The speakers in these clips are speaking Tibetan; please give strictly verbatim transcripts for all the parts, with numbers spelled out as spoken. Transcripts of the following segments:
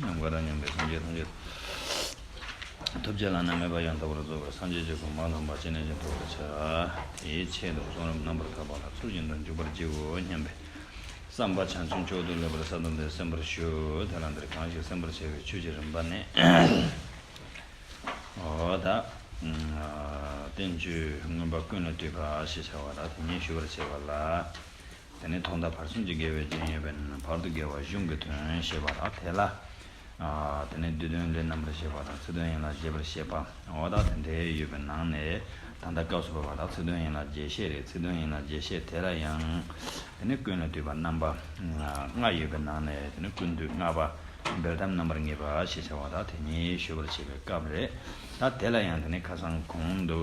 ནམ་མཁའ་དང་མཉམ་པའི་སངས་རྒྱས་ཐམས་ཅད། ཐུགས་རྗེ་བླ་ན་མེད་པ་ཡང་དག་པར་རྫོགས་པའི་སངས་རྒྱས་ཀྱི་གོ་འཕང་དམ་པ་ཇི་སྙེད་ཅིག་ཐོབ་པར་བྱ། དེའི་ཆེད་དུ་གསུང་རབ་རྣམ་པར་དག་པ་ལ་ཚུལ་བཞིན་དུ་འཇུག་པར་བགྱིའོ་སྙམ་པའི་བསམ་པ་བྱང་ཆུབ་མཆོག་ཏུ་ལེགས་པར་གསལ་བཏབ་སྟེ་གསན་པར་ཞུ། དེ་ལ་འདིར་གང་ཞིག་གསན་པར་བྱ་བའི་ཆོས་ཀྱི་རིམ་པ་ནི། འོ་ད། བསྟན་བཅོས་མངོན་པ་ཀུན་ལས་བཏུས་པ་ཞེས་བྱ་བ་ལ་དེ་ཉིད་ཞུ་བར་བྱེད་པ་ལ། དེ་ནས་ཐོག་མཐའ་བར་གསུམ་གྱི་དགེ་བའི་རྒྱན་ཡོད་པས་ན་བར་དུ་དགེ་བ་གཞུང་གི་དོན་ཞེས་པ་དག་དེ་ལ། དེ་ནས་བསྡུས་དོན་ལས་རྣམ་པར་བཤད་པ་དང་ཚིག་དོན་ཡན་ལག་རྒྱས་པར་བཤད་པ། འོ་ད་དེ་འདྲའི་ཡོད་པའི་ནང་ནས་ད་ལྟ་སྐབས་སུ་བབ་པ་དག་ཚིག་དོན་ཡན་ལག་རྒྱས་བཤད་རེད། ཚིག་དོན་ཡན་ལག་རྒྱས་བཤད་དེ་ལ་ཡང་། དེ་ནས་ཀུན་ལས་བཏུས་པ་རྣམ་པ་ལྔ་ཡོད་པའི་ནང་ནས་དེ་ནས་ཀུན་བཏུས་ལྔ་པ། འབེལ་གཏམ་རྣམ་པར་ངེས་པ་ཞེས་བྱ་བ་དག་དེ་ཉིད་ཞུ་བར་བྱེད་པའི་སྐབས་རེད། ད་དེ་ལ་ཡང་དེ་ནས་ཁ་སང་གོང་དུ།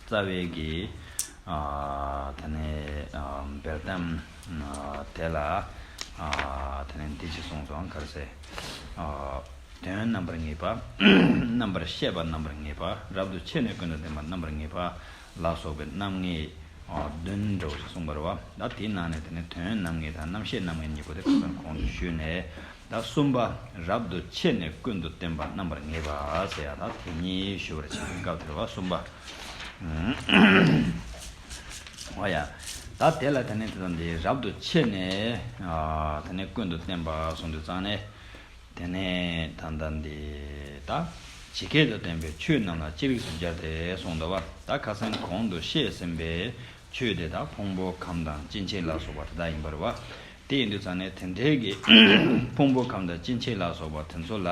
རྩ་བའི་གི། ཨ། དེ་ནས་ཨ། འབེལ་གཏམ། ཨ། དེ་ལ། ཨ། དེ་ནས་འདི་ཅི་གསུངས་སོང་ག་རེ་ཟེར། ཨ། དོན་རྣམ་པར་ངེས་པ། རྣམ་པར་བཤད་པ་རྣམ་པར་ངེས་པ། རབ་ཏུ་ཕྱེ་ནས་ཀུན་ཏུ་བསྟན་པ་རྣམ་པར་ངེས་པ་ལ་སོགས་པའི་རྣམ་ངེས། ཨ། བདུན་འདྲ་བོ་ཞིག་གསུངས་པ་རེད་བ། ད་དེའི་ནང་ནས་དེ་ནས་དོན་རྣམ་ངེས་དང་རྣམ་བཤད་རྣམ་ངེས་གཉིས་པོ་དེ་ཁ་སང་གོང་དུ་ཞུས་ནས། ད་གསུམ་པ། རབ་ཏུ་ཕྱེ་ནས་ཀུན་ཏུ་བསྟན་པ་རྣམ་པར་ངེས་པ་ཟེར་ཡ་ད་དེ་ཉིད་ཞུ་བར་བྱེད་པའི་སྐབས་དེར་བ་གསུམ་པ། འོ་ཡ། ད་དེ་ལ་དེ་ནས་དེ་དང་དེ་རབ་ཏུ་ཕྱེ་ནས། ཨ། དེ་ནས་ཀུན་ཏུ་བསྟན་པ་གསུངས་དུས་ཙང་ནས། དེ་ནས་ད་ལྟ་འདི་ད། ཇི་སྐད་དུ་བསྟན་པའི་ཆོས་རྣམས་ལ་ཅི་རིགས་སུ་སྦྱར་ཏེ་གསུངས་འདུག་བ། ད་ཁ་སང་གོང་དུ་བཤད་ཟིན་པའི་ཆོས་དེ་དག་ཕུང་པོ་ཁམས་དང་སྐྱེ་མཆེད་ལ་སོགས་པ་དེ་དག་ཡིན་པ་རེད་བ། དེ་ཡིན་དུས་ཙང་ནས་དེ་འདྲའི་གི་ཕུང་པོ་ཁམས་དང་སྐྱེ་མཆེད་ལ་སོགས་པ་དེ་ཚོ་ལ་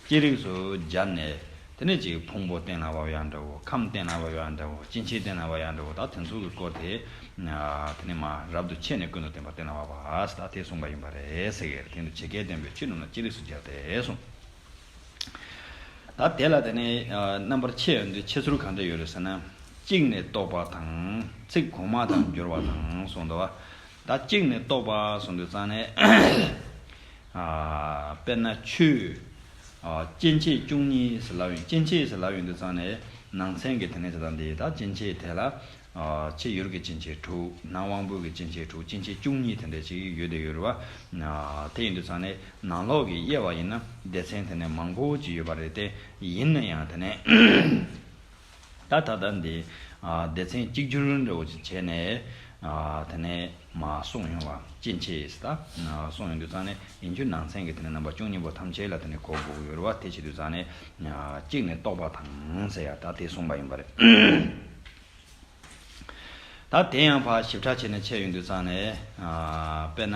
ཅི་རིགས་སུ་སྦྱར་ནས། དེ་ནས་ཅིག་ཕུང་པོ་གཏན་ལ་དབབ་ཡང་འདྲ་བོ། ཁམས་གཏན་ལ་དབབ་ཡང་འདྲ་བོ། སྐྱེ་མཆེད་གཏན་ལ་དབབ་ཡང་འདྲ་བོ། ད་དེ་ཚོ་གི་སྐོར་དེ། དེ་ནས་མ་རབ་ཏུ་ཕྱེ་ནས་ཀུན་ཏུ་བསྟན་པ་གཏན་ལ་དབབ་པ་ད་དེ་གསུངས་པ་ཡིན་པ་རེད་ཟེར་གི་རེད། དེ་ནི་ཇི་སྐད་བསྟན་པའི་ཆོས་རྣམས་ལ་ཅི་རིགས་སུ་སྦྱར་ཏེ་གསུངས། ད་དེ་ལ་དེ་ནས་རྣམ་པར་ཕྱེ་ཡོང་དུས་ཕྱེ་ཚུལ་གང་འདྲ་ཡོད་རེད་ཟེར་ན། གཅིག་ནས་རྟོག་པ་དང་། ཚིག་གོང་མ་དང་སྦྱོར་བ་དང་གསུངས་འདུག་བ། ད་གཅིག་ནས་རྟོག་པ་གསུངས་དུས་ཙང་ནས། ཨ། དཔེར་ན་ཆོས། ཨ། སྐྱེ་མཆེད་བཅུ་གཉིས་ཟེར་ལབ་ཡོང་། སྐྱེ་མཆེད་ཟེར་ལབ་ཡོང་དུས་ཙང་ནས་ནང་ཚན་གྱི་དེ་ནས་དེ་དང་དེ་ད་སྐྱེ་མཆེད་དེ་ལ། ཨ། ཕྱི་ཡུལ་གྱི་སྐྱེ་མཆེད་དྲུག་ནང་དབང་པོ་གི་སྐྱེ་མཆེད་དྲུག་སྐྱེ་མཆེད་བཅུ་གཉིས་དེ་འདྲ་ཅིག་ཡོད་དེ་ཡོད་རེད་བ། ཨ། དེ་ཡིན་དུས་ཙང་ནས་ནང་ལོགས་ཀྱི་དབྱེ་བ་ཡིན་ན་སྡེ་ཚན་དེ་ནས་མང་པོ་ཅིག་ཡོད་པ་རེད་དེ། ཡིན་ན་ཡང་དེ་ནས། ད་ད་ལྟ་འདི། ཨ། སྡེ་ཚན་གཅིག་གྱུར་འདྲ་བོ་ཅིག་བྱས་ནས། ཨ། དེ་ནས་མ་གསུངས་ཡོང་བ་སྐྱེ་མཆེད་ད། ཨ། གསུངས་ཡོང་དུས་ཙང་ནས་ཡིན་རྒྱུ་ནང་ཚན་གྱི་དེ་ནས་རྣམ་པ་བཅུ་གཉིས་པོ་ཐམས་ཅད་ལ་དེ་ནས་གོ་དགོས་ཀྱི་ཡོད་རེད་བ། དེ་བྱེད་དུས་ཙང་ནས། ཨ། གཅིག་ནས་རྟོག་པ་དང་ཟེར་ཡ་ད་དེ་གསུངས་པ་ཡིན་པ་རེད། ད་དེ་ཡང་ཕར་ཞིབ་ཕྲ་བྱས་ནས་འཆད་ཡོང་དུས་ཙང་ནས། ཨ། དཔེར་ན།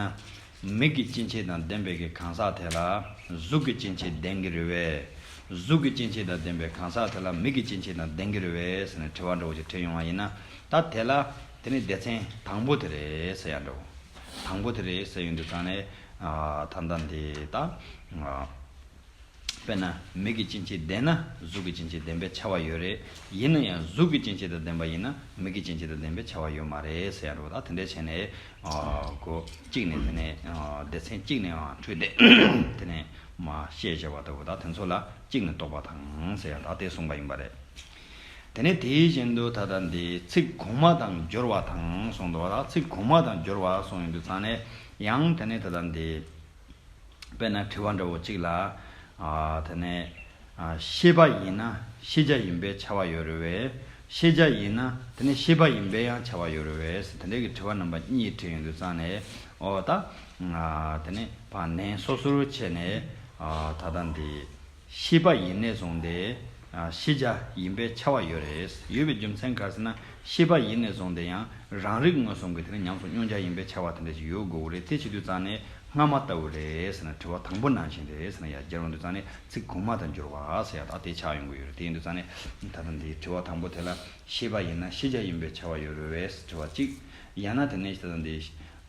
མིག་གི་སྐྱེ་མཆེད་དང་ལྡན་པའི་གི་གང་ཟག་དེ་ལ་གཟུགས་ཀྱི་སྐྱེ་མཆེད་ལྡན་གྱི་རེད་བས། གཟུགས་ཀྱི་སྐྱེ་མཆེད་དང་ལྡན་པའི་གང་ཟག་དེ་ལ་མིག་གི་སྐྱེ་མཆེད་དང་ལྡན་གྱི་རེད་བས་ཟེར་ནས་དྲི་བ་འདྲ་བོ་ཅིག་དྲིས་ཡོང་བ་ཡིན་ན། ད་དེ་ལ་དེ་ནི་སྡེ་ཚན་དང་པོ་དེ་རེད་ཟེར་ཡ་འདྲ་བོ། དང་པོ་དེ་རེད་ཟེར་ཡོང་དུས་ཙང་ནས། ཨ། ད་ལྟ་འདི་ད། ཨ། དཔེར་ན་མིག་གི་སྐྱེ་མཆེད་ལྡན་ན་གཟུགས་ཀྱི་སྐྱེ་མཆེད་ལྡན་པས་ཁྱབ་པ་ཡོད་རེད། ཡིན་ན་ཡང་གཟུགས་ཀྱི་སྐྱེ་མཆེད་དང་ལྡན་པ་ཡིན་ན་མིག་གི་སྐྱེ་མཆེད་དང་ལྡན་པས་ཁྱབ་པ་ཡོད་མ་རེད་ཟེར་ཡ་འདྲ་བོ། ད་དེ་འདྲ་བྱས་ནས། ཨ། གོ་གཅིག་ནས་དེ་ནས། ཨ། སྡེ་ཚན་གཅིག་ནས་ཨ་འཁྲུལ་ཏེ་དེ་ནས་མ་བཤད་བྱ་བ་ལྟ་བུ་ད་དེ་ཚོ་ལ་གཅིག་ནས་རྟོག་པ་དང་ཟེར་ཡ་ད་དེ་གསུངས་པ་ཡིན་པ་རེད། དེ་ནས་དེའི་བཞིན་དུ་ད་ལྟ་འདི་ཚིག་གོང་མ་དང་སྦྱོར་བ་དང་གསུངས་འདུག་བ། ད་ཚིག་གོང་མ་དང་སྦྱོར་བ་གསུངས་ཡོང་དུས་ཙང་ནས་ཡང་དེ་ནས་ད་ལྟ་འདི། དཔེར་ན་དྲི་བ་འདྲ་བོ་གཅིག་ལ། ཨ། དེ་ནས། ཨ། ཤེས་པ་ཡིན་ན་ཤེས་བྱ་ཡིན་པས་ཁྱབ་པ་ཡོད་རེད་བས། ཤེས་བྱ་ཡིན་ན་དེ་ནས་ཤེས་པ་ཡིན་པས་ཡང་ཁྱབ་པ་ཡོད་རེད་བས། དེ་འདྲའི་གི་དྲི་བ་རྣམ་པ་གཉིས་དྲིས་ཡོང་དུས་ཙང་ནས། ཨོ་ད། ཨ། དེ་ནས་ཕར་ནན་སོ་སོར་ཕྱེ་ནས། ཨ། ད་ལྟ་འདི། ཤེས་པ་ཡིན་ནས་བཟུང་སྟེ། ཨ། ཤེས་བྱ་ཡིན་པས་ཁྱབ་པ་ཡོད་རེད། ཡོད་པའི་རྒྱུ་མཚན་ག་རེ་ཟེར་ན། ཤེས་པ་ཡིན་ནས་བཟུང་སྟེ་ཡང་རང་རིག་མངོན་སུམ་གྱི་དེ་ནས་ཉམས་སུ་མྱོང་བྱ་ཡིན་པས་ཁྱབ་པ་དེ་འདྲ་ཞིག་ཡོད་དགོས་ཀྱི་རེད། དེ་བྱེད་དུས་ཙང་ནས་སྔ་མ་ལྟ་བུ་རེད་ཟེར་ན་དྲི་བ་དང་པོ་ནང་བཞིན་རེད་ཟེར་ན་ཡར་སྦྱར་ཡོང་དུས་ཙང་ནས་ཚིག་གོང་མ་དང་སྦྱོར་བ་ཟེར་ཡ་ད་དེ་ཆགས་ཡོང་གི་ཡོད་རེད། དེ་ཡིན་དུས་ཙང་ནས་ད་ལྟ་འདིའི་དྲི་བ་དང་པོ་དེ་ལ་ཤེས་པ་ཡིན་ན་ཤེས་བྱ་ཡིན་པས་ཁྱབ་པ་ཡོད་རེད་བས་དྲི་བ་གཅིག་ཡང་ན་དེ་ནས་ད་ལྟ་འདི།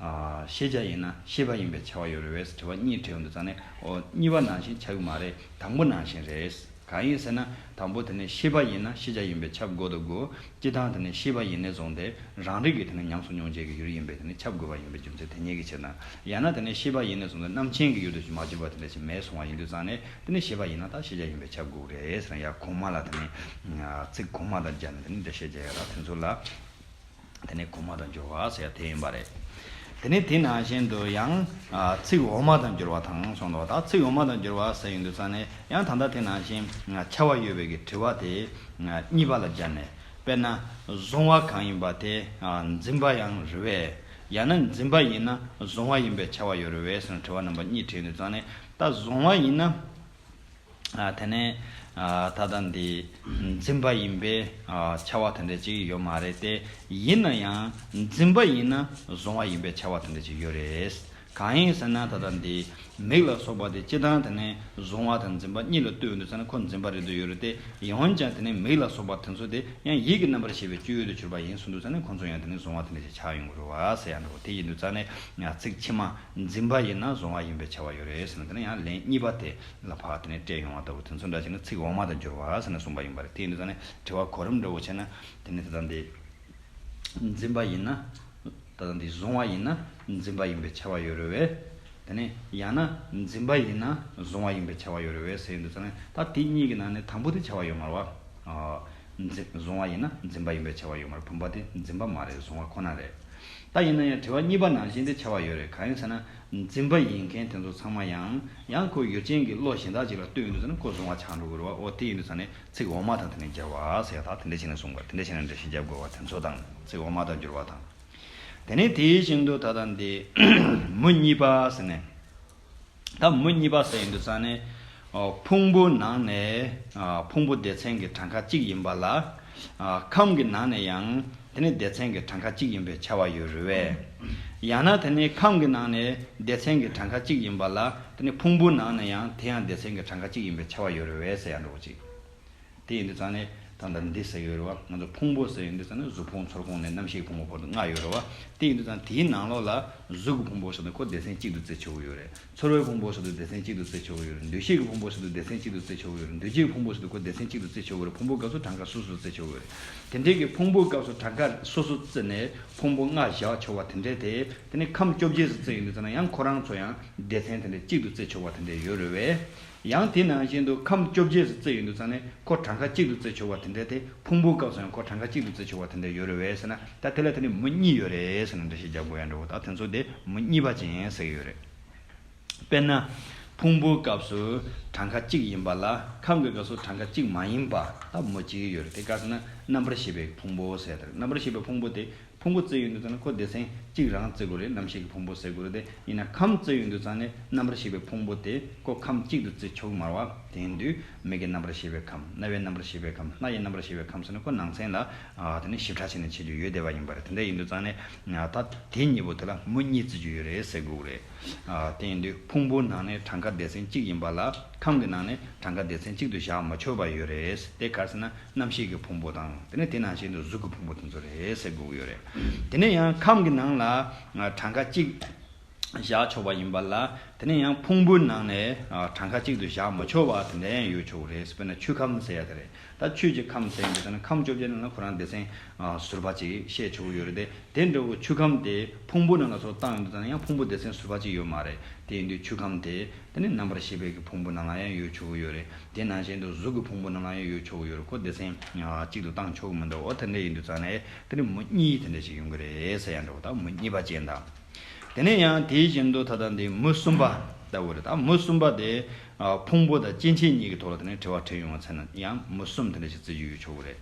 ཨ། ཤེས་བྱ་ཡིན་ན་ཤེས་པ་ཡིན་པས་ཁྱབ་པ་ཡོད་རེད་བས་དྲི་བ་གཉིས་དྲིས་ཡོང་དུས་ཙང་ནས་ཨོ་གཉིས་པ་ནང་བཞིན་ཆགས་ཀྱི་མ་རེད། དང་པོ་ནང་བཞིན་རེད། གང་ཡིན་ཟེར་ན་དང་པོ་དེ་ནས་ཤེས་པ་ཡིན་ན་ཤེས་བྱ་ཡིན་པས་ཁྱབ་དགོས་དང་དགོས། སྤྱིར་བཏང་དེ་ནས་ཤེས་པ་ཡིན་ནས་བཟུང་སྟེ་རང་རིག་གི་དེ་ནས་ཉམས་སུ་མྱོང་བྱེད་ཀྱི་ཡུལ་ཡིན་པས་དེ་ནས་ཁྱབ་དགོས་པ་ཡིན་པའི་རྒྱུ་མཚན་དེ་གཉིས་ཀྱི་ཕྱིར་ན། ཡང་ན་དེ་ནས་ཤེས་པ་ཡིན་ནས་བཟུང་སྟེ་རྣམ་མཁྱེན་གྱི་ཡུལ་དུ་མ་གྱུར་པ་དེ་འདྲ་ཞིག་མེད་སོང་བ་ཡིན་དུས་ཙང་ནས་དེ་ནས་ཤེས་པ་ཡིན་ན་ད་ཤེས་བྱ་ཡིན་པས་ཁྱབ་དགོས་རེད་ཟེར་ན་ཡང་གོང་མ་ལ་དེ་ནས་ཚིག་གོང་མ་དང་སྦྱར་ནས་དེ་ནས་འགྲེལ་བཤད་རྒྱག་ཡ་ལ་དེ་ཚོ་ལ། དེ་ནས་གོང་མ་དང་སྦྱོར་བ་ཟེར་ཡ་དེ་ཡིན་པ་རེད། དེ་ནས་དེ་ནང་བཞིན་དུ་ཡང་ཚིག་འོག་མ་དང་སྦྱོར་བ་དང་གསུངས་འདུག་ད་ཚིག་འོག་མ་དང་སྦྱོར་བ་ཟེར་ཡོང་དུས་ཙང་ནས་ཡང་ད་ལྟ་དེ་ནང་བཞིན་ཕྱྭ་པ་ཡོད་པའི་གི་དྲི་བ་དེ་གཉིས་པ་ལ་སྦྱར་ནས། དཔེར་ན་གཟུང་བ་གང་ཡིན་པ་དེ་འཛིན་པ་ཡང་རེད་པས། ཡང་ན་འཛིན་པ་ཡིན་ན་གཟུང་བ་ཡིན་པས་ཕྱྭ་པ་ཡོད་རེད་པས་ཟེར་ནས་དྲི་བ་རྣམ་པ་གཉིས་དྲིས་ཡོང་དུས་ཙང་ནས། ད་གཟུང་བ་ཡིན་ན། ཨ། དེ་ནས་ཨ། ད་ལྟ་འདི་འཛིན་པ་ཡིན་པས་ཨ། ཕྱྭ་པ་དེ་འདྲ་ཅིག་ཡོད་མ་རེད་དེ། ཡིན་ན་ཡང་འཛིན་པ་ཡིན་ན་གཟུང་བ་ཡིན་པས་ཕྱྭ་པ་དེ་འདྲ་ཅིག་ཡོད་རེད། གང་ཡིན་ཟེར་ན་ད་ལྟ་འདི་མིག་ལ་སོགས་པ་དེ་སྤྱིར་བཏང་དེ་ནས་གཟུང་བ་དང་འཛིན་པ་གཉིས་ལ་ལྟོས་ཡོང་དུས་ཙང་ནས་ཁོ་འཛིན་པ་རེད་འདོད་ཡོད་རེད་དེ། ཡང་ཀྱང་དེ་ནས་མིག་ལ་སོགས་པ་དེ་ཚོ་དེ་ཡང་ཡིད་ཀྱི་རྣམ་པར་ཤེས་པའི་སྤྱོད་ཡུལ་དུ་གྱུར་པ་ཡིན་གསུངས་དུས་ཙང་ནས་ཁོ་ཚོ་ཡང་དེ་ནས་གཟུང་བ་དེ་འདྲ་ཅིག་ཆགས་ཡོང་གི་རེད་པ་ཟེར་ཡ་འདྲ་པོ་དེ་ཡིན་དུས་ཙང་ནས། ཚིག་ཕྱི་མ་འཛིན་པ་ཡིན་ན་གཟུང་བ་ཡིན་པས་ཕྱྭ་པ་ཡོད་རེད་ཟེར་ན། དེ་ནས་ཡང་ལན་གཉིས་པ་དེ་ལ་ཕར་དེ་ནས་སྤྲད་ཡོང་བ་ལྟ་བུ་དེ་ཚོ་འདྲ་ཅིག་ནི་ཚིག་འོག་མ་དང་སྦྱོར་བ་ཟེར་ནས་གསུངས་པ་ཡིན་པ་རེད། དེ་ཡིན་དུས་ཙང་ནས་དྲི་བ་གོ་རིམ་འདྲ་པོ་བྱས་ན། དེ་ནས་ད་ལྟ་འདི་འཛིན་པ་ཡིན་ན། ད་ལྟ་འདི་གཟུང་བ་ཡིན་ན་འཛིན་པ་ཡིན་པས་ཕྱྭ་པ་ཡོད་རེད་པས། དེ་ནས་ཡང་ན་འཛིན་པ་ཡིན་ན་གཟུང་བ་ཡིན་པས་ཕྱྭ་པ་ཡོད་རེད་པས་ཟེར་ཡོང་དུས་ཙང་ནས། ད་དེ་གཉིས་ཀྱི་ནང་ནས་དང་པོ་དེ་ཕྱྭ་པ་ཡོད་མ་རེད་པ། ཨ། འཛིན། གཟུང་བ་ཡིན་ན་འཛིན་པ་ཡིན་པས་ཕྱྭ་པ་ཡོད་མ་རེད། བུམ་པ་དེ་འཛིན་པ་མ་རེད། གཟུང་བ་ཁོ་ན་རེད། ད་ཡིན་ན་ཡང་དྲི་བ་གཉིས་པ་ནང་བཞིན་དེ་ཕྱྭ་པ་ཡོད་རེད། གང་ཡིན་ཟེར་ན། འཛིན་པ་ཡིན་མཁན་དེ་ཚོ་ཚང་མ་ཡང་ཡང་ཁོ་ཡུལ་ཅན་གྱི་བློ་གཞན་དག་ཅིག་ལ་ལྟོས་ཡོང་དུས་ཙང་ནས་ཁོ་གཟུང་བ་ཆགས་འགྲོ་གི་རེད་པ། འོ་དེ་ཡིན་དུས་ཙང་ནས་ཚིག་འོག་མ་དང་དེ་ནས་སྦྱར་བ་ཟེར་ཡ་ད་དེ་འདྲ་བྱས་ནས་གསུངས་པ། དེ་འདྲ་བྱས་ནས་འགྲེལ་བཤད་རྒྱབ་དགོས་པ་དེ་ཚོ་དང་། ཚིག་འོག་མ་དང་སྦྱོར་བ་དང་། དེ་ནས་དེའི་བཞིན་དུ་ད་ལྟ་འདི་མུ་གཉིས་པ་ཟེར་ནས། ད་མུ་གཉིས་པ་ཟེར་ཡོང་དུས་ཙང་ནས། ཨོ། ཕུང་པོའི་ནང་ནས། ཨ། ཕུང་པོ་སྡེ་ཚན་གྱི་གྲངས་ཀ་གཅིག་ཡིན་པ་ལ། ཨ། ཁམས་ཀྱི་ནང་ནས་ཡང་དེ་ནས་སྡེ་ཚན་གྱི་གྲངས་ཀ་གཅིག་ཡིན་པས་ཕྱྭ་པ་ཡོད་རེད་པས། ཡང་ན་དེ་ནས་ཁམས་ཀྱི་ནང་ནས་སྡེ་ཚན་གྱི་གྲངས་ཀ་གཅིག་ཡིན་པ་ལ་དེ་ནས་ཕུང་པོའི་ནང་ནས་ཡང་དེ་ཡང་སྡེ་ཚན་གྱི་གྲངས་ཀ་གཅིག་ཡིན་པས་ཕྱྭ་པ་ཡོད་རེད་པས་ཟེར་ཡ་འདྲ་པོ་ཅིག་དེ་ཡིན་དུས་ཙང་ནས་ད་ལྟ་འདི་ཟེར་གྱི་ཡོད་རེད་པ། ང་ཚོ་ཕུང་པོ་ཟེར་ཡོང་དུས་ཙང་ནས་གཟུགས་ཕུང་ཚོར་ཕུང་ནས་རྣམ་ཤེས་ཀྱི་ཕུང་པོ་བར་དུ་ལྔ་ཡོད་རེད་པ། དེ་ཡིན་དུས་ཙང་དེའི་ནང་ལོགས་ལ་གཟུགས་ཀྱི་ཕུང་པོ་ཟེར་དུས་ཁོ་སྡེ་ཚན་གཅིག་ཏུ་བརྩི་ཆོག་གི་ཡོད་རེད། ཚོར་བའི་ཕུང་པོ་ཟེར་དུས་སྡེ་ཚན་གཅིག་ཏུ་བརྩི་ཆོག་གི་ཡོད་རེད། འདུ་ཤེས་ཀྱི་ཕུང་པོ་ཟེར་དུས་སྡེ་ཚན་གཅིག་ཏུ་བརྩི་ཆོག་གི་ཡོད་རེད། འདུ་བྱེད་ཀྱི་ཕུང་པོ་ཟེར་དུས་ཁོ་སྡེ་ཚན་གཅིག་ཏུ་བརྩི་ཆོག་གི་ཡོད་རེད། ཕུང་པོ་སྐབས་སུ་གྲངས་ཀ་སོ་སོར་བརྩི་ཆོག་གི་ཡོད་རེད། དེ་འདྲའི་གི་ཕུང་པོ་སྐབས་སུ་གྲངས་ཀ་སོ་སོར་བརྩིས་ནས་ཕུང་པོ་ལྔ་བཞག་ཆོག་པ་དེ་འདྲའི་དེ། དེ་ནས་ཁམས་བཅོ་བརྒྱད་ཟེར་བརྩི་ཡོང་དུས་ཙང་ན་ཡང་ཁོ་རང་ཚོ་ཡང་སྡེ་ཚན་དེ་འདྲའི་གཅིག་ཏུ་བརྩི་ཆོག་པ་དེ་འདྲའི་ཡོད་རེད་པས། ཡང་དེ་ནང་བཞིན་དུ་ཁམས་བཅོ་བརྒྱད་ཟེར་བརྩི་ཡོང་དུས་ཙང་ནས་ཁོ་གྲངས་ཀ་གཅིག་ཏུ་བརྩི་ཆོག་པ་དེ་འདྲ་དེ། ཕུང་པོའི་སྐབས་སུ་ཡང་ཁོ་གྲངས་ཀ་གཅིག་ཏུ་བརྩི་ཆོག་པ་དེ་འདྲ་ཡོད་རེད་པས་ཟེར་ན། ད་དེ་ལ་དེ་ནི་མུ་གཉིས་ཡོད་རེད་ཟེར་ནས་འགྲེལ་བཤད་རྒྱབ་དགོས་ཡ་འདྲ་པོ། ད་དེ་ཚོ་དེ་མུ་གཉིས་པ་ཅན་ཟེར་གྱི་ཡོད་རེད། དཔེར་ན། ཕུང་པོའི་སྐབས་སུ་གྲངས་ཀ་གཅིག་ཡིན་པ་ལ་ཁམས་ཀྱི་སྐབས་སུ་གྲངས་ཀ་གཅིག་མ་ཡིན་པ་ད་མུ་གཅིག་ཡོད་རེད། དེ་ག་ཟེར་ན་རྣམ་པར་ཤེས་པའི་ཕུང་པོ་ཟེར་ཡ་དེ་རེད། རྣམ་པར་ཤེས་པའི་ཕུང་པོ་དེ། ཕུང་པོ་བརྩི་ཡོང་དུས་ཙང་ནས་ཁོ་སྡེ་ཚན་གཅིག་རང་བརྩི་དགོས་རེད། རྣམ་ཤེས་ཀྱི་ཕུང་པོ་ཟེར་དགོས་རེད་དེ། ཡིན་ན་ཁམས་བརྩི་ཡོང་དུས་ཙང་ནས་རྣམ་པར་ཤེས་པའི་ཕུང་པོ་དེ་ཁོ་ཁམས་གཅིག་ཏུ་བརྩི་ཆོག་གི་མ་རེད་པ། དེ་ཡིན་དུས་མིག་གི་རྣམ་པར་ཤེས་པའི་ཁམས། རྣ་བའི་རྣམ་པར་ཤེས་པའི་ཁམས། སྣ་ཡི་རྣམ་པར་ཤེས་པའི་ཁམས་ཟེར་ནས་ཁོ་ནང་ཚན་ལ། ཨ། དེ་ནི་ཞིབ་ཕྲ་བྱས་ནས་འཆད་རྒྱུ་ཡོད་བསྡད་པ་ཡིན་པ་རེད། དེ་འདྲ་ཡིན་དུས་ཙང་ནས་ད་དེ་གཉིས་པོ་དེ་ལ་མུ་གཉིས་བརྩི་རྒྱུ་ཡོད་རེད་ཟེར་དགོས་ཀྱི་རེད། ཨ། དེ་ཡིན་དུས་ཕུང་པོའི་ནང་ནས་གྲངས་ཀ་སྡེ་ཚན་གཅིག་ཡིན་པ་ལ་ཁམས་ཀྱི་ནང་ནས་གྲངས་ཀ་སྡེ་ཚན་གཅིག་ཏུ་བཞག་མ་ཆོག་པ་ཡོད་རེད། དེ་ག་རེ་ཟེར་ན། རྣམ་ཤེས་ཀྱི་ཕུང་པོ་དང་། དེ་ནས་དེ་ནང་བཞིན་དུ་གཟུགས་ཀྱི་ཕུང་པོ་དེ་ཚོ་རེད་ཟེར་དགོས་ཀྱི་ཡོད་རེད། དེ་ནས་ཡང་ཁམས་ཀྱི་ནང་ལ་གྲངས་ཀ་གཅིག་བཞག་ཆོག་པ་ཡིན་པ་ལ། དེ་ནས་ཡང་ཕུང་པོའི་ནང་ནས་གྲངས་ཀ་གཅིག་ཏུ་བཞག་མ་ཆོག་པ་དེ་འདྲ་ཡང་ཡོད་ཆོག་གི་རེད། དཔེར་ན་ཆུ་ཁམས་ཟེར་ཡ་དེ་རེད། ད་ཆོས་ཀྱི་ཁམས་ཟེར་ཡ་འདི་ཚོ་ནི་ཁམས་བཅོ་བརྒྱད་ནང་ལ་ཁོ་རང་སྡེ་ཚན་ཟུར་པ་ཅིག་བཤད་ཆོག་གི་ཡོད་རེད་དེ། དེ་འདྲ་བོ་ཆུ་ཁམས་དེ་ཕུང་པོའི་ནང་ལ་སོགས་བཏང་ཡོང་དུས་ཙང་ན་ཡང་ཕུང་པོ་སྡེ་ཚན་ཟུར་པ་ཅིག་ཡོད་མ་རེད། དེ་ཡིན་དུས་ཆུ་ཁམས་དེ། དེ་ནི་རྣམ་པར་ཤེས་པའི་གི་ཕུང་པོ་ནང་ལ་ཡང་ཡོད་ཆོག་གི་ཡོད་རེད། དེ་ནང་བཞིན་དུ་གཟུགས་ཀྱི་ཕུང་པོ་ནང་ལ་ཡང་ཡོད་ཆོག་གི་ཡོད་རེད། ཁོ་སྡེ་ཚན་གཅིག་ཏུ་བཏང་ཆོག་གི་མི་འདུག་འོ་དེ་འདྲ་ཡིན་དུས་ཙང་ནས་དེ་ནི་མུ་གཉིས་དེ་འདྲ་ཞིག་ཡོང་གི་རེད་ཟེར་ཡ་འདྲ་བོ། ད་མུ་གཉིས་པ་ཅན་དང་། དེ་ནས་ཡང་དེ་བཞིན་དུ་ད་ལྟ་འདི་མུ་གསུམ་པ་ལྟ་བུ་རེད། ད་མུ་གསུམ་པ་དེ་ཕུང་པོ་དང་སྐྱེ་མཆེད་གཉིས་ཀྱི་ཐོག་ལ་དེ་ནས་དྲི་བ་དྲིས་ཡོང་བ་ཚེ་ན་ཡང་མུ་གསུམ་དེ་འདྲ་ཞིག་བརྩི་རྒྱུ་ཡོད་ཆོག་གི་རེད།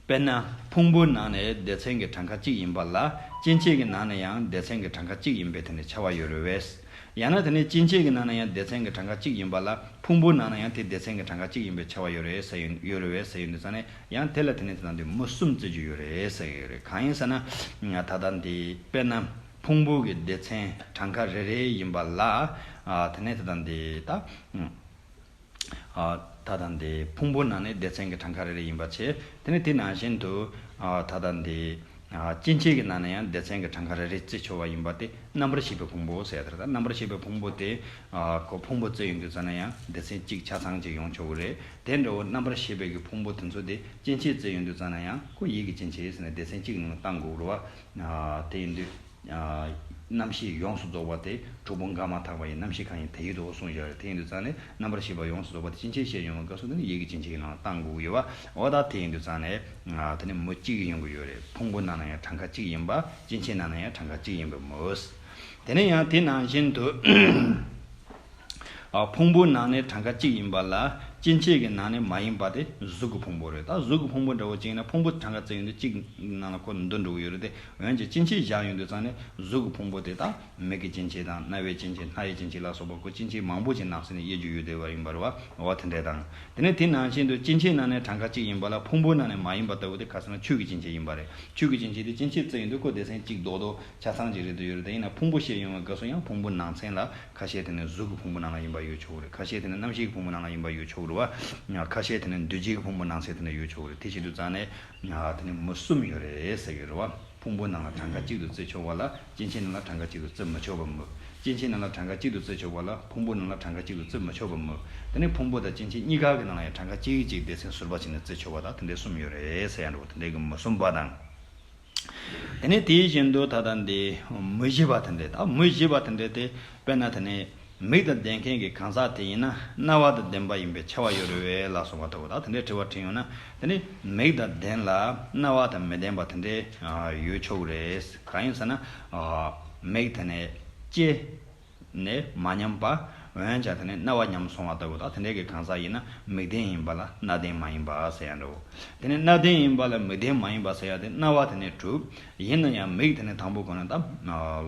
དཔེར་ན། ཕུང་པོའི་ནང་ནས་སྡེ་ཚན་གྱི་གྲངས་ཀ་གཅིག་ཡིན་པ་ལ། སྐྱེ་མཆེད་ཀྱི་ནང་ནས་ཡང་སྡེ་ཚན་གྱི་གྲངས་ཀ་གཅིག་ཡིན་པས་དེ་ནི་ཕྱྭ་པ་ཡོད་རེད་པས། ཡང་ན་དེ་ནི་སྐྱེ་མཆེད་ཀྱི་ནང་ནས་ཡང་སྡེ་ཚན་གྱི་གྲངས་ཀ་གཅིག་ཡིན་པ་ལ། ཕུང་པོའི་ནང་ནས་ཡང་དེ་སྡེ་ཚན་གྱི་གྲངས་ཀ་གཅིག་ཡིན་པས་ཕྱྭ་པ་ཡོད་རེད་ཟེར་ཡོད་རེད་པས་ཟེར་ཡོང་དུས་ཙང་ནས། ཡང་དེ་ལ་དེ་ནི་དེ་དང་དེ་མུ་གསུམ་བརྩི་རྒྱུ་ཡོད་རེད་ཟེར་གྱི་ཡོད་རེད། གང་ཡིན་ཟེར་ན། ད་ལྟ་འདི་དཔེར་ན། ཕུང་པོ་གི་སྡེ་ཚན་གྲངས་ཀ་རེ་རེ་ཡིན་པ་ལ། ཨ། དེ་ནས་དེ་དང་དེ་ད། ཨ། ད་ལྟ་འདི་ཕུང་པོ་ནང་ནས་སྡེ་ཚན་གྱི་གྲངས་ཀ་རེ་རེ་ཡིན་པ་བྱས། དེ་ནས་དེ་ནང་བཞིན་དུ། ཨ། ད་ལྟ་འདི། ཨ། སྐྱེ་མཆེད་ཀྱི་ནང་ནས་ཡང་སྡེ་ཚན་གྱི་གྲངས་ཀ་རེ་རེ་བརྩི་ཆོག་པ་ཡིན་པ་དེ་རྣམ་པར་ཤེས་པའི་ཕུང་པོ་ཟེར་ཡ་དེ་རེད། ད་རྣམ་པར་ཤེས་པའི་ཕུང་པོ་དེ། ཨ། ཁོ་ཕུང་པོ་བརྩི་ཡོང་དུས་ཙང་ན་ཡང་སྡེ་ཚན་གཅིག་ཆ་ཚང་གཅིག་ཡོང་ཆོག་གི་རེད། དེ་འདྲ་བོ་རྣམ་པར་ཤེས་པའི་གི་ཕུང་པོ་དེ་ཚོ་དེ་སྐྱེ་མཆེད་བརྩི་ཡོང་དུས་ཙང་ན་ཡང་ཁོ་ཡིད་ཀྱི་སྐྱེ་མཆེད་ཟེར་ནས་སྡེ་ཚན་གཅིག་ནང་བཏང་དགོས་རེད་པ། ཨ། དེ་ཡིན་དུས། ཨ། རྣམ་ཤེས་ཡོངས་སུ་རྫོགས་པ་དེ་དྲུག་པོ་འགགས་མ་ཐག་པ་ཡི་རྣམ་ཤེས་གང་ཡིན་དེ་ཡོད་དོ་གསུངས་ཡོད་རེད། དེ་ཡིན་དུས་ཙང་ནས་རྣམ་པར་ཤེས་པ་ཡོངས་སུ་རྫོགས་པ་དེ་སྐྱེ་མཆེད་བཤད་ཡོང་བའི་སྐབས་སུ་དེ་ནི་ཡིད་ཀྱི་སྐྱེ་མཆེད་ཀྱི་ནང་ལ་བཏང་དགོས་ཀྱི་ཡོད་པ། འོ་ད་དེ་ཡིན་དུས་ཙང་ནས་དེ་ནི་མུ་གཅིག་ཡོང་གི་ཡོད་རེད། ཕུང་པོའི་ནང་ན་ཡང་གྲངས་ཀ་གཅིག་ཡིན་པ། སྐྱེ་མཆེད་ནང་ན་ཡང་གྲངས་ཀ་གཅིག་ཡིན་པའི་མུ། དེ་ནས་ཡང་དེ་ནང་བཞིན་དུ། ཨ། ཕུང་པོའི་ནང་ནས་གྲངས་ཀ་གཅིག་ཡིན་པ་ལ་སྐྱེ་མཆེད་ཀྱི་ནང་ནས་མ་ཡིན་པ་དེ་གཟུགས་ཀྱི་ཕུང་པོ་རེད། ད་གཟུགས་ཀྱི་ཕུང་པོ་འདྲ་བོ་གཅིག་ཡིན་ན་ཕུང་པོ་གྲངས་ཀ་བརྩི་ཡོང་དུས་གཅིག་ནང་ལ་ཁོ་འདུ་འགྲོ་གི་ཡོད་རེད་དེ། འོན་ཀྱང་སྐྱེ་མཆེད་བཞག་ཡོང་དུས་ཙང་ནས་གཟུགས་ཀྱི་ཕུང་པོ་དེ་དག་མིག་གི་སྐྱེ་མཆེད་དང་རྣ་བའི་སྐྱེ་མཆེད། སྣ་ཡི་སྐྱེ་མཆེད་ལ་སོགས་པ་ཁོ་སྐྱེ་མཆེད་མང་པོ་ཅིག་ནང་གསེས་ནས་དབྱེ་རྒྱུ་ཡོད་བསྡད་པ་ཡིན་པ་རེད་བ། འོ་དེ་འདྲ་དང་། དེ་ནས་དེ་ནང་བཞིན་དུ་སྐྱེ་མཆེད་ནང་ནས་གྲངས་ཀ་གཅིག་ཡིན་པ་ལ་ཕུང་པོའི་ནང་ནས་མ་ཡིན་པ་ལྟ་བུ་དེ་ག་ཟེར་ན་ཆོས་ཀྱི་སྐྱེ་མཆེད་ཡིན་པ་རེད། ཆོས་ཀྱི་སྐྱེ་མཆེད་དེ་སྐྱེ་མཆེད་བརྩི་ཡོང་དུས་ཁོ་སྡེ་ཚན་གཅིག་རྡོག་རྡོག་ཆ་ཚང་ཅིག་རེད་འདོད་ཡོད་རེད། དེ་ཡིན་ན་ཕུང་པོ་བཤད་ཡོང་བའི་སྐབས་སུ་ཡང་ཕུང་པོའི་ནང་ཚན་ལ་ཁ་ཤས་དེ་ནི་གཟུགས་ཀྱི་ཕུང་པོའི་ནང་ལ་ཡིན་པ་ཡོད་ཆོག་གི་རེད། ཁ་ཤས་དེ་ནི་རྣམ་ཤེས་ཀྱི་ཕུང་པོའི་ནང་ལ་ཡིན་པ་ཡོད་ཆོག་གི་རེད་བ། ཁ་ཤས་དེ་ནི་འདུ་བྱེད་ཀྱི་ཕུང་པོའི་ནང་ཚན་དེ་ནི་ཡོད་ཆོག་གི་རེད། དེ་བྱེད་དུས་ཙང་ནས་དེ་ནི་མུ་གསུམ་ཡོད་རེད་ཟེར་གི་རེད་བ། ཕུང་པོའི་ནང་ལ་གྲངས་ཀ་གཅིག་ཏུ་བརྩི་ཆོག་པ་ལ་སྐྱེ་མཆེད་ནང་ལ་གྲངས་ཀ་གཅིག་ཏུ་བརྩི་མི་ཆོག་པ་མུ། སྐྱེ་མཆེད་ནང་ལ་གྲངས་ཀ་གཅིག་ཏུ་བརྩི་ཆོག་པ་ལ་ཕུང་པོའི་ནང་ལ་གྲངས་ཀ་གཅིག་ཏུ་བརྩི་མི་ཆོག་པ་མུ། དེ་ནི་ཕུང་པོ་དང་སྐྱེ་མཆེད་གཉིས་ཀ་གི་ནང་ལ་ཡང་གྲངས་ཀ་གཅིག་གཅིག་སྡེ་ཚན་ཟུར་པ་བྱས་ནས་བརྩི་ཆོག་པ་དང་དེ་འདྲའི་གསུམ་ཡོད་རེད་ཟེར་ཡ་འདྲ་བོ་དེ་འདྲའི་གི་མུ་གསུམ་པ་དང་། དེ་ནས་དེ་བཞིན་དུ་ད་ལྟ་འདི་མུ་བཞི་པ་དེ་འདྲ། ད་མུ་བཞི་པ་དེ་འདྲ་དེ་དཔེར་ན་དེ་ནས་མིག་དང་ལྡན་མཁན་གྱི་གང་ཟག་དེ་ཡིན་ན་རྣ་བ་དང་ལྡན་པ་ཡིན་པའི་ཁྱབ་པ་ཡོད་རེད་བས་ལ་སོགས་པ་ལྟ་བུ། ད་དེ་འདྲའི་དྲི་བ་དྲིས་ཡོང་ན་དེ་ནི་མིག་དང་ལྡན་ལ་རྣ་བ་དང་མི་ལྡན་པ་དེ་འདྲའི་ཡོད་ཆོག་གི་རེད། གང་ཡིན་ཟེར་ན་མིག་དེ་ནས་ལྕེ་ནས་མ་ཉམས་པ། འོན་ཀྱང་དེ་ནས་རྣ་བ་ཉམས་སོང་བ་ལྟ་བུ་དང་དེ་འདྲའི་གི་གང་ཟག་ཡིན་ན་མིག་ལྡན་ཡིན་པ་ལ་རྣ་ལྡན་མ་ཡིན་པ་ཟེར་ཡ་འདྲ་བོ། དེ་ནས་རྣ་ལྡན་ཡིན་པ་ལ་མིག་ལྡན་མ་ཡིན་པ་ཟེར་ཡ་དེ་རྣ་བ་དེ་ནས་གྲུབ། ཡིན་ན་ཡང་མིག་དེ་ནས་དང་པོ་གོ་ནས་ད་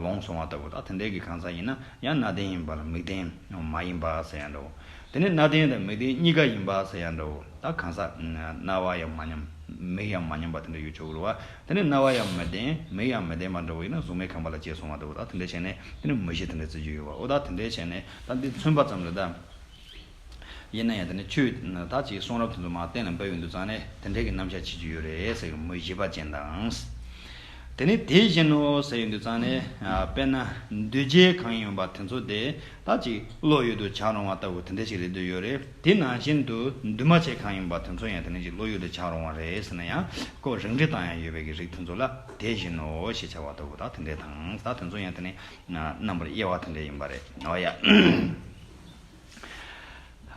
ལོང་སོང་བ་ལྟ་བུ་དང་དེ་འདྲའི་གི་གང་ཟག་ཡིན་ན་ཡང་རྣ་ལྡན་ཡིན་པ་ལ་མིག་ལྡན་མ་ཡིན་པ་ཟེར་ཡ་འདྲ་བོ། དེ་ནས་རྣ་ལྡན་དང་མིག་ལྡན་གཉིས་ཀ་ཡིན་པ་ཟེར་ཡ་འདྲ་བོ། ད་གང་ཟག་རྣ་བ་ཡང་མ་ཉམས་མིག་ཡང་མ་ཉམས་པ་དེ་འདྲ་ཡོད་ཆོག་གི་རེད་བ། དེ་ནས་རྣ་བ་ཡང་མི་ལྡན་མིག་ཡང་མི་ལྡན་པ་འདྲ་བོ་ཡིན་ན་གཟུགས་མེད་ཁང་པ་ལ་སྐྱེས་སོང་བ་འདྲ་བོ། ད་དེ་འདྲ་བྱས་ནས་དེ་ནི་མུ་བཞི་དེ་འདྲ་བརྩི་རྒྱུ་ཡོད་བ། འོ་ད་དེ་འདྲ་བྱས་ནས་ད་འདི་མཚོན་པ་ཙམ་རེད་ད། ཡིན་ན་ཡང་དེ་ནི་ཆོས་ད་ཅིག་གསུང་རབ་དེ་ཚོ་མར་གཏན་ལ་འབེབས་ཡོང་དུས་ཙང་ནས་དེ་འདྲའི་གི་རྣམ་གཞག་བྱེད་རྒྱུ་ཡོད་རེད་ཟེར་གི་མུ་བཞི་པ་ཅན་དང་། དེ་ནི་དེ་བཞིན་ནོ་ཟེར་ཡོང་དུས་ཙང་ནས་དཔེར་ན་འདུས་བྱས་གང་ཡིན་པ་དེ་ཚོ་དེ། ད་ཅིག་བློ་ཡུལ་དུ་བྱ་རུང་བ་ལྟ་བུ་དེ་འདྲ་ཞིག་རེད་འདོད་ཡོད་རེད། དེ་ནང་བཞིན་དུ་འདུས་མ་བྱས་གང་ཡིན་པ་དེ་ཚོ་ཡང་དེ་ནས་ཅིག་བློ་ཡུལ་དུ་བྱ་རུང་བ་རེད་ཟེར་ན་ཡང་ཁོ་རིགས་འགྲེ་སྟངས་ཡང་ཡོད་པའི་གི་རིགས་དེ་ཚོ་ལ་དེ་བཞིན་ནོ་ཞེས་བྱ་བ་ལྟ་བུ་དང་དེ་འདྲ་དང་ད་དེ་ཚོ་ཡང་དེ་ནས་རྣམ་པར་དབྱེ་བ་དེ་འདྲ་ཡིན་པ་རེད། འོ་ཡ།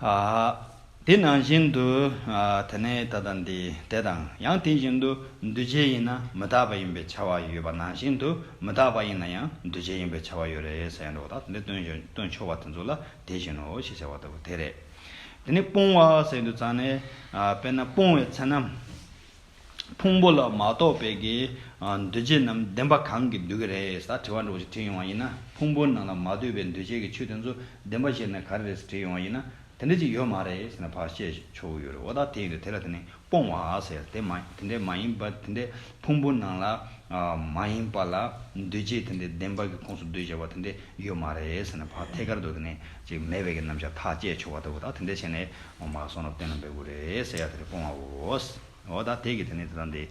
ཨ། དེ་ནང་བཞིན་དུ། ཨ། དེ་ནས་ད་ལྟ་འདི་དེ་དང་ཡང་དེ་བཞིན་དུ་འདུས་བྱས་ཡིན་ན་མི་རྟག་པ་ཡིན་པའི་ཁྱབ་པ་ཡོད་པ་ནང་བཞིན་དུ་མི་རྟག་པ་ཡིན་ན་ཡང་འདུས་བྱས་ཡིན་པའི་ཁྱབ་པ་ཡོད་རེད་ཟེར་ཡ་འདྲ་བོ་དང་དེ་འདྲ་སྟོན་སྟོན་ཆོག་པ་དེ་ཚོ་ལ་དེ་བཞིན་ནོ་ཞེས་བྱ་བ་ལྟ་བུ་དེ་རེད། དེ་ནས་སྤོང་བ་ཟེར་དུས་ཙང་ནས། ཨ། དཔེར་ན་སྤོང་བའི་ཚེ་ན། ཕུང་པོ་ལ་མ་གཏོགས་པའི་གི། ཨ། འདུས་བྱས་རྣམས་བདེན་པ་གང་གིས་འདུལ་གྱི་རེད་ཟེར་དྲི་བ་འདྲ་བོ་ཞིག་དྲིས་ཡོང་བ་ཡིན་ན། ཕུང་པོའི་ནང་ལ་མ་ལྟོས་པའི་འདུས་བྱས་ཀྱི་ཆོས་དེ་ཚོ་བདེན་པ་ཞིག་ན་ག་རེ་རེད་ཟེར་དྲིས་ཡོང་བ་ཡིན་ན། དེ་འདྲ་ཅིག་ཡོད་མ་རེད་ཟེར་ནས་ཕར་བཤད་ཆོག་གི་ཡོད་རེད། འོ་ད་དེ་ཡིན་དུས་དེ་ལ་དེ་ནི་སྤོང་བ་ཟེར་དེ་མ་དེ་འདྲ་མ་ཡིན་པ་དེ་འདྲ་ཕུང་པོའི་ནང་ལ། ཨ། མ་ཡིན་པ་ལ་འདུས་བྱས་དེ་འདྲ་བདེན་པ་གི་ཁོངས་སུ་བསྡུས་བྱ་བ་དེ་འདྲ་ཡོད་མ་རེད་ཟེར་ནས་ཕར་ཐད་ཀར་དུ་དེ་ནས་ཅིག་མེད་པའི་གི་རྣམ་གཞག་ཐག་བཅད་ཆོག་པ་ལྟ་བུ་དང་དེ་འདྲ་བྱས་ནས་འོ་མ་གསུང་རབ་གཏན་ལ་འབེབས་དགོས་རེད་ཟེར་ཡ་དེ་རེད། སྤོང་བའོ། འོ་ད་དེ་གི་དེ་ནས་དེ་དང་དེ།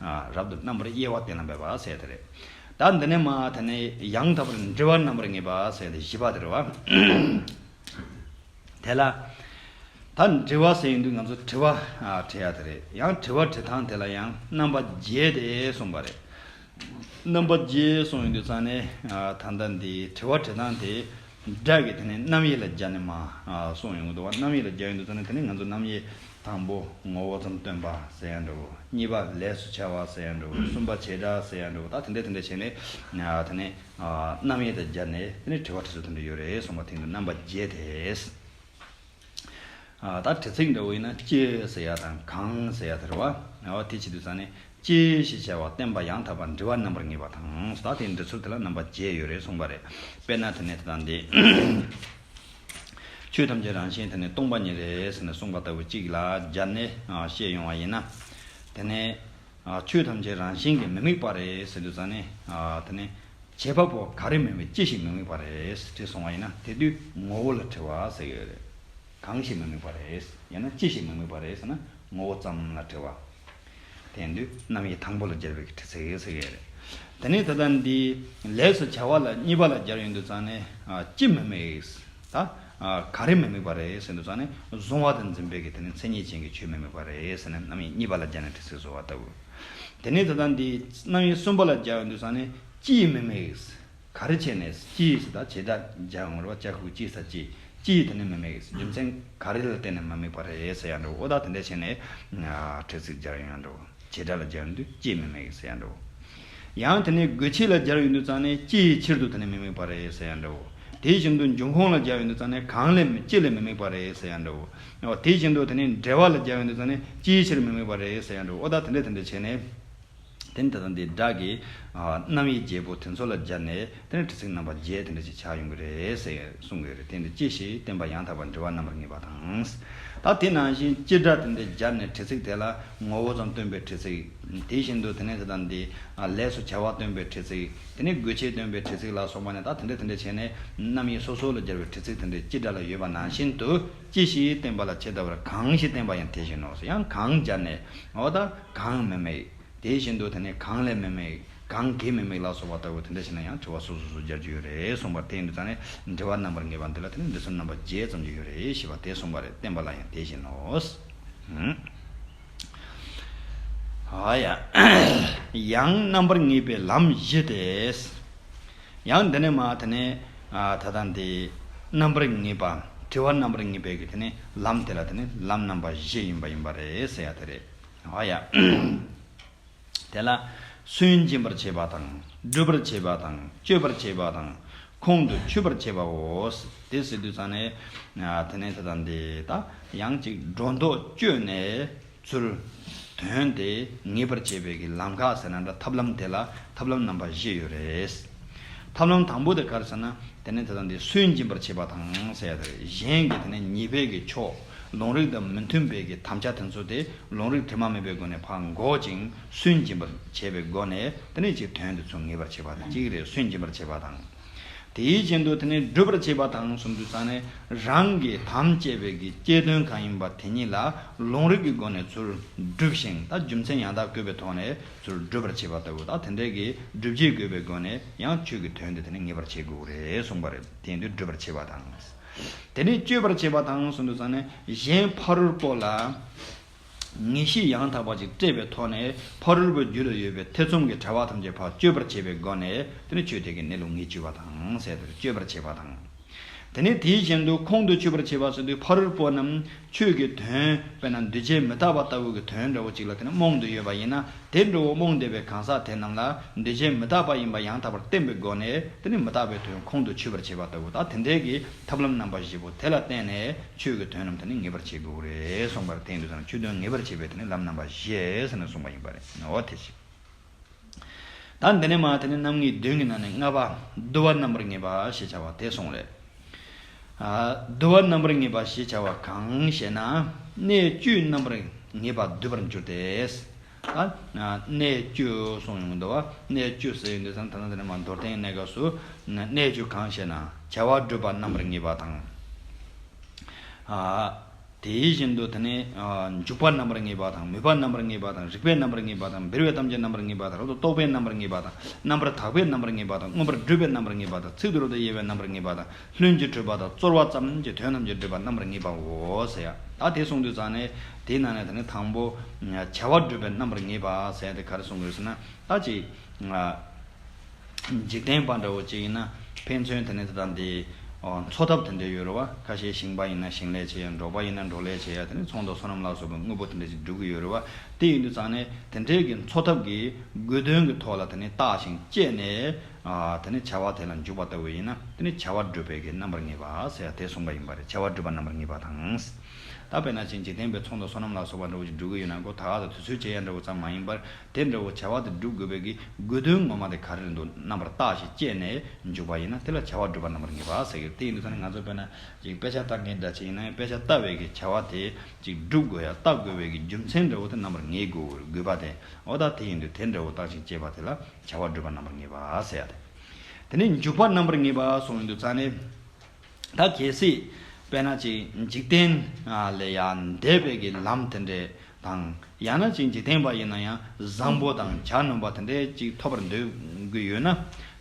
ཨ། རབ་ཏུ་རྣམ་པར་དབྱེ་བ་གཏན་ལ་འབེབས་པ་ཟེར་དེ་རེད། ད་འདི་ནས་མ་དེ་ནས་ཡང་དག་པར་འདྲི་བ་རྣམ་པར་ངེས་པ་ཟེར་དེ་བཞི་པ་དེ་རེད་བ། དེ་ལ། ད་འདྲི་བ་ཟེར་ཡོང་དུས་ང་ཚོ་དྲི་བ། ཨ། དྲི་ཡ་དེ་རེད། ཡང་དྲི་བ་དྲི་སྟངས་དེ་ལ་ཡང་རྣམ་པ་བརྒྱད་དེ་གསུངས་པ་རེད། རྣམ་པ་བརྒྱད་གསུངས་ཡོང་དུས་ཙང་ནས། ཨ། ད་ལྟ་འདི་དྲི་བ་དྲི་སྟངས་དེ། སྒྲ་གི་དེ་ནས་རྣམ་དབྱེ་ལ་སྦྱར་ནས་མ། ཨ། གསུངས་ཡོང་གི་འདུག་བ། རྣམ་དབྱེ་ལ་སྦྱར་ཡོང་དུས་ཙང་ནས་དེ་ནས་ང་ཚོ་རྣམ་དབྱེ་དང་པོ་ངོ་བོ་ཙམ་སྟོན་པ་ཟེར་ཡ་འདྲ་བོ། གཉིས་པ་ལས་སུ་བྱ་བ་ཟེར་ཡ་འདྲ་བོ། གསུམ་པ་བྱེད་སྒྲ་ཟེར་ཡ་འདྲ་བོ། ད་དེ་འདྲ་དེ་འདྲ་བྱས་ནས། ཨ། དེ་ནས། ཨ། རྣམ་དབྱེ་དང་སྦྱར་ནས་དེ་ནས་དྲི་བ་དྲི་ཚུལ་དེ་འདྲ་ཡོད་རེད་གསུངས་པ་དེ་འདུག་རྣམ་པ་བརྒྱད་དེ། ཨ། ད་དྲི་ཚིག་འདྲ་བོ་ཡིན་ན་ཅི་ཟེར་ཡ་དང་གང་ཟེར་ཡ་དེ་རེད་བ། འོ་དེ་བྱེད་དུས་ཙང་ནས་ཅི་ཞེས་བྱ་བ་བསྟན་པ་ཡང་དག་པར་འདྲི་བ་རྣམ་པར་ངེས་པ་དང་། ད་དེའི་འདྲི་ཚུལ་དེ་ལ་རྣམ་པ་བརྒྱད་ཡོད་རེད་གསུངས་པ་རེད། དཔེར་ན་དེ་ནས་ད་ལྟ་འདི། ཆོས་ཐམས་ཅད་རང་བཞིན་དེ་ནི་སྟོང་པ་ཉིད་རེད་ཟེར་ནས་གསུངས་པ་ལྟ་བུ་གཅིག་ལ་སྦྱར་ནས། ཨ། བཤད་ཡོང་བ་ཡིན་ན། དེ་ནས། ཨ། ཆོས་ཐམས་ཅད་རང་བཞིན་གྱིས་མི་དམིགས་པ་རེད་ཟེར་དུས་ཙང་ནས། ཨ། དེ་ནས་བྱེད་པ་པོ་ག་རེ་མི་དམིགས་ཅི་ཞིག་མི་དམིགས་པ་རེད་དྲིས་སོང་བ་ཡིན་ན། དེ་དུས་ངོ་བོ་ལ་དྲི་བ་ཟེར་གྱི་ཡོད་རེད། གང་ཞིག་མི་དམིགས་པ་རེད། ཡང་ན་ཅི་ཞིག་མི་དམིགས་པ་རེད་ཟེར་ན་ངོ་བོ་ཙམ་ལ་དྲི་བ། དེ་ཡིན་དུས་རྣམ་དབྱེ་དང་པོ་ལ་སྦྱར་བའི་དྲི་ཚིག་ཟེར་གྱི་ཡོད་རེད། དེ་ནས་ད་ལྟ་འདི་ལས་སུ་བྱ་བ་ལ་གཉིས་པ་ལ་སྦྱར་ཡོང་དུས་ཙང་ནས། ཨ། ཅི་མི་དམིགས། ད། ཨ། ག་རེ་མི་དམིགས་པ་རེད་ཟེར་དུས་ཙང་ནས་གཟུང་བ་དང་འཛིན་པའི་གི་དེ་ནི་མཚན་ཉིད་ཅན་གྱི་ཆོས་མི་དམིགས་པ་རེད་ཟེར་ནས་རྣམ་དབྱེ་གཉིས་པ་ལ་སྦྱར་ནས་དྲི་ཚིག་བཟོ་བ་ལྟ་བུ། དེ་ནས་ད་ལྟ་འདི་རྣམ་དབྱེ་གསུམ་པ་ལ་སྦྱར་ཡོང་དུས་ཙང་ནས་ཅིས་མི་དམིགས། ག་རེ་བྱས་ནས་ཅི་ཟེར་ད་བྱེད་སྒྲ་སྦྱར་ཡོང་རེད་བ། ཅ་ཁུ་ཅི་ས་ཅི། ཅི་དེ་ནི་མི་དམིགས། རྒྱུ་མཚན་ག་རེ་ལ་བརྟེན་ནས་མི་དམིགས་པ་རེད་ཟེར་ཡ་འདྲ་བོ། ཨོ་ད་དེ་འདྲ་བྱས་ནས་ཨ་ཁྲི་ཚིག་སྦྱར་ཡོང་ཡ་འདྲ་བོ། བྱེད་སྒྲ་ལ་སྦྱར་ཡོང་དུས་ཅི་མི་དམིགས་ཟེར་ཡ་འདྲ་བོ། ཡང་དེ་ནས་དགོས་ཆེད་ལ་སྦྱར་ཡོང་དུས་ཙང་ནས་ཅི་ཡི་ཕྱིར་དུ་དེ་ནི་མི་དམིགས་པ་རེད་ཟེར་ཡ་འདྲ་བོ། དེ་བཞིན་དུ་འབྱུང་ཁུངས་ལ་སྦྱར་ཡོང་དུས་ཙང་ནས་གང་ལས་ཅི་ལས་མི་དམིགས་པ་རེད་ཟེར་ཡ་འདྲ་བོ། ཨོ་དེ་བཞིན་དུ་དེ་ནས་འབྲེལ་བ་ལ་སྦྱར་ཡོང་དུས་ཙང་ནས་ཅིའི་ཕྱིར་མི་དམིགས་པ་རེད་ཟེར་ཡ་འདྲ་བོ། ཨོ་ད་དེ་འདྲ་དེ་འདྲ་བྱས་ནས། དེ་ནི་ད་ལྟ་འདི་སྒྲ་གི་ཨ་རྣམ་དབྱེ་བརྒྱད་པོ་དེ་ཚོ་ལ་སྦྱར་ནས་དེ་ནི་ཁྲི་ཚིག་རྣམ་པ་བརྒྱད་དེ་འདྲ་ཞིག་ཆགས་ཡོང་གི་རེད་ཟེར་གསུང་གི་ཡོད་རེད། དེ་འདི་ཅི་ཞིག་བསྟན་པ་ཡང་དག་པར་འགྲེལ་བ་རྣམ་པར་ངེས་པ་དང་། ད་དེ་ནང་བཞིན་སྤྱི་སྒྲ་དེ་འདྲ་སྦྱར་ནས་ཁྲི་ཚིག་དེ་ལ་ངོ་བོ་ཙམ་སྟོན་པའི་ཁྲི་ཚིག་དེ་བཞིན་དུ་དེ་ནི་ད་ལྟ་འདི་ཨ་ལས་སུ་བྱ་བ་སྟོན་པའི་ཁྲི་ཚིག་དེ་ནི་དགོས་ཆེད་སྟོན་པའི་ཁྲི་ཚིག་ལ་སོགས་པ་ནི་ད་དེ་འདྲ་དེ་འདྲ་བྱས་ནས་རྣམ་དབྱེ་སོ་སོ་ལ་སྦྱར་བའི་ཁྲི་ཚིག་དེ་འདྲ་སྤྱི་སྒྲ་ལ་ཡོད་པ་ནང་བཞིན་དུ་ཅི་ཞིག་བསྟན་པ་ལ་ཇི་ལྟ་བར་གང་ཞིག་བསྟན་པ་ཡང་དེ་བཞིན་ནོ། ཡང་གང་སྦྱར་ནས་འོ་ད་གང་མི་དམིགས། དེ་བཞིན་དུ་དེ་ནི་གང་ལས་མི་དམིགས། གང་གིས་མི་དམིགས་ལ་སོགས་པ་ལྟ་བུ་དེ་འདྲ་ཞིག་ན་ཡང་དྲི་བ་སོ་སོ་སོ་སྦྱར་རྒྱུ་ཡོད་རེད་གསུངས་པ། དེ་ཡིན་དུས་ཙང་ནས་འགྲེལ་བ་རྣམ་པར་ངེས་པ་འདི་ལ་དེ་ནི་འདི་ཚོ་རྣམ་པ་བརྒྱད་ཙམ་ཞིག་ཡོད་རེད་ཞེས་པ་དེ་གསུངས་པ་རེད། བསྟན་པ་ལ་ཡང་དེ་བཞིན་ནོ། ཨ་ཡ། ཡང་རྣམ་པར་ངེས་པའི་ལམ་བཞི་སྟེ། ཡང་འདི་ནས་མ་དེ་ནས་ད་ལྟ་འདི་རྣམ་པར་ངེས་པ། དྲི་བ་རྣམ་པར་ངེས་པའི་གི་དེ་ནས་ལམ་དེ་ལ་དེ་ནས་ལམ་རྣམ་པ་བཞི་ཡིན་པ་ཡིན་པ་རེད་ཟེར་ཡ་དེ་རེད། ཨ་ཡ། དེ་ལ་སུན་འབྱིན་པར་བྱེད་པ་དང་། སྒྲུབ་པར་བྱེད་པ་དང་། གཅོད་པར་བྱེད་པ་དང་། ཁོང་དུ་ཆུད་པར་བྱེད་པའོ། དེ་ཟེར་དུས་ཙང་ནས་དེ་ནས་ད་ལྟ་འདི་ད་ཡང་ཅིག་སྒྲོ་འདོགས་གཅོད་ནས་ཚུར་དོན་དེ་ངེས་པར་བྱེད་པའི་གི་ལམ་ཁ་ཟེར་ན་འདྲ། ཐབས་ལམ་དེ་ལ་ཐབས་ལམ་རྣམ་པ་བཞི་ཡོད་རེད། ཐབས་ལམ་དང་པོ་དེ་ག་རེ་ཟེར་ན། དེ་ནས་ད་ལྟ་འདི་སུན་འབྱིན་པར་བྱེད་པ་དང་ཟེར་ཡ་དེ་རེད། གཞན་གྱི་དེ་ནས་ཉེས་པའི་གི་ཕྱོགས། ལུང་རིགས་དང་མི་མཐུན་པའི་གི་དམ་བཅའ་དེ་ཚོ་དེ་ལུང་རིགས་དྲི་མ་མེད་པའི་སྒོ་ནས་ཕར་འགོག་ཅིང་སུན་འབྱིན་པར་བྱེད་པའི་སྒོ་ནས་དེ་ནས་ཅིག་དོན་དེ་ཚོ་ངེས་པར་བྱེད་པ་དང་གཅིག་རེད། སུན་འབྱིན་པར་བྱེད་པ་དང་། དེའི་རྐྱེན་དུ་དེ་ནས་སྒྲུབ་པར་བྱེད་པ་དང་གསུངས་དུས་ཙང་ནས་རང་གི་དམ་བཅས་པའི་གི་བཅས་དོན་གང་ཡིན་པ་དེ་ཉིད་ལ་ལུང་རིགས་ཀྱི་སྒོ་ནས་ཚུར་སྒྲུབ་ཤིང་། ད་རྒྱུ་མཚན་ཡང་དག་བཀོད་པའི་ཐོག་ནས་ཚུར་སྒྲུབ་པར་བྱེད་པ་ལྟ་བུ། ད་དེ་འདྲའི་གི་སྒྲུབ་བྱེད་དགོས་པའི་སྒོ་ནས་ཡང་ཆོས་ཀྱི་དོན་དེ་དེ་ནས་ངེས་པར་བྱེད་དགོས་རེད་གསུངས་པ་རེད། དེ་ཡིན་དུས་སྒྲུབ་པར་བྱེད་པ་དང་། དེ་ནས་གཅོད་པར་བྱེད་པ་དང་གསུངས་དུས་ཙང་ནས་གཞན་ཕ་རོལ་པོ་ལ་ངེས་ཤེས་ཡང་དག་པ་ཅིག་སྤྲད་པའི་ཐོག་ནས་ཕ་རོལ་པོའི་རྒྱུད་ལ་ཡོད་པའི་ཐེ་ཚོམ་གྱི་བྲལ་བ་ཐམས་ཅད་ཕར་གཅོད་པར་བྱེད་པའི་སྒོ་ནས་དེ་ནི་ཆོས་དེ་གི་གནས་ལུགས་ངེས་བཅུག་པ་དང་ཟེར་དེར་གཅོད་པར་བྱེད་པ་དང་། དེ་ནས་དེའི་གཞན་དུ་ཁོང་དུ་ཆུད་པར་བྱེད་པ་ཟེར་དུས་ཕ་རོལ་པོ་རྣམས་ཆོས་ཀྱི་དོན་དཔེར་ན་འདུས་བྱས་མི་རྟག་པ་ལྟ་བུ་གི་དོན་འདྲ་བོ་ཅིག་ལ་དེ་ནི་རྨོངས་ཏེ་ཡོད་པ་ཡིན་ན། དེ་འདྲ་བོ་རྨོངས་བསྡད་པའི་གང་ཟག་དེ་རྣམས་ལ་འདུས་བྱས་མི་རྟག་པ་ཡིན་པ་ཡང་དག་པར་བསྟན་པའི་སྒོ་ནས་དེ་ནི་མི་རྟག་པའི་དོན་ཁོང་དུ་ཆུད་པར་བྱེད་པ་ལྟ་བུ། ད་དེ་འདྲའི་གི་ཐབས་ལམ་རྣམ་པ་བཞི་པོ་དེ་ལ་བརྟེན་ནས་ཆོས་ཀྱི་དོན་རྣམས་དེ་ནི་ངེས་པར་བྱེད་དགོས་རེད་གསུངས་པར་བརྟེན་དུས་ཙང་ཆོས་དོན་ངེས་པར་བྱེད་པའི་དེ་ནི་ལམ་རྣམ་པ་བཞི་ཟེར་ནས་གསུངས་པ་ཡིན་པ་རེད། འོ་དེ་བཞིན། ད་འདི་ནས་མ་དེ་ནི་རྣམ་ངེས་བདུན་གྱི་ནང་ནས་ལྔ་པ་བསྡུ་བ་རྣམ་པར་ངེས་པ་ཞེས་བྱ་བ་དེ་གསུངས་རེད། ཨ། བསྡུ་བ་རྣམ་པར་ངེས་པ་ཞེས་བྱ་བ་གང་ཞེ་ན། གནས་བཅུའི་རྣམ་པར་ངེས་པ་བསྡུ་བར་འགྱུར་ཏེ། ཨ། གནས་བཅུ་གསུངས་ཡོང་འདུག་བ། གནས་བཅུ་ཟེར་ཡོང་དུས་ཙང་ད་ལྟ་འདི་ནས་མ་མདོར་བསྟན་གནས་སྐབས་སུ་གནས་བཅུ་གང་ཞེ་ན། བྱ་བ་སྒྲུབ་པ་རྣམ་པར་ངེས་པ་དང་། ཨ། དེ་བཞིན་དུ་དེ་ནས་ཨ་འཇུག་པ་རྣམ་པར་ངེས་པ་དང་། མོས་པ་རྣམ་པར་ངེས་པ་དང་། རིགས་པའི་རྣམ་པར་ངེས་པ་དང་། འབུལ་བའི་ཐམས་ཅད་རྣམ་པར་ངེས་པ་དང་། རབ་ཏུ་རྟོག་པའི་རྣམ་པར་ངེས་པ་དང་། རྣམ་པར་དག་པའི་རྣམ་པར་ངེས་པ་དང་། མངོན་པར་སྒྲུབ་པའི་རྣམ་པར་ངེས་པ་དང་། ཚིག་ཏུ་རབ་ཏུ་དབྱེ་བའི་རྣམ་པར་ངེས་པ་དང་། ལྷུན་གྱིས་གྲུབ་པ་དང་། རྩོལ་བ་ཙམ་གྱིས་དོན་ཐམས་ཅད་འགྲུབ་པ་རྣམ་པར་ངེས་པའོ་ཟེར་ཡ། ད་དེ་གསུངས་དུས་ཙང་ནས་དེའི་ནང་ནས་དེ་ནི་དང་པོ་བྱ་བ་སྒྲུབ་པའི་རྣམ་པར་ངེས་པ་ཟེར་ཡ་དེ་ག་རེ་གསུངས་དགོས་ཟེར་ན། ད་ཅིག་འཇིག་རྟེན་པ་འདྲ་བོ་ཅིག་ཡིན་ན་ཕན་ཚུན་དེ་ནས་དེ་དང་དེ་འཚོ་ཐབས་དེ་འདྲ་ཡོད་རེད་བ། ཁ་ཤས་ཞིང་པ་ཡིན་ན་ཞིང་ལས་བྱེད་ཡ། འབྲོག་པ་ཡིན་ན་འབྲོག་ལས་བྱེད་ཡ། དེ་ནས་ཚོང་དང་སོ་ནམ་ལ་སོགས་པའི་དངོས་པོ་དེ་འདྲ་ཅིག་སྒྲུབ་ཀྱི་ཡོད་རེད་བ། དེ་ཡིན་དུས་ཙང་ནས་དེ་འདྲའི་གི་འཚོ་ཐབས་ཀྱི་དགོས་དོན་གྱི་ཐོག་ལ་དེ་ནས་བརྟག་ཅིང་དཔྱད་ནས་དེ་ནས་བྱ་བ་དེ་ལ་འཇུག་པ་ལྟ་བུ་ཡིན་ན་དེ་ནས་བྱ་བ་སྒྲུབ་པའི་གི་རྣམ་པར་ངེས་པ་ཟེར་ཡ་དེ་གསུངས་པ་ཡིན་པ་རེད། བྱ་བ་སྒྲུབ་པ་རྣམ་པར་ངེས་པ་དང་། ད་དཔེར་ན་ཅིག་འཇིག་རྟེན་པའི་ཚོང་དང་སོ་ནམ་ལ་སོགས་པ་འདྲ་བོ་ཅིག་སྒྲུབ་ཀྱི་ཡོད་ན་ཁོ་ད་ག་ད་དུས་ཚོད་བྱེད་ཡ་འདྲ་བོ་ཙམ་མ་ཡིན་པར་དེ་འདྲ་བོ་བྱ་བ་དེ་སྒྲུབ་དགོས་པའི་གི་དགོས་དོན་ངོ་མ་དེ་ག་རེ་རེད་འདུག་རྣམ་པར་བརྟག་ཞིང་དཔྱད་ནས་འཇུག་པ་ཡིན་ན་དེ་ལ་བྱ་བ་སྒྲུབ་པ་རྣམ་པར་ངེས་པ་ཟེར་གི། དེ་ཡིན་དུས་ཙང་ནས་ང་ཚོ་དཔེར་ན་ཅིག་དཔེ་ཆ་ལྟ་མཁན་འདྲ་ཅིག་ཡིན་ན་ཡང་དཔེ་ཆ་ལྟ་བའི་གི་བྱ་བ་དེ་ཅིག་སྒྲུབ་དགོས་ཡ་ལྟ་དགོས་པའི་གི་རྒྱུ་མཚན་འདྲ་བོ་དེ་རྣམ་པར་ངེས་དགོས་དགོས་པ་དེ། འོ་ད་དེ་ཡིན་དུས་དེ་འདྲ་བོ་བརྟག་ཅིང་དཔྱད་པ་དེ་ལ་བྱ་བ་སྒྲུབ་པ་རྣམ་པར་ངེས་པ་ཟེར་ཡ་དེ། དེ་ནས་འཇུག་པ་རྣམ་པར་ངེས་པ་གསུངས་ཡོང་དུས་ཙང་ནས། ད་གལ་སྲིད་དཔེར་ན་ཅིག་འཇིག་རྟེན་ལ་ཡང་འདས་པའི་གི་ལམ་དེ་འདྲས་དང་། ཡང་ན་ཅིག་འཇིག་རྟེན་པ་ཡིན་ན་ཡང་བཟང་པོ་དང་བྱ་སྣོམ་པ་དེ་འདྲས་ཅིག་ཐོབ་པར་འདོད་ཀྱི་ཡོད་ན།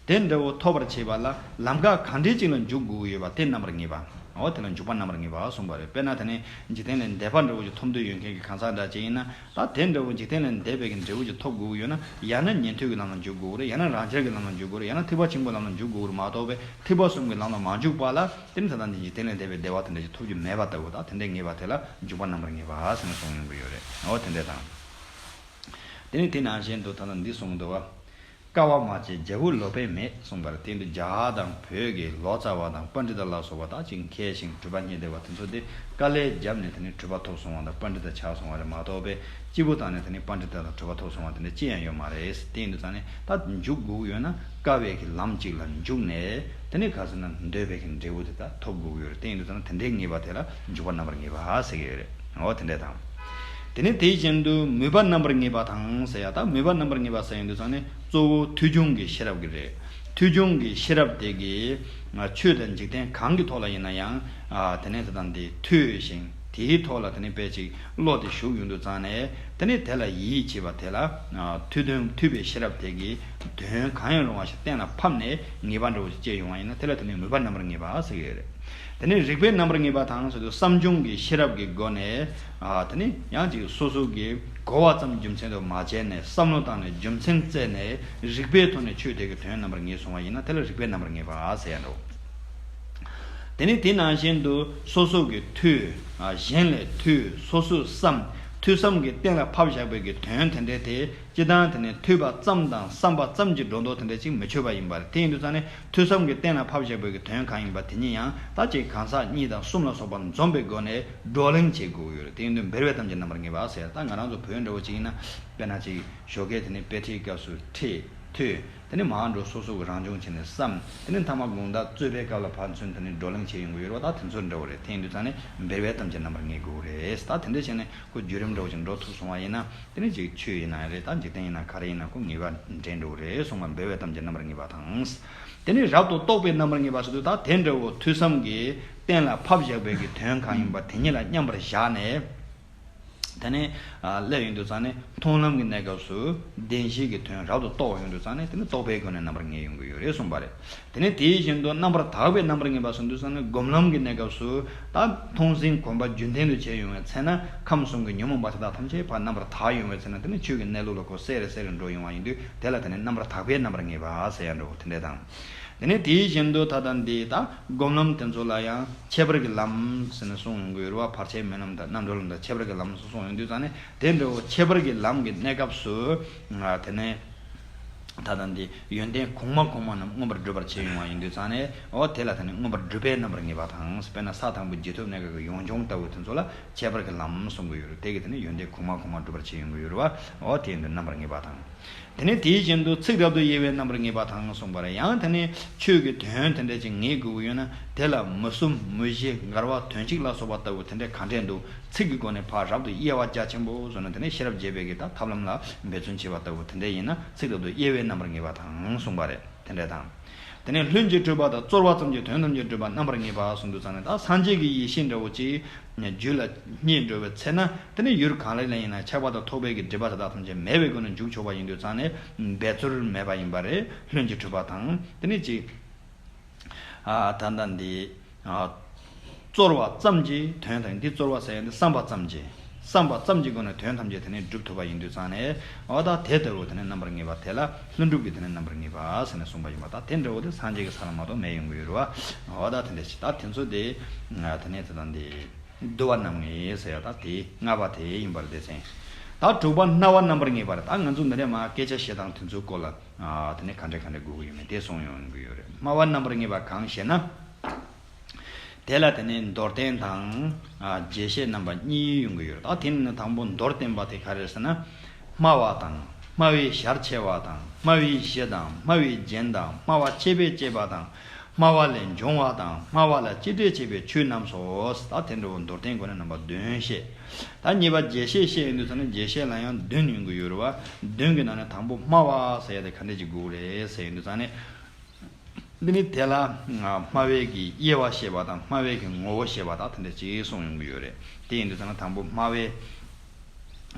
དེ་འདྲ་བོ་ཐོབ་པར་བྱེད་པ་ལ་ལམ་ཁ་གང་འདྲས་ཅིག་ལ་འཇུག་དགོས་ཀྱི་ཡོད་པ་དེ་རྣམ་པར་ངེས་པ། འོ་དེ་ལ་འཇུག་པ་རྣམ་པར་ངེས་པ་གསུངས་པ་རེད། དཔེར་ན་དེ་ནི་འཇིག་རྟེན་ལས་འདས་པ་འདྲ་བོ་ཅིག་ཐོབ་འདོད་ཡོད་མཁན་གྱི་གང་ཟག་འདྲ་ཅིག་ཡིན་ན། ད་དེ་འདྲ་བོ་འཇིག་རྟེན་ལས་འདས་པའི་གི་འབྲས་བུ་ཅིག་ཐོབ་དགོས་ཀྱི་ཡོད་ན། ཡང་ན་ཉན་ཐོས་ཀྱི་ལམ་ལ་འཇུག་དགོས་ཀྱི་རེད། ཡང་ན་རང་རྒྱལ་གྱི་ལམ་ལ་འཇུག་དགོས་རེད། ཡང་ན་ཐེག་པ་ཆེན་པོའི་ལམ་ལ་འཇུག་དགོས་ཀྱི་རེད་མ་གཏོགས་པའི་ཐེག་པ་གསུམ་གྱི་ལམ་ལ་མ་འཇུག་པ་ལ་དེ་ནི་ད་ལྟ་འདི་འཇིག་རྟེན་ལས་འདས་པའི་བདེ་བ་དེ་འདྲ་ཅིག་ཐོབ་རྒྱུ་མེད་པ་ལྟ་བུ། ད་དེ་འདྲའི་ངེས་པ་དེ་ལ་འཇུག་པ་རྣམ་པར་ངེས་པ་ཟེར་ནས་གསུངས་ཡོང་གི་ཡོད་རེད། འོ་དེ་འདྲ་དང་། དེ་ནི་དེ་ནང་བཞིན་དུ་ད་ལྟ་འདི་གསུངས་འདུག་བ། དཀའ་བ་མ་སྤྱད་རྒྱལ་པོ་ལོག་པའི་མེད་གསུངས་པར་བརྟེན་དུ། རྒྱ་དང་བོད་ཀྱི་ལོ་ཙཱ་བ་དང་པཎྜི་ཏ་ལ་སོགས་པ་དག་ཅིང་མཁས་ཤིང་གྲུབ་པ་བརྙེས་བསྡད་པ་དེ་ཚོ་དེ་དཀའ་ལས་བརྒྱབ་ནས་དེ་ནི་གྲུབ་པ་ཐོབ་སོང་བ་དང་པཎྜི་ཏ་ཆགས་སོང་བ་རེད་མ་གཏོགས་པའི་སྐྱིད་པོ་བཏང་ནས་དེ་ནི་པཎྜི་ཏ་དང་གྲུབ་པ་ཐོབ་སོང་བ་དེ་འདྲ་ཅི་ཡང་ཡོད་མ་རེད། དེ་ཡིན་དུས་ཙང་ནས་ད་འཇུག་དགོས་ཡོད་ན་དཀའ་བའི་གི་ལམ་གཅིག་ལ་འཇུག་ནས་དེ་ནི་ག་ཟེར་ན་འདོད་པའི་གི་འབྲས་བུ་དེ་ད་ཐོབ་དགོས་ཡོད་རེད། དེ་ཡིན་དུས་ཙང་ནས་དེ་འདྲའི་ངེས་པ་དེ་ལ་འཇུག་པ་རྣམ་པར་ངེས་པ་ཟེར་གི་ཡོད་རེད། འོ་དེ་འདྲ་དང་། དེ་ནས་དེ་བཞིན་དུ་མོས་པ་རྣམ་པར་ངེས་པ་དང་ཟེར་ཡ། ད་མོས་པ་རྣམ་པར་ངེས་པ་ཟེར་ཡོང་དུས་ཙང་ནས་གཙོ་བོ་ཐོས་བྱུང་གི་ཤེས་རབ་ཀྱི་རེད། ཐོས་བྱུང་གི་ཤེས་རབ་དེ་གིས་ཆོས་དང་འཇིག་རྟེན་གང་གི་ཐོག་ལ་ཡིན་ན་ཡང་། དེ་ནས་དེ་དང་དེ་ཐོས་ཤིང་དེའི་ཐོག་ལ་དེ་ནས་དཔེ་ཅིག་བློ་དེ་ཞུགས་ཡོང་དུས་ཙང་ནས་དེ་ནས་དེ་ལ་ཡིད་ཆེས་པ་དེ་ལ། ཐོས་དོན་ཐོས་པའི་ཤེས་རབ་དེ་གིས་དོན་གང་ཡང་རུང་བ་ཞིག་གཏན་ལ་ཕབ་ནས་ངེས་པ་འདྲ་བོ་ཞིག་སྐྱེས་ཡོང་བ་ཡིན་ན་དེ་ལ་དེ་ནས་མོས་པ་རྣམ་པར་ངེས་པ་ཟེར་གྱི་ཡོད་རེད། དེ་ནས་རིགས་པས་རྣམ་པར་ངེས་པ་དང་ཟེར་དུས་བསམ་བྱུང་གི་ཤེས་རབ་ཀྱི་སྒོ་ནས། ཨ། དེ་ནས་ཡང་ཅིག་སོ་སོ་གིས་གོ་བ་ཙམ་རྒྱུ་མཚན་དུ་མ་བྱས་ནས་བསམ་བློ་བཏང་ནས་རྒྱུ་མཚན་བཙལ་ནས་རིགས་པའི་ཐོག་ནས་ཆོས་དེ་གི་དོན་རྣམ་པར་ངེས་སོང་བ་ཡིན་ན་དེ་ལ་རིགས་པས་རྣམ་པར་ངེས་པ་ཟེར་ཡ་འདྲ་བོ། དེ་ནས་དེ་ནང་བཞིན་དུ་སོ་སོ་གིས་ཐོས། ཨ། གཞན་ལས་ཐོས། སོ་སོས་བསམ། ཐོས་བསམ་གྱིས་གཏན་ལ་ཕབ་བཞག་པའི་གི་དོན་དེ་འདྲ་དེ། སྤྱིར་བཏང་དེ་ནི་ཐོས་པ་ཙམ་དང་བསམ་པ་ཙམ་གྱི་སྒྲོ་འདོགས་དེ་འདྲ་ཅིག་མི་ཆོད་པ་ཡིན་པ་རེད། དེ་ཡིན་དུས་ཙང་ནས་ཐོས་བསམ་གྱི་གཏན་ལ་ཕབ་བཞག་པའི་གི་དོན་གང་ཡིན་པ་དེ་ཉིད་ཡང་ད་ཅིག་གང་ཟག་གཉིས་དང་གསུམ་ལ་སོགས་པ་འཛོམས་པའི་སྒོ་ནས་བགྲོ་གླེང་བྱེད་དགོས་ཀྱི་ཡོད་རེད། དེ་ཡིན་དུས་འབེལ་བའི་གཏམ་གྱི་རྣམ་པར་ངེས་པ་ཟེར། ད་ང་རང་ཚོ་བོད་འདྲ་བོ་ཅིག་ཡིན་ན་དཔེར་ན་ཅིག་ཞོགས་ཀས་དེ་ནི་དཔེ་ཁྲིད་སྐབས་སུ་ཁྲིད་ཐོས། དེ་ནི་མར་འགྲོ་སོ་སོ་གི་རང་སྦྱོང་བྱས་ནས་བསམ། དེ་ནི་མཐའ་མ་དགོང་དག་རྩོད་པའི་སྐབས་ལ་ཕར་ཚུར་དེ་ནི་བགྲོ་གླེང་བྱེད་ཡོང་གི་ཡོད་རེད་བ། ད་དེ་ཚོ་འདྲ་བོ་རེད། དེ་ཡིན་དུས་ཙང་ནས་འབེལ་བའི་གཏམ་གྱི་རྣམ་པར་ངེས་དགོས་རེད། ད་དེ་འདྲ་བྱས་ནས་ཁོ་བརྒྱུད་རིམ་འདྲ་བོ་ཅིག་འགྲོ་ཐུབ་སོང་བ་ཡིན་ན། དེ་ནི་ཅིག་ཆོས་ཡིན་ན་ཡང་རེད། ད་འཇིག་རྟེན་ཡིན་ན་ག་རེ་ཡིན་ན་ཁོ་ངེས་པ་འདྲེན་འགྲོ་གི་རེད་གསུངས་པ་འབེལ་བའི་གཏམ་གྱི་རྣམ་པར་ངེས་པ་དང་། དེ་ནི་རབ་ཏུ་རྟོག་པའི་རྣམ་པར་ངེས་པ་ཟེར་དུས་ད་དེ་འདྲ་བོ་ཐོས་བསམ་གྱིས་གཏན་ལ་ཕབ་བཞག་པའི་གི་དོན་གང་ཡིན་པ་དེ་ཉིད་ལ་མཉམ་པར་བཞག་ནས། དེ་ནི་སླེབས་ཡོང་དུས་ཙང་ནས་མཐོང་ལམ་གྱི་གནས་སྐབས་སུ་བདེན་བཞིའི་གི་དོན་རབ་ཏུ་རྟོགས་ཡོང་དུས་ཙང་ནས་དེ་ནི་རྟོག་པའི་སྒོ་ནས་རྣམ་པར་ངེས་ཡོང་གི་ཡོད་རེད་གསུངས་པ་རེད། དེ་ནས་དེ་བཞིན་དུ་རྣམ་པར་དག་པའི་རྣམ་པར་ངེས་པ་ཟེར་དུས་ཙང་ནས་སྒོམ་ལམ་གྱི་གནས་སྐབས་སུ་ད་མཐོང་ཟིན་གོམས་པ་རྒྱུན་ལྡན་དུ་བྱས་ཡོང་བའི་ཚེ་ན་ཁམས་གསུམ་གྱི་ཉོན་མོངས་པ་དེ་དག་ཐམས་ཅད་ཕར་རྣམ་པར་དག་ཡོང་བའི་ཚེ་ན་དེ་ནི་ཆོས་ཀྱི་གནས་ལུགས་ལ་ཁོ་གསལ་རུ་གསལ་རུ་འགྲོ་ཡོང་བ་ཡིན་དུས་དེ་ལ་དེ་ནི་རྣམ་པར་དག་པའི་རྣམ་པར་ངེས་པ་ཟེར་ཡ་འདྲ་བོ་དེ་འདྲ་དང་། དེ་ནས་དེ་བཞིན་དུ་ད་ལྟ་འདི་ད་སྒོམ་ལམ་དེ་ཚོ་ལ་ཡང་ཁྱད་པར་གྱི་ལམ་ཟེར་ནས་གསུངས་ཡོང་གི་ཡོད་རེད་བ། བར་ཆད་མེད་ལམ་དང་རྣམ་གྲོལ་ལམ་དང་ཁྱད་པར་གྱི་ལམ་སོགས་གསུངས་ཡོང་དུས་ཙང་ནས་དེ་འདྲ་བོ་ཁྱད་པར་གྱི་ལམ་གྱི་གནས་སྐབས་སུ། ཨ། དེ་ནས་ད་ལྟ་འདི་ཡོན་ཏན་གོང་མ་གོང་མ་རྣམས་མངོན་པར་འགྲུབ་པར་བྱེད་ཡོང་བ་ཡིན་དུས་ཙང་ནས། འོ་དེ་ལ་དེ་ནས་མངོན་པར་སྒྲུབ་པའི་རྣམ་པར་ངེས་པ་དང་། དཔེར་ན་ས་དང་པོའི་རྗེས་ཐོབ་གནས་སྐབས་ཀྱི་ཡོངས་སྦྱོང་ལྟ་བུ་དེ་ཚོ་ལ་ཁྱད་པར་གྱི་ལམ་གསུང་གི་ཡོད་རེད། དེ་གི་དེ་ནས་ཡོན་ཏན་གོང་མ་གོང་མ་འགྲུབ་པར་བྱེད་ཡོང་གི་ཡོད་རེད་བ། འོ་དེ་ཡིན་དུས་རྣམ་པར་ངེས་པ་དང་། དེ་ནས་དེའི་བཞིན་དུ་ཚིག་རབ་ཏུ་དབྱེ་བའི་རྣམ་པར་ངེས་པ་དང་གསུངས་པ་རེད། ཡང་དེ་ནས་ཆོས་ཀྱི་དོན་དེ་འདྲ་ཅིག་ངེས་དགོས་ཀྱི་ཡོད་ན་དེ་ལ་མུ་གསུམ་མུ་བཞི་འགལ་བ་དོན་གཅིག་ལ་སོགས་པ་ལྟ་བུ་དེ་འདྲ་ག་འདྲས་འདུག་ཚིག་གི་སྒོ་ནས་ཕར་རབ་ཏུ་དབྱེ་བ་རྒྱ་ཆེན་པོ་བཟོས་ནས་དེ་ནས་ཤེས་རབ་རྒྱས་པའི་གི་ད་ཐབས་ལམ་ལ་འབད་བརྩོན་བྱེད་པ་ལྟ་བུ་དེ་འདྲ་ཡིན་ན་ཚིག་རབ་ཏུ་དབྱེ་བའི་རྣམ་པར་ངེས་པ་དང་གསུངས་པ་རེད། དེ་འདྲ་དང་། དེ་ནས་ལྷུན་གྱིས་གྲུབ་པ་དང་རྩོལ་བ་ཙམ་གྱིས་དོན་ཐམས་ཅད་འགྲུབ་པ་རྣམ་པར་ངེས་པ་གསུངས་དུས་ཙང་ནས་ད་སངས་རྒྱས་ཀྱི་ཡེ་ཤེས་འདྲ་བོ་ཅིག་རྒྱུད་ལ་རྙེད་འགྲོ་བའི་ཚེ་ན་དེ་ནི་ཡུལ་གང་ལ་ལ་ཡིན་ན་ཆགས་པ་དང་ཐོགས་པའི་གི་སྒྲིབ་པ་དེ་དག་ཐམས་ཅད་མེད་པའི་སྒོ་ནས་འཇུག་ཆོག་པ་ཡིན་དུས་ཙང་ནས་འབད་རྩོལ་མེད་པ་ཡིན་པ་རེད། ལྷུན་གྱིས་གྲུབ་པ་དང་དེ་ནི་ཅིག་ཨ། ད་ལྟ་འདི། ཨ། རྩོལ་བ་ཙམ་གྱིས་དོན་དང་འདི་རྩོལ་བ་ཟེར་ཡ་འདི་བསམ་པ་ཙམ་གྱིས། བསམ་པ་ཙམ་གྱི་སྒོ་ནས་དོན་ཐམས་ཅད་དེ་ནས་འགྲུབ་ཐུབ་པ་ཡིན་དུས་ཙང་ནས། འོ་ད་དེ་ལྟ་བུ་དེ་ནས་རྣམ་པར་ངེས་པ་དེ་ལ་ལྷུན་གྲུབ་ཀྱི་དེ་ནས་རྣམ་པར་ངེས་པ་ཟེར་ནས་གསུངས་པ་ཡིན་པ། ད་དེ་འདྲ་བོ་དེ་སངས་རྒྱས་ཀྱི་ས་ལ་མ་གཏོགས་མེད་ཡོང་གི་ཡོད་རེད་བ། འོ་ད་དེ་འདྲ་ཞིག་ད་དེ་ཚོ་དེ། ཨ། དེ་ནས་དེ་དང་དེ། བསྡུ་བ་རྣམ་ངེས་ཟེར་ཡ་ད་དེ་ལྔ་པ་དེ་ཡིན་པར་སྡེ་ཚན། ད་དྲུག་པ་སྣང་བ་རྣམ་པར་ངེས་པ་རེད། ད་ང་ཚོ་འདི་ནས་མ་སྐད་ཆ་བཤད་སྟངས་དེ་ཚོའི་སྐོར་ལ། ཨ། དེ་ནས་ག་འདྲ་ག་འདྲ་དགོས་ཀྱི་ཡོད་མེད་དེ་གསུངས་ཡོང་གི་ཡོད་རེད། སྨྲ་བ་རྣམ་པར་ངེས་པ་གང་ཞེ་ན། དེ་ལ་དེ་ནས་མདོར་བསྟན་དང་། ཨ། རྒྱས་བཤད་རྣམ་པ་གཉིས་ཡོང་གི་ཡོད་རེད། ད་དེ་ནི་དང་པོ་མདོར་བསྟན་པ་དེ་ག་རེ་རེད་ཟེར་ན། སྨྲ་བ་དང་། སྨྲ་བའི་ཞར་ཕྱེ་བ་དང་། སྨྲ་བའི་གཞི་དང་། སྨྲ་བའི་རྒྱན་དང་། སྨྲ་བ་ཆད་པས་བཅད་པ་དང་། སྨྲ་བ་ལས་འབྱུང་བ་དང་། སྨྲ་བ་ལ་གཅིག་འབྲེལ་བྱེད་པའི་ཆོས་རྣམས་སོ། ད་དེ་འདྲ་བོ་མདོར་བསྟན་སྒོ་ནས་རྣམ་པ་བདུན་བཤད། ད་གཉིས་པ་རྒྱས་བཤད་བཤད་ཡོང་དུས་ཙམ་ནས་རྒྱས་བཤད་ལ་ཡང་བདུན་ཡོང་གི་ཡོད་རེད་བ། བདུན་གྱི་ནང་ནས་དང་པོ་སྨྲ་བ་ཟེར་ཡ་དེ་ག་འདྲ་ཅིག་དགོས་རེད་ཟེར་ཡོང་དུས་ཙམ་ནས། འདི་ནི་དེ་ལ་སྨྲ་བའི་གི་དབྱེ་བ་བཤད་པ་དང་སྨྲ་བའི་གི་ངོ་བོ་བཤད་པ་དང་དེ་འདྲ་ཅིག་གསུངས་ཡོང་གི་ཡོད་རེད། དེ་ཡིན་དུས་ཙམ་ན་དང་པོ་སྨྲ་བའི།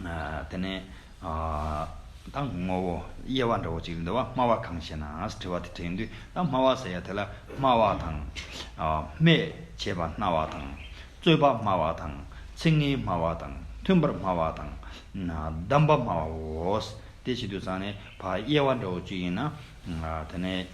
ཨ། དེ་ནས། ཨ། ད་ངོ་བོ་དབྱེ་བ་འདྲ་བོ་ཅིག་འདུག་བ། སྨྲ་བ་གང་ཞེ་ན་དྲི་བ་དེ་དྲིས་དུས། ད་སྨྲ་བ་ཟེར་ཡ་དེ་ལ་སྨྲ་བ་དང་། ཨ། སྨྲས་བྱས་པ་སྨྲ་བ་དང་། རྩོད་པ་སྨྲ་བ་དང་། ཚིག་ངན་སྨྲ་བ་དང་། མཐུན་པར་སྨྲ་བ་དང་། ན། གདམས་པ་སྨྲ་བའོ། དེ་བྱེད་དུས་ཙང་ནས་ཕར་དབྱེ་བ་འདྲ་བོ་ཅིག་ཡིན་ན། ཨ། དེ་ནས།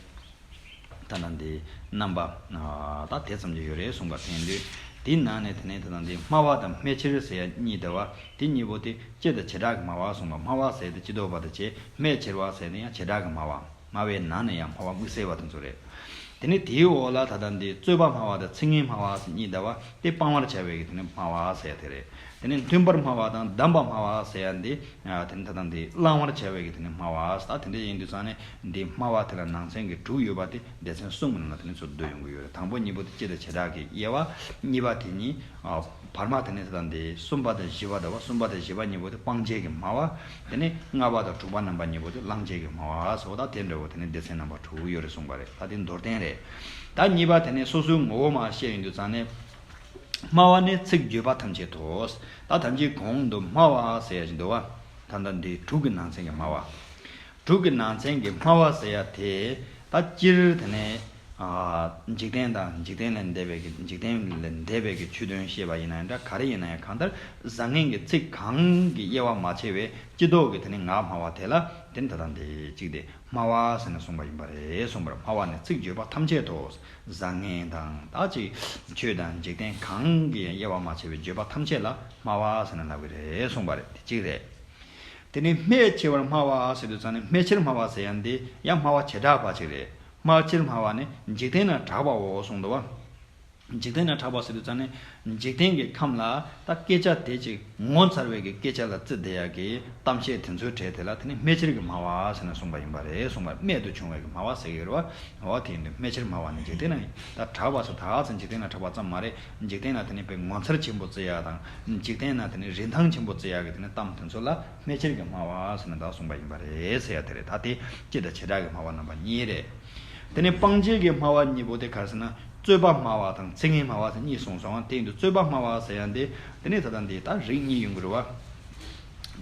ད་ལྟ་འདི་རྣམ་པ། ཨ། ད་དེ་ཙམ་གྱི་ཡོད་རེད་གསུངས་པ་དྲན་དུས། དེའི་ནང་ནས་དེ་ནས་ད་ལྟ་འདི་སྨྲ་བ་དང་སྨྲས་ཕྱིར་ཟེར་ཡ་གཉིས་འདུག་བ། དེ་གཉིས་པོ་དེ་སྤྱི་དང་བྱེ་བྲག་གི་སྨྲ་བ་གསུངས་པ། སྨྲ་བ་ཟེར་དེ་སྤྱི་ལྡོག་པ་དང་བྱས། སྨྲས་ཕྱིར་བ་ཟེར་དེ་ཡང་བྱེ་བྲག་གི་སྨྲ་བ། སྨྲ་བའི་ནང་ནས་ཡང་སྨྲ་བ་དམིགས་བསལ་བ་དེ་ཚོ་རེད། དེ་ནས་དེའི་འོག་ལ་ད་ལྟ་འདི་རྩོད་པ་སྨྲ་བ་དང་ཚིག་ངན་སྨྲ་བ་ཟེར་གཉིས་འདུག་བ། དེ་སྤང་བར་བྱ་བའི་གི་དེ་ནས་སྨྲ་བ་ཟེར་དེ་རེད། དེ་ནས་མཐུན་པར་སྨྲ་བ་དང་གདམས་པ་སྨྲ་བ་ཟེར་ཡ་འདི། ཨ། དེ་ནི་ད་ལྟ་འདི་བླང་བར་བྱ་བའི་གི་དེ་ནི་སྨྲ་བ། ད་དེ་འདྲ་ཡིན་དུས་ཙང་ནས་འདི་སྨྲ་བ་དེ་ལ་ནང་ཚན་གྱི་དྲུག་ཡོད་པ་དེ་སྡེ་ཚན་གསུམ་གྱི་ནང་ལ་དེ་ནི་ཚུར་བསྡུ་ཡོང་གི་ཡོད་རེད། དང་པོ་གཉིས་པོ་དེ་སྤྱི་དང་བྱེ་བྲག་གི་དབྱེ་བ། གཉིས་པ་དེ་ནི། ཨ། བར་མ་དེ་ནི་ད་ལྟ་འདི་གསུམ་པ་དང་བཞི་པ་འདུག་བ། གསུམ་པ་དང་བཞི་པ་གཉིས་པོ་དེ་སྤང་བྱའི་གི་སྨྲ་བ། དེ་ནི་ལྔ་པ་དང་དྲུག་པ་རྣམ་པ་གཉིས་པོ་དེ་བླང་བྱའི་གི་སྨྲ་བ་སོགས། ད་དེ་འདྲ་བོ་དེ་ནི་སྡེ་ཚན་རྣམ་པ་དྲུག་ཡོད་རེད་གསུངས་པ་རེད། ད་དེ་མདོར་བསྟན་རེད། ད་གཉིས་པ་དེ་ནི་སོ་སོའི་ངོ་བོ་མར་བཤད་ཡོང་དུས་ཙང་ནས། སྨྲ་བ་ནི་ཚིག་བརྗོད་པ་ཐམས་ཅད་དོ། ད་ཐམས་ཅད་གོང་དུ་སྨྲ་བ་ཟེར་ཡ་ཞིག་འདུག་བ། ད་ལྟ་འདི་དྲུག་གི་ནང་ཚན་གྱི་སྨྲ་བ། དྲུག་གི་ནང་ཚན་གྱི་སྨྲ་བ་ཟེར་ཡ་དེ། ད་སྤྱིར་དེ་ནས། ཨ། འཇིག་རྟེན་དང་འཇིག་རྟེན་ལས་འདས་པའི་གི། འཇིག་རྟེན་ལས་འདས་པའི་གི་ཆོས་དོན་བཤད་པ་ཡིན་ན་ཡང་འདྲ། ག་རེ་ཡིན་ན་ཡང་། གང་ལྟར་བཟང་ངན་གྱི་ཚིག་གང་གི་དབྱེ་བ་མ་ཕྱེ་བའི་སྤྱི་ལྡོག་གི་དེ་ནི་ངག་སྨྲ་བ་དེ་ལ་དེ་ནི་ད་ལྟ་འདི་གཅིག་དེ། སྨྲ་བ་ཟེར་ནས་གསུངས་པ་ཡིན་པ་རེད་གསུངས་པར། སྨྲ་བ་ནི་ཚིག་བརྗོད་པ་ཐམས་ཅད་དོ། བཟང་ངན་དང་། ད་ཅིག་ཆོས་དང་འཇིག་རྟེན་གང་གི་དབྱེ་བ་མ་ཕྱེ་བའི་བརྗོད་པ་ཐམས་ཅད་ལ་སྨྲ་བ་ཟེར་ནས་ལབ་ཀྱི་རེད་གསུངས་པ་རེད། དེ་གཅིག་རེད། དེ་ནས་སྨྲས་ཕྱིར་བར་སྨྲ་བ་ཟེར་དུས་ཙང་ནས། སྨྲས་ཕྱིར་སྨྲ་བ་ཟེར་ཡ་འདི་ཡང་སྨྲ་བ་བྱེ་བྲག་པ་ཅིག་རེད། སྨྲས་ཕྱིར་སྨྲ་བ་ནི་འཇིག་རྟེན་ན་གྲགས་པའོ་གསུངས་འདུག་བ། འཇིག་རྟེན་ན་གྲགས་པ་ཟེར་དུས་ཙང་ནས། འཇིག་རྟེན་གྱི་ཁམས་ལ་ད་སྐད་ཆ་དེ་ཅིག་ངོ་མཚར་བའི་གི་སྐད་ཆ་ལ་བརྩི་བསྡད་ཡ་གི་གཏམ་བཤད་དེ་ཚོའི་གྲས་དེ་ལ་དེ་ནི་སྨྲས་ཕྱིར་གྱི་སྨྲ་བ་ཟེར་ནས་གསུངས་པ་ཡིན་པ་རེད་གསུངས་པ། རྨད་དུ་བྱུང་བའི་གི་སྨྲ་བ་ཟེར་གྱི་ཡོད་རེད་བ། འོ་དེ་ཡིན་དུས་སྨྲས་ཕྱིར་སྨྲ་བ་ནི་འཇིག་རྟེན་ན་ད་གྲགས་པ་ཟེར། ད་ཚོ་འཇིག་རྟེན་ན་གྲགས་པ་ཙམ་མ་རེད། འཇིག་རྟེན་ན་དེ་ནི་དཔེ་ངོ་མཚར་ཆེན་པོ་བརྩི་ཡ་དང་། འཇིག་རྟེན་ན་དེ་ནི་རིན་ཐང་ཆེན་པོ་བརྩི་ཡ་གི་དེ་ནི་གཏམ་དེ་ཚོ་ལ་སྨྲས་ཕྱིར་གྱི་སྨྲ་བ་ཟེར་ནས་ད་གསུངས་པ་ཡིན་པ་རེད་ཟེར་ཡ་དེ་རེད། ད་དེ་སྤྱི་དང་བྱེ་བྲག་གི་སྨྲ་བ་རྣམ་པ་གཉིས་རེད། དེ་ནས་སྤང་བྱའི་གི་སྨྲ་བ་གཉིས་པོ་དེ་ག་རེ་ཟེར་ན། རྩོད་པ་སྨྲ་བ་དང་ཚིག་ངན་སྨྲ་བ་ཟེར་གཉིས་གསུངས་སོང་བ། དེ་ཡིན་དུས་རྩོད་པ་སྨྲ་བ་ཟེར་ཡ་འདི། དེ་ནས་ད་ལྟ་འདི་ད་རིགས་གཉིས་ཡོང་གི་རེད་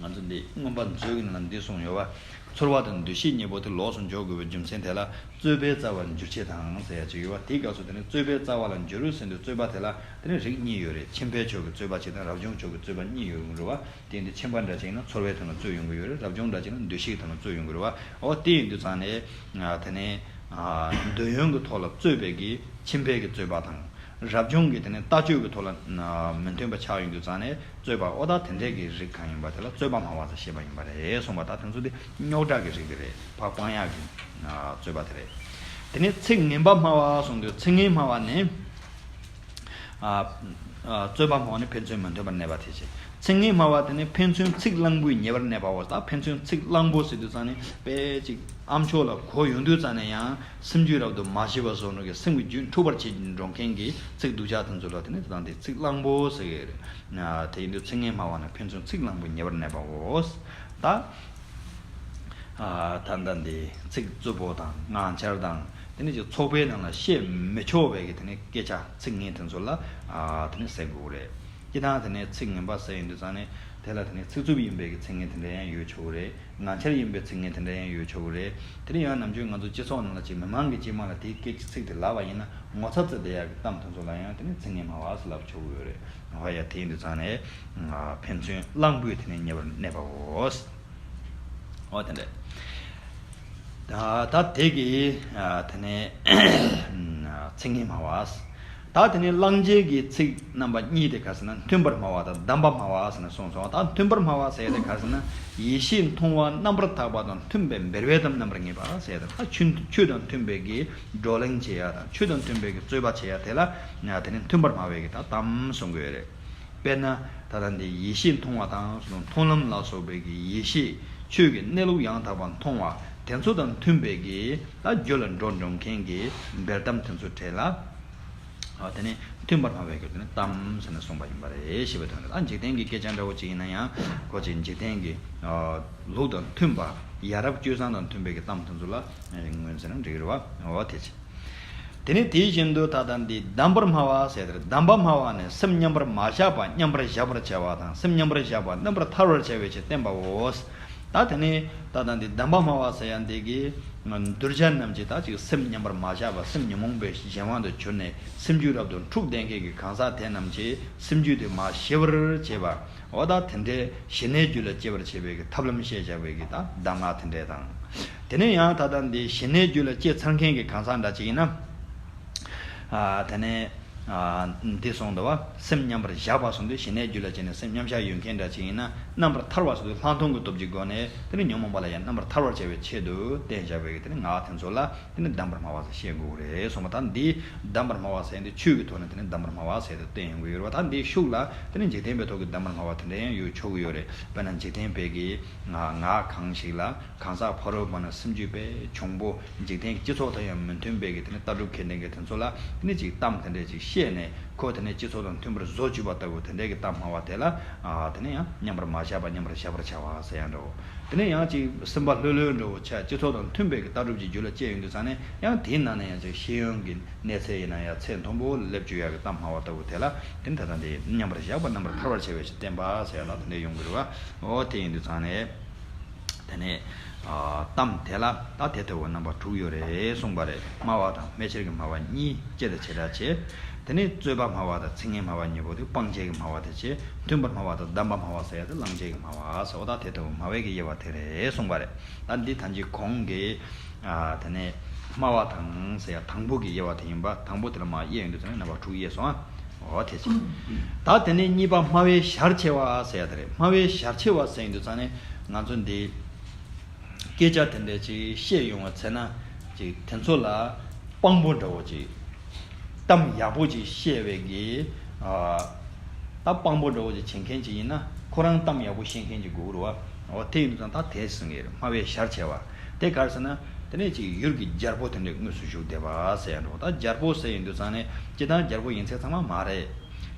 བ། ང་ཚོ་འདི་མངོན་པ་མཛོད་ཀྱི་ནང་ལ་འདི་གསུངས་ཡོད་བ། ཚོར་བ་དང་འདུ་ཤེས་གཉིས་པོ་དེ་ལོགས་སུ་འཇོག་དགོས་པའི་རྒྱུ་མཚན་དེ་ལ་རྩོད་པའི་རྩ་བར་འགྱུར་བྱེད་དང་ཟེར་ཡ་ཅིག་ཡོད་བ། དེའི་སྐབས་སུ་དེ་ནི་རྩོད་པའི་རྩ་བ་ལ་འགྱུར་ཟེར་དུས་རྩོད་པ་དེ་ལ་དེ་ནི་རིགས་གཉིས་ཡོད་རེད། ཆེན་པོའི་ཕྱོགས་ཀྱི་རྩོད་པ་གཅིག་དང་རབ་བྱུང་ཕྱོགས་ཀྱི་རྩོད་པ་གཉིས་ཡོད་རུང་རེད་བ། དེ་ཡིན་དུས་ཆེན་པ་འདྲ་ཅིག་ཡིན་ན་ཚོར་བའི་ཐོག་ནས་རྩོད་ཡོང་གི་ཡོད་རེད། རབ་བྱུང་འདྲ་ཅིག་ཡིན་ན་འདུ་ཤེས་ཐོག་ནས་རྩོད་ཡོང་གི་རེད་བ། འོ་དེ་ཡིན་དུས་ཙང་ནས། ཨ། དེ་ནས། ཨ། འདོད་ཡོན་གྱི་ཐོག་ལ་རྩོད་པའི་གི་ཆེན་པོའི་གི་རྩོད་པ་དང་། རབ་བྱུང་གི་དེ་ནས་ལྟ་སྤྱོད་ཀྱི་ཐོག་ལ། ཨ། མི་མཐུན་པ་ཆགས་ཡོང་དུས་ཙང་ནས་རྩོད་པ། འོ་ད་དེ་འདྲའི་གི་རིགས་གང་ཡིན་པ་དེ་ལ་རྩོད་པ་སྨྲ་བ་ཟེར་བཤད་པ་ཡིན་པ་རེད་གསུངས་པ། ད་དེ་ཚོ་དེ་རྙོག་དྲ་གི་རིགས་དེ་རེད། ཕར་སྤང་ཡག་གི། ཨ། རྩོད་པ་དེ་རེད། དེ་ནས་ཚིག་ངན་པ་སྨྲ་བ་གསུངས་དུས་ཚིག་ངན་སྨྲ་བ་ནི། ཨ། ཨ། རྩོད་པ་སྨྲ་བ་ནི་ཕན་ཚུན་མི་མཐུན་པར་གནས་པ་དེ་བྱས། ཚིག་ངན་སྨྲ་བ་དེ་ནི་ཕན་ཚུན་ཚིག་གླང་པོས་ཉེ་བར་གནས་པའོ། ད་ཕན་ཚུན་ཚིག་གླང་པོ་ཟེར་དུས་ཙང་ནས་དཔེ་ཅིག་ཨ་མཆོག་ལ་གོ་ཡོང་དུས་ཙང་ནས་ཡང་སེམས་རྒྱུད་རབ་ཏུ་མ་ཞི་བ་བཟོ་ནོ་གི་སེམས་ཀྱི་རྒྱུད་འཁྲུགས་པར་བྱེད་ཀྱིན་འགྲོ་མཁན་གྱི་ཚིག་སྡུག་ཅག་དེ་ཚོ་ལ་དེ་ནི་ད་དེ་ཚིག་གླང་པོ་ཟེར་གི་རེད། དེ་ཡིན་དུས་ཚིག་ངན་སྨྲ་བ་ནི་ཕན་ཚུན་ཚིག་གླང་པོས་ཉེ་བར་གནས་པའོ། ད། ཨ། ད་ལྟ་འདི་ཚིག་རྩུབ་པོ་དང་ངག་འཁྱལ་དང་། དེ་ནས་ཅིག་ཚོགས་པའི་ནང་ལ་བཤད་མི་ཆོག་པའི་གི་དེ་ནས་སྐད་ཆ་ཚིག་ངན་དེ་ཚོ་ལ། ཨ། དེ་ནས་ཟེར་དགོས་རེད། སྤྱིར་བཏང་དེ་ནས་ཚིག་ངན་པ་ཟེར་ཡོང་དུས་ཙང་ནས་དེ་ལ་དེ་ནས་ཚིག་རྩུབ་ཡིན་པའི་གི་ཚིག་ངན་དེ་འདྲ་ཡང་ཡོད་ཆོག་གི་རེད། ངག་འཁྱལ་ཡིན་པའི་ཚིག་ངན་དེ་འདྲ་ཡང་ཡོད་ཆོག་གི་རེད། དེ་ནས་ཡང་ནམ་རྒྱུན་ང་ཚོ་སྤྱི་ཚོགས་ནང་ལ་ཅིག་མི་མང་གི་དཀྱིལ་མ་ལ་དེའི་སྐད་ཀྱི་ཚིག་དེ་ལབ་པ་ཡིན་ན་ངོ་ཚ་བརྩི་བསྡད་ཡག་གི་གཏམ་དེ་ཚོ་ལ་ཡང་དེ་ནས་ཚིག་ངན་སྨྲ་བ་ཟེར་ལབ་ཆོག་གི་ཡོད་རེད། འོ་ཡ། དེ་ཡིན་དུས་ཙང་ནས། ཨ། ཕན་ཚུན་གླང་པོས་དེ་ནས་ཉེ་བར་གནས་པའོ། འོ་དེ་འདྲ། ད་ད་དེ་གི། ཨ། དེ་ནས་ཚིག་ངན་སྨྲ་བ། ད་དེ་ནས་བླང་བྱའི་གི་ཚིག་རྣམ་པ་གཉིས་དེ་ག་རེ་ཟེར་ན། མཐུན་པར་སྨྲ་བ་དང་གདམས་པ་སྨྲ་བ་ཟེར་ནས་གསུངས་སོང་། ད་མཐུན་པར་སྨྲ་བ་ཟེར་ཡ་དེ་ག་རེ་ཟེར་ན། ཡིད་ཤེས་མཐོང་བ་རྣམ་པར་དག་པ་དང་མཐུན་པའི་འབེལ་བའི་གཏམ་རྣམ་པར་ངེས་པ་ཟེར་ཡ་དེ། ད་ཆོས་ཆོས་དང་མཐུན་པའི་གི་བགྲོ་གླེང་བྱེད་ཡ་དང་ཆོས་དང་མཐུན་པའི་གི་རྩོད་པ་བྱེད་ཡ་དེ་ལ་དེ་ནི་མཐུན་པར་སྨྲ་བའི་གི་ད་གཏམ་གསུང་གི་ཡོད་རེད། དཔེར་ན། ད་ལྟ་འདི་ཡིད་ཤེས་མཐོང་བ་དང་། མཐོང་ལམ་ལ་སོགས་པའི་གི་ཡིད་ཤེས་ཆོས་ཀྱི་གནས་ལུགས་ཡང་དག་པ་མཐོང་བ་དེ་ཚོ་དང་མཐུན་པའི་གི་ད་རྒྱུ་ལ་འགྲོ་འགྲོ་མཁན་གྱི་འབེལ་གཏམ་དེ་ཚོ་གྲས་ལ། ཨ། དེ་ནི་མཐུན་པར་སྨྲ་བའི་གི་དེ་ནི་གཏམ་ཟེར་ནས་གསུངས་པ་ཡིན་པ་རེད་ཞེས་པའི་དོན་རེད། ད་འཇིག་རྟེན་གྱི་སྐད་ཆ་འདྲ་བོ་ཅིག་ཡིན་ན་ཡང་ཁོ་ཅིག་འཇིག་རྟེན་གྱི། ཨ། ལུགས་དང་མཐུན་པ། ཡ་རབས་སྤྱོད་བཟང་དང་མཐུན་པའི་གི་གཏམ་དེ་ཚོ་ལ་ངོས་འཛིན་ན་འགྲིག་གི་རེད་བ། འོ་དེ་བྱས། དེ་ནི་དེ་བཞིན་དུ་ད་ལྟ་འདི་གདམས་པར་སྨྲ་བ་ཟེར་ཏེ། གདམས་པ་སྨྲ་བ་ནི་སེམས་མཉམ་པར་མ་བཞག་པ་མཉམ་པར་བཞག་པར་བྱ་བ་དང་། སེམས་མཉམ་པར་བཞག་པ་རྣམ་པར་ཐར་བར་བྱ་བའི་ཕྱིར་བསྟན་པའོ། ད་དེ་ནས་ད་ལྟ་འདི་གདམས་པ་སྨྲ་བ་ཟེར་ཡ་འདི་གི་གདུལ་བྱ་རྣམས་ཀྱི་ད་ཅིག་སེམས་མཉམ་པར་མ་བཞག་པ། སེམས་ཉོན་མོངས་པའི་གཞན་དབང་དུ་གྱུར་ནས་སེམས་རྒྱུད་རབ་ཏུ་འཁྲུགས་བསྡད་མཁན་གྱི་གང་ཟག་དེ་རྣམས་ཀྱི་སེམས་རྒྱུད་དེ་མར་ཞི་བར་བྱེད་པ། འོ་ད་དེ་འདྲའི་ཞི་གནས་རྒྱུད་ལ་སྐྱེ་བར་བྱེད་པའི་གི་ཐབས་ལམ་བཤད་བཞག་པའི་གི་ད་གདམས་ངག་དེ་འདྲས་དང་། དེ་ནས་ཡང་ད་ལྟ་འདི་ཞི་གནས་རྒྱུད་ལ་སྐྱེས་ཚར་མཁན་གྱི་གང་ཟག་འདྲ་ཅིག་ཡིན་ན། ཨ་དེ་ནས་ཨ་འདི་གསུངས་འདུག་བ། སེམས་མཉམ་པར་བཞག་པ་གསུངས་དུས་ཞི་གནས་རྒྱུད་ལ་སྐྱེས་ནས་སེམས་མཉམ་བཞག་ཡོད་མཁན་འདྲ་ཅིག་ཡིན་ན། རྣམ་པར་ཐར་བ་གསུངས་དུས་ལྷག་མཐོང་གི་སྟོབས་ཀྱི་སྒོ་ནས་དེ་ནི་ཉོན་མོངས་པ་ལ་ཡང་རྣམ་པར་ཐར་བར་བྱ་བའི་ཆེད་དུ་བསྟན་བཞག་པའི་དེ་ནི་ངག་དེ་ཚོ་ལ་དེ་ནི་གདམས་པར་སྨྲ་བ་ཟེར་བཤད་དགོས་རེད་གསུངས་པ། ད་འདི་གདམས་པར་སྨྲ་བ་ཟེར་འདི་ཆོས་ཀྱི་ཐོག་ནས་དེ་ནི་གདམས་པར་སྨྲ་བ་ཟེར་དུ་བསྟན་ཡོང་གི་ཡོད་རེད་བ། ད་འདིའི་ཤུགས་ལ་དེ་ནི་འཇིག་རྟེན་པའི་ཐོག་གི་གདམས་པར་སྨྲ་བ་དེ་འདྲ་ཡང་ཡོད་ཆོག་གི་ཡོད་རེད། དཔེར་ན་འཇིག་རྟེན་པའི་གི་ངག་གང་ཞིག་ལ་གང་ཟག་ཕ་རོལ་པོ་ན་སེམས་རྒྱུད་པས་གྱོང་པོ། འཇིག་རྟེན་གྱི་སྤྱི་ཚོགས་དང་ཡང་མི་མཐུན་པའི་གི་དེ་ནི་ལྟ་གྲུབ་མཁས་ལྡན་གྱི་དེ་ཚོ་ལ་དེ་ནི་ཅིག་གཏམ་དེ་འདྲས་ཅིག་བཤད་ནས་ཁོ་དེ་ནི་སྤྱི་ཚོགས་དང་མཐུན་པར་བཟོ་བཅུག་པ་ལྟ་བུ་དེ་འདྲས་ཀྱི་གཏམ་སྨྲ་བ་དེ་ལ་ཨ་དེ་ནི་ཡང་མཉམ་པར་མ་བཞག་པ་མཉམ་པར་བཞག་པར་བྱ་བ་ཟེར་ཡང་འདྲ་བོ། དེ་ནི་ཡང་ཅིག་སེམས་པ་ལྷོད་ལྷོད་འདྲ་བོ་ཆགས། སྤྱི་ཚོགས་དང་མཐུན་པའི་གི་ལྟ་གྲུབ་ཀྱི་རྒྱུད་ལ་སྐྱེས་ཡོང་དུས་ཙང་ནས་ཡང་དེའི་ནང་ནས་ཡང་ཅིག་ཤེས་ཡོན་གྱི་གནས་ཚད་ཡིན་ན་ཡང་ཚད་མཐོན་པོ་སླེབས་བཅུག་ཡག་གི་གཏམ་སྨྲ་བ་ལྟ་བུ་དེ་ལ་དེ་ནི་ད་ལྟ་འདི་མཉམ་པར་བཞག་པ་རྣམ་པར་ཐར་བར་བྱ་བའི་ཕྱིར་བསྟན་པ་ཟེར་ཡག་ལ་དེ་འདྲ་ཡོང་གི་རེད་བ། འོ་དེ་ཡིན་དུས་ཙང་ནས། དེ་ནས་ཨ་གཏམ་དེ་ལ་ད་དེ་ལྟ་བུ་རྣམ་པ་དྲུག་ཡོད་རེད་གསུངས་པ་རེད། སྨྲ་བ་དང་སྨྲས་བྱར་གྱི་སྨྲ་བ་གཉིས་སྐྱེ་དང་བྱེ་བྲག་བྱས། དེ་ནས་རྩོད་པ་སྨྲ་བ་དང་ཚིག་ངན་སྨྲ་བ་གཉིས་པོ་དེ་སྤང་བྱའི་གི་སྨྲ་བ་དེ་བྱས། མཐུན་པར་སྨྲ་བ་དང་གདམས་པ་སྨྲ་བ་ཟེར་ཡ་དེ་བླང་བྱའི་གི་སྨྲ་བ་ཟེར་བ། ད་དེ་ལྟ་བུ་སྨྲ་བའི་གི་དབྱེ་བ་དེ་རེད་གསུངས་པ་རེད། ད་འདི་ད་ཅི་གོང་གི་ཨ་དེ་ནས་སྨྲ་བ་དང་ཟེར་ཡ་དང་པོ་གི་དབྱེ་བ་དེ་ཡིན་པ། དང་པོ་དེ་ལ་མར་དབྱེ་ཡོང་དུས་ཙང་ནས་རྣམ་པ་དྲུག་དབྱེ་སོང་ཨ། འོ་དེ་ཅི། ད་དེ་ནས་གཉིས་པ་སྨྲ་བའི་ཞར་ཕྱེ་བ་ཟེར་ཡ་དེ་རེད། སྨྲ་བའི་ཞར་ཕྱེ་བ་ཟེར་ཡོང་དུས་ཙང་ནས་ང་ཚོ་འདི་སྐད་ཆ་དེ་འདྲ་ཅིག་བཤད་ཡོང་བ་ཚེ་ན་ཅིག་དེ་ཚོ་ལ་དཔང་པོ་འདྲ་བོ་ཅིག་གཏམ་ཡག་པོ་ཅིག་བཤད་པའི་གི་ཨ་ད་དཔང་པོ་འདྲ་བོ་ཅིག་བྱེད་མཁན་ཅིག་ཡིན་ན་ཁོ་རང་གཏམ་ཡག་པོ་བཤད་མཁན་ཅིག་དགོས་རེད་བ། འོ་དེ་ཡིན་དུས་ཙང་ད་དེ་ཟེར་གི་རེད། སྨྲ་བའི་ཞར་ཕྱེ་བ་དེ་ག་རེ་ཟེར་ན། དེ་ནས་ཅིག་ཡུལ་གྱི་རྒྱལ་པོ་དེ་འདྲའི་དངོས་སུ་བཞུགས་བསྡད་པ་ཟེར་ཡ་འདྲ་བོ། ད་རྒྱལ་པོ་ཟེར་ཡོང་དུས་ཙང་ནས་སྤྱིར་བཏང་རྒྱལ་པོ་ཡིན་ཚད་ཚང་མ་མ་རེད།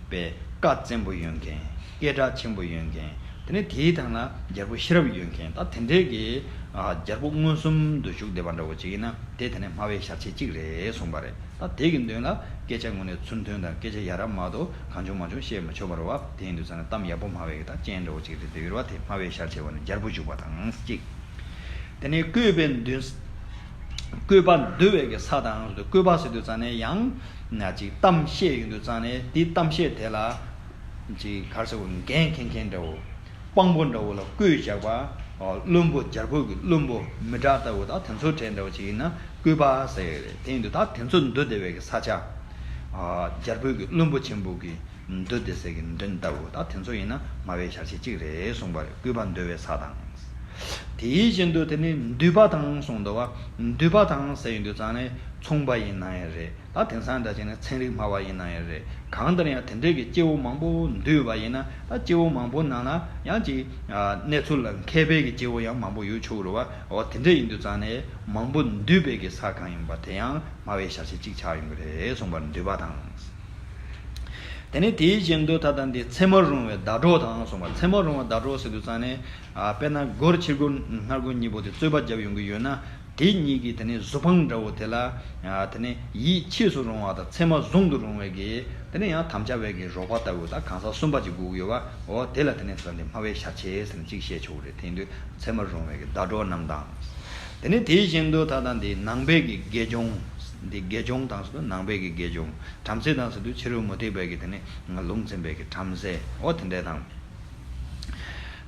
པའི་བཀའ་བཙན་པོ་ཡོད་མཁན། སྐད་གྲགས་ཆེན་པོ་ཡོད་མཁན། དེ་ནས་དེའི་ཐང་ལ་རྒྱལ་པོ་ཤེས་རབ་ཡོད་མཁན། ད་དེ་འདྲའི་གི་ཨ་རྒྱལ་པོ་མངོན་སུམ་དུ་བཞུགས་བསྡད་པ་འདྲ་བོ་ཅིག་ཡིན་ན་དེ་དེ་ནས་སྨྲ་བའི་ཞར་ཕྱེ་གཅིག་རེད་གསུངས་པ་རེད། ད་དེ་གི་མདུན་ལ་སྐད་ཆ་དངོས་གནས་ཚུལ་མཐུན་དང་སྐད་ཆ་ཡ་རབས་མ་གཏོགས་གང་བྱུང་མང་བྱུང་བཤད་མི་ཆོག་པ་རེད་བ། དེ་ཡིན་དུས་ཙང་ནས་གཏམ་ཡག་པོ་སྨྲ་བའི་གི་ད་རྐྱེན་འདྲ་བོ་ཅིག་རེད་བསྡད་ཡོད་རེད་བ། དེ་སྨྲ་བའི་ཞར་ཕྱེ་བ་ནི་རྒྱལ་པོ་བཞུགས་པ་དང་གཅིག་དེ་ནས་བཀོད་པའི་མདུན། བཀོད་པ་འདུལ་བའི་གི་ས་དང་། བཀོད་པ་ཟེར་དུས་ཙང་ནས་ཡང་ན་ཅིག་གཏམ་བཤད་ཡོང་དུས་ཙང་ནས་དེའི་གཏམ་བཤད་དེ་ལ་ཅིག་ག་རེ་ཟེར་དགོས། འགན་འཁྱེར་མཁན་འདྲ་བོ། དཔང་པོ་འདྲ་བོ་ལ་བསྐོས་བཞག་པ། ཨོ་བློན་པོ། རྒྱལ་པོ་གི་བློན་པོ་མི་དྲག་ལྟ་བུ་དང་དེ་ཚོ་གྲས་འདྲ་བོ་ཅིག་ཡིན་ན་བཀོད་པ་ཟེར་གི་རེད། དེ་ཡིན་དུས་ད་དེ་ཚོ་འདུ་བསྡད་པའི་གི་ས་ཆ། ཨ་རྒྱལ་པོ་གི་བློན་པོ་ཆེན་པོ་གི་འདུ་བསྡད་སའི་གི་མདུན་ལྟ་བུ་དང་དེ་ཚོ་ཡིན་ན་སྨྲ་བའི་ཞར་ཕྱེ་གཅིག་རེད་གསུངས་པ་རེད། བཀོད་པ་འདུལ་བའི་ས་དང་། དེ་བཞིན་དུ་དེ་ནི་འདུས་པ་དང་གསུངས་འདུག་བ། འདུས་པ་དང་ཟེར་ཡོང་དུས་ཙང་ནས་མཚུངས་པ་ཡིན་ན་ཡང་རེད། ད་དེང་སང་འདྲ་བྱས་ན་ཚན་རིག་སྨྲ་བ་ཡིན་ན་ཡང་རེད། གང་ལྟར་ཡང་དེ་འདྲའི་གི་སྐྱེ་བོ་མང་པོ་འདུས་པ་ཡིན་ན་ད་སྐྱེ་བོ་མང་པོ་ནང་ལ་ཡང་ཅིག་ཨ་གནས་ཚུལ་ལ་མཁས་པའི་གི་སྐྱེ་བོ་ཡང་མང་པོ་ཡོད་ཆོག་གི་རེད་བ། འོ་དེ་འདྲ་ཡིན་དུས་ཙང་ནས་མང་པོ་འདུས་པའི་གི་ས་གང་ཡིན་པ་དེ་ཡང་སྨྲ་བའི་ཞར་ཕྱེ་གཅིག་ཆགས་ཡོང་གི་རེད་གསུངས་པ་འདུས་པ་དང་། དེ་ནས་དེ་བཞིན་དུ་ད་ལྟ་འདི་ཚད་མར་རུང་བའི་ཟླ་གྲོགས་དང་གསུངས་པ། ཚད་མར་རུང་བའི་ཟླ་གྲོགས་ཟེར་དུས་ཙང་ནས་ཨ་དཔེར་ན་སྒོར་ཕྱིར་སྒོར་སྔར་སྒོར་གཉིས་པོ་དེ་རྩོད་པ་བརྒྱབ་ཡོང་གི་ཡོད་ན། དེ་གཉིས་ཀྱི་དེ་ནས་གཟུ་དཔང་འདྲ་བོ་དེ་ལ་ཨ་དེ་ནས་ཡིད་ཆེས་སུ་རུང་བ་དང་ཚད་མ་བཟུང་དུ་རུང་བའི་གི་དེ་ནས་ཡང་དམ་བཅའ་བའི་གི་རོགས་པ་ལྟ་བུ་ད་གང་ཟག་གསུམ་པ་ཅིག་དགོས་ཀྱི་ཡོད་པ། འོ་དེ་ལ་དེ་ནས་ད་ལྟ་འདི་སྨྲ་བའི་ཞར་ཕྱེ་ཟེར་ནས་གཅིག་བཤད་ཆོག་གི་རེད། དེ་ཡིན་དུས་ཚད་མར་རུང་བའི་གི་ཟླ་གྲོགས་རྣམས་དང་། དེ་ནས་དེ་བཞིན་དུ་ད་ལྟ་འདི་ནང་པའི་གི་དགེ་སྦྱོང་། འདི་དགེ་སྦྱོང་དང་ཟེར་དུས་ནང་པའི་གི་དགེ་སྦྱོང་། བྲམ་ཟེ་དང་ཟེར་དུས་ཕྱི་རོལ་མུ་སྟེགས་པའི་གི་དེ་ནས་ལུང་ཚན་པའི་གི་བྲམ་ཟེ། འོ་དེ་འདྲས་དང་།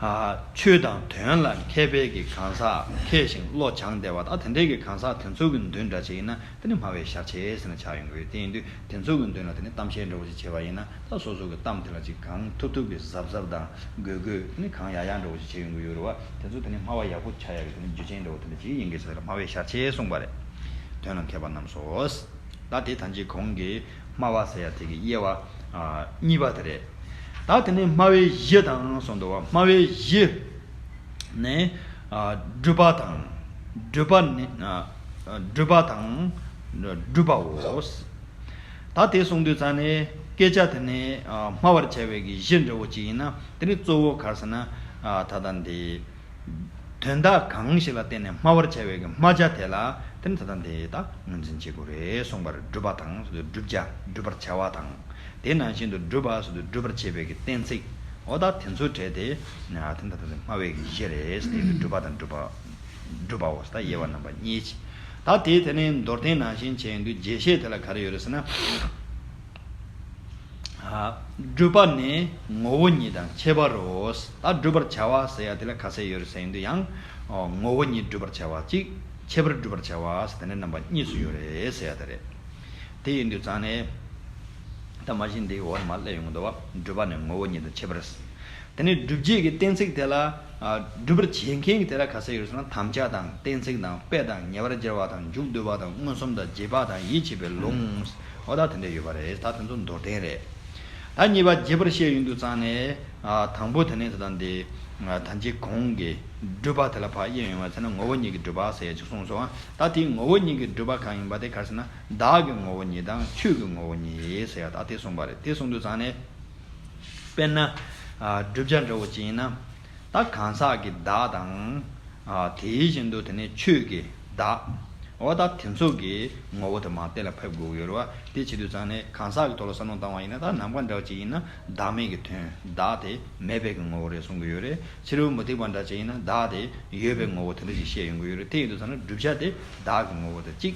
ཨ་ཆོས་དང་དོན་ལ་མཁས་པའི་གི་གང་ཟག་མཁས་ཤིང་བློ་སྦྱངས་བསྡད་པ་དང་དེ་འདྲའི་གི་གང་ཟག་དེ་ཚོ་གི་མདུན་འདྲ་ཅིག་ཡིན་ན་དེ་ནི་སྨྲ་བའི་ཞར་ཕྱེ་ཟེར་ནས་ཆགས་ཡོང་གི་ཡོད། དེ་ཡིན་དུས་དེ་ཚོ་གི་མདུན་ལ་དེ་ནི་གཏམ་བཤད་འདྲ་བོ་ཅིག་བྱས་པ་ཡིན་ན་ད་སོ་སོ་གི་གཏམ་དེ་ལ་ཅིག་གང་ཐུབ་ཐུབ་ཀྱི་གཟབ་གཟབ་དང་གོ་གོ་དེ་ནི་གང་ཡག་ཡག་འདྲ་བོ་ཅིག་བྱེད་ཡོང་གི་ཡོད་རེད་བ། དེ་ཚོ་དེ་ནི་སྨྲ་བ་ཡག་པོ་ཆགས་ཡག་གི་དེ་ནི་རྒྱུ་རྐྱེན་འདྲ་བོ་དེ་འདྲ་ཅིག་ཡིན་གི་ཟེར་ལ་སྨྲ་བའི་ཞར་ཕྱེ་གསུངས་པ་རེད། དོན་ལ་མཁས་པ་རྣམས་སོ། ད་དེ་ཐམས་ཅད་གོང་གི་སྨྲ་བ་ཟེར་ཡ་དེ་གི་དབྱེ་བ་ཨ་གཉིས་པ་དེ་རེད། ད་དེ་ནས་སྨྲ་བའི་གཞི་དང་གསུངས་འདུག་བ། སྨྲ་བའི་གཞི་ནི་ཨ་སྒྲུབ་པ་དང་། སྒྲུབ་པ་ནི་ཨ་སྒྲུབ་པ་དང་སྒྲུབ་པའོ། ད་དེ་གསུངས་དུས་ཙང་ནས་སྐད་ཆ་དེ་ནི་ཨ་སྨྲ་བར་བྱ་བའི་གི་གཞི་འདྲ་བོ་ཅིག་ཡིན་ན་དེ་ནི་གཙོ་བོ་ག་རེ་ཟེར་ན་ཨ་ད་ལྟ་འདི། དོན་དག་གང་ཞིག་ལ་བརྟེན་ནས་སྨྲ་བར་བྱ་བའི་གི་སྨྲ་བྱ་དེ་ལ་དེ་ནི་ད་ལྟ་འདི་ད་ངོས་འཛིན་བྱེད་དགོས་རེད་གསུངས་པར་སྒྲུབ་པ་དང་སྒྲུབ་བྱ་སྒྲུབ་པར་བྱ་བ་དང་། དེ་ནང་བཞིན་དུ་སྒྲུབ་པ་སོགས་སུ་སྒྲུབ་པར་བྱེད་པའི་གི་གཏན་ཚིགས། འོ་ད་དེ་ཚོའི་གྲས་དེ་དེ་འདྲ་དེ་སྨྲ་བའི་གཞི་རེད། དེ་སྒྲུབ་པ་དང་སྒྲུབ་པ་སྒྲུབ་པའོ། ད་དབྱེ་བ་རྣམ་པ་གཉིས་ཅི། ད་དེ་དེ་ནས་མདོར་བསྟན་ནང་བཞིན་བྱས་ཡིན་དུས་རྒྱས་བཤད་དེ་ལ་ག་རེ་ཡོད་རེད་ཟེར་ན། སྒྲུབ་པ་ནི་ངོ་བོ་ཉིད་དང་ཁྱད་པར་རོ། ད་བསྒྲུབ་པར་བྱ་བ་ཟེར་ཡ་དེ་ལ་ག་ཚད་ཡོད་རེད་ཟེར་ཡིན་དུས་ཡང་ངོ་བོ་ཉིད་བསྒྲུབ་པར་བྱ་བ་གཅིག་ཁྱད་པར་བསྒྲུབ་པར་བྱ་བ་ཟེར་དེ་ནས་རྣམ་པ་གཉིས་སུ་ཡོད་རེད་ཟེར་ཡ་དེ་རེད། དེ་ཡིན་དུས་ཙང་ནས། ད་མ་གཞི་འདིའི་འོག་ནས་མར་སླེབས་ཡོང་གི་འདུག་བ། སྒྲུབ་པ་ནི་ངོ་བོ་ཉིད་དང་ཁྱད་པར། དེ་ནས་སྒྲུབ་བྱེད་ཀྱི་གཏན་ཚིགས་དེ་ལ། ཨ། སྒྲུབ་པར་བྱེད་མཁན་གྱི་དེ་ལ་ག་ཚད་ཡོད་ཟེར་ན། དམ་བཅའ་དང་གཏན་ཚིགས་དང་དཔེ་དང་ཉེ་བར་སྦྱར་བ་དང་མཇུག་བསྡུ་བ་དང་མངོན་སུམ་དང་རྗེས་དཔག་དང་ཡིད་ཆེས་པའི་ལུང་། འོ་ད་དེ་འདྲ་ཡོད་པ་རེད། ད་དེ་ཚོ་མདོར་བསྟན་རེད། ད་གཉིས་པ་རྒྱས་པར་བཤད་ཡོང་དུས་ཙང་ནས། ཨ། དང་པོ་དེ་ནས་ད་ལྟ་འདི། ཨ། ད་ཅི་གོང་གི་སྒྲུབ་པ་དེ་ལ་ཕར་དབྱེ་ཡོང་བ་ཟེར་ན་ངོ་བོ་ཉིད་ཀྱི་སྒྲུབ་པ་ཟེར་ཡ་ཅིག་གསུངས་སོང་། ད་དེའི་ངོ་བོ་ཉིད་ཀྱི་སྒྲུབ་པ་གང་ཡིན་པ་དེ་ག་རེ་ཟེར་ན། བདག་གི་ངོ་བོ་ཉིད་དང་ཆོས་ཀྱི་ངོ་བོ་ཉིད་ཟེར་ཡ་ད་དེ་གསུངས་པ་རེད། དེ་གསུངས་དུས་ཙང་ནས། དཔེར་ན། ཨ། བསྒྲུབ་བྱ་འདྲ་བོ་ཅིག་ཡིན་ན། ད་གང་ཟག་གི་བདག་དང་། ཨ། དེ་བཞིན་དུ་དེ་ནས་ཆོས་ཀྱི་བདག་འོ་ད་དེ་ཚོ་གི་ངོ་བོ་དེ་མར་གཏན་ལ་ཕེབས་དགོས་ཀྱི་ཡོད་རེད་བ། དེ་བྱེད་དུས་ཙང་ནས་གང་ཟག་གི་ཐོག་ལ་བསམ་བློ་བཏང་བ་ཡིན་ན། ད་ནམ་མཁའ་འདྲ་བོ་ཅིག་ཡིན་ན་བདག་མེད་ཀྱི་དོན། བདག་དེ་མེད་པའི་གི་ངོ་བོ་རེད་གསུང་གི་ཡོད་རེད། ཕྱི་རོལ་མུ་སྟེགས་པ་འདྲ་ཅིག་ཡིན་ན་བདག་དེ་ཡོད་པའི་ངོ་བོ་དེ་འདྲ་ཅིག་བཤད་ཡོང་གི་ཡོད་རེད། དེ་ཡིན་དུས་ཙང་ནས་བསྒྲུབ་བྱ་དེ་བདག་གི་ངོ་བོ་དེ་གཅིག་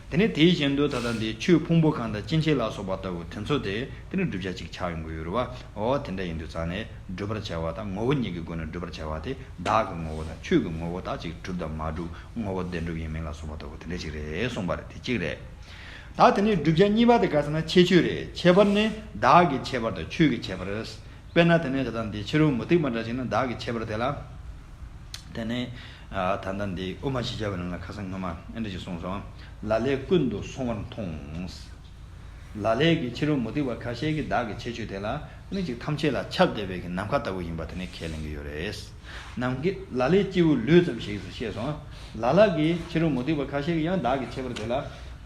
དེ་ནས་དེ་བཞིན་དུ་ད་ལྟ་འདི་ཆོས་ཕུང་པོ་གང་དང་སྐྱེ་མཆེད་ལ་སོགས་པ་ལྟ་བུ་དེ་ཚོ་དེ་དེ་ནི་བསྒྲུབ་བྱ་གཅིག་ཆགས་ཡོང་གི་ཡོད་རེད་བ། འོ་དེ་འདྲ་ཡིན་དུས་ཙང་ནས་བསྒྲུབ་པར་བྱ་བ་དང་ངོ་བོ་ཉིད་ཀྱི་སྒོ་ནས་བསྒྲུབ་པར་བྱ་བ་དེ་བདག་གི་ངོ་བོ་དང་ཆོས་ཀྱི་ངོ་བོ། ད་ཅིག་གྲུབ་དང་མ་གྲུབ། ངོ་བོ་བདེན་གྲུབ་ཡིན་མིན་ལ་སོགས་པ་ལྟ་བུ་དེ་འདྲ་ཅིག་རེད་གསུངས་པ་རེད། དེ་གཅིག་རེད། ད་དེ་ནས་བསྒྲུབ་བྱ་གཉིས་པ་དེ་ག་ཟེར་ན་ཁྱད་ཆོས་རེད། ཁྱད་པར་ནི་བདག་གི་ཁྱད་པར་དང་ཆོས་ཀྱི་ཁྱད་པར། དཔེར་ན་དེ་ནས་ད་ལྟ་འདི་ཕྱི་རོལ་མུ་སྟེགས་པ་འདྲ་ཅིག་ན་བདག་གི་ཁྱད་པར་དེ་ལ། དེ་ནས། ཨ། ད་ལྟ་འདི་དབུ་མ་བཞི་བརྒྱ་པ་ནང་ལ་ཁ་སང་སྔོན་མ་ཨེ་འདྲ་ཅིག་གསུངས་སོང་། ལ་ལས་ཀུན་ཏུ་སོང་བར་མཐོང་། ལ་ལས་ཀྱི་ཕྱི་རོལ་མུ་སྟེགས་པ་ཁ་ཤས་ཀྱིས་བདག་གི་ཁྱད་ཆོས་དེ་ལ་ནི་ཅིག་ཐམས་ཅད་ལ་ཁྱབ་བསྡད་པའི་གི་ནམ་མཁའ་ལྟ་བུ་ཡིན་པ་དེ་ནས་ཁས་ལེན་གྱི་ཡོད་རེད། ནམ་མཁའི་ལ་ལས་སྐྱེས་བུ་ལུས་ཙམ་ཞིག་ཟེར་བཤད་སོང་། ལ་ལ་གི་ཕྱི་རོལ་མུ་སྟེགས་པ་ཁ་ཤས་ཀྱིས་ཡང་བདག་གི་ཁྱད་པར་དེ་ལ་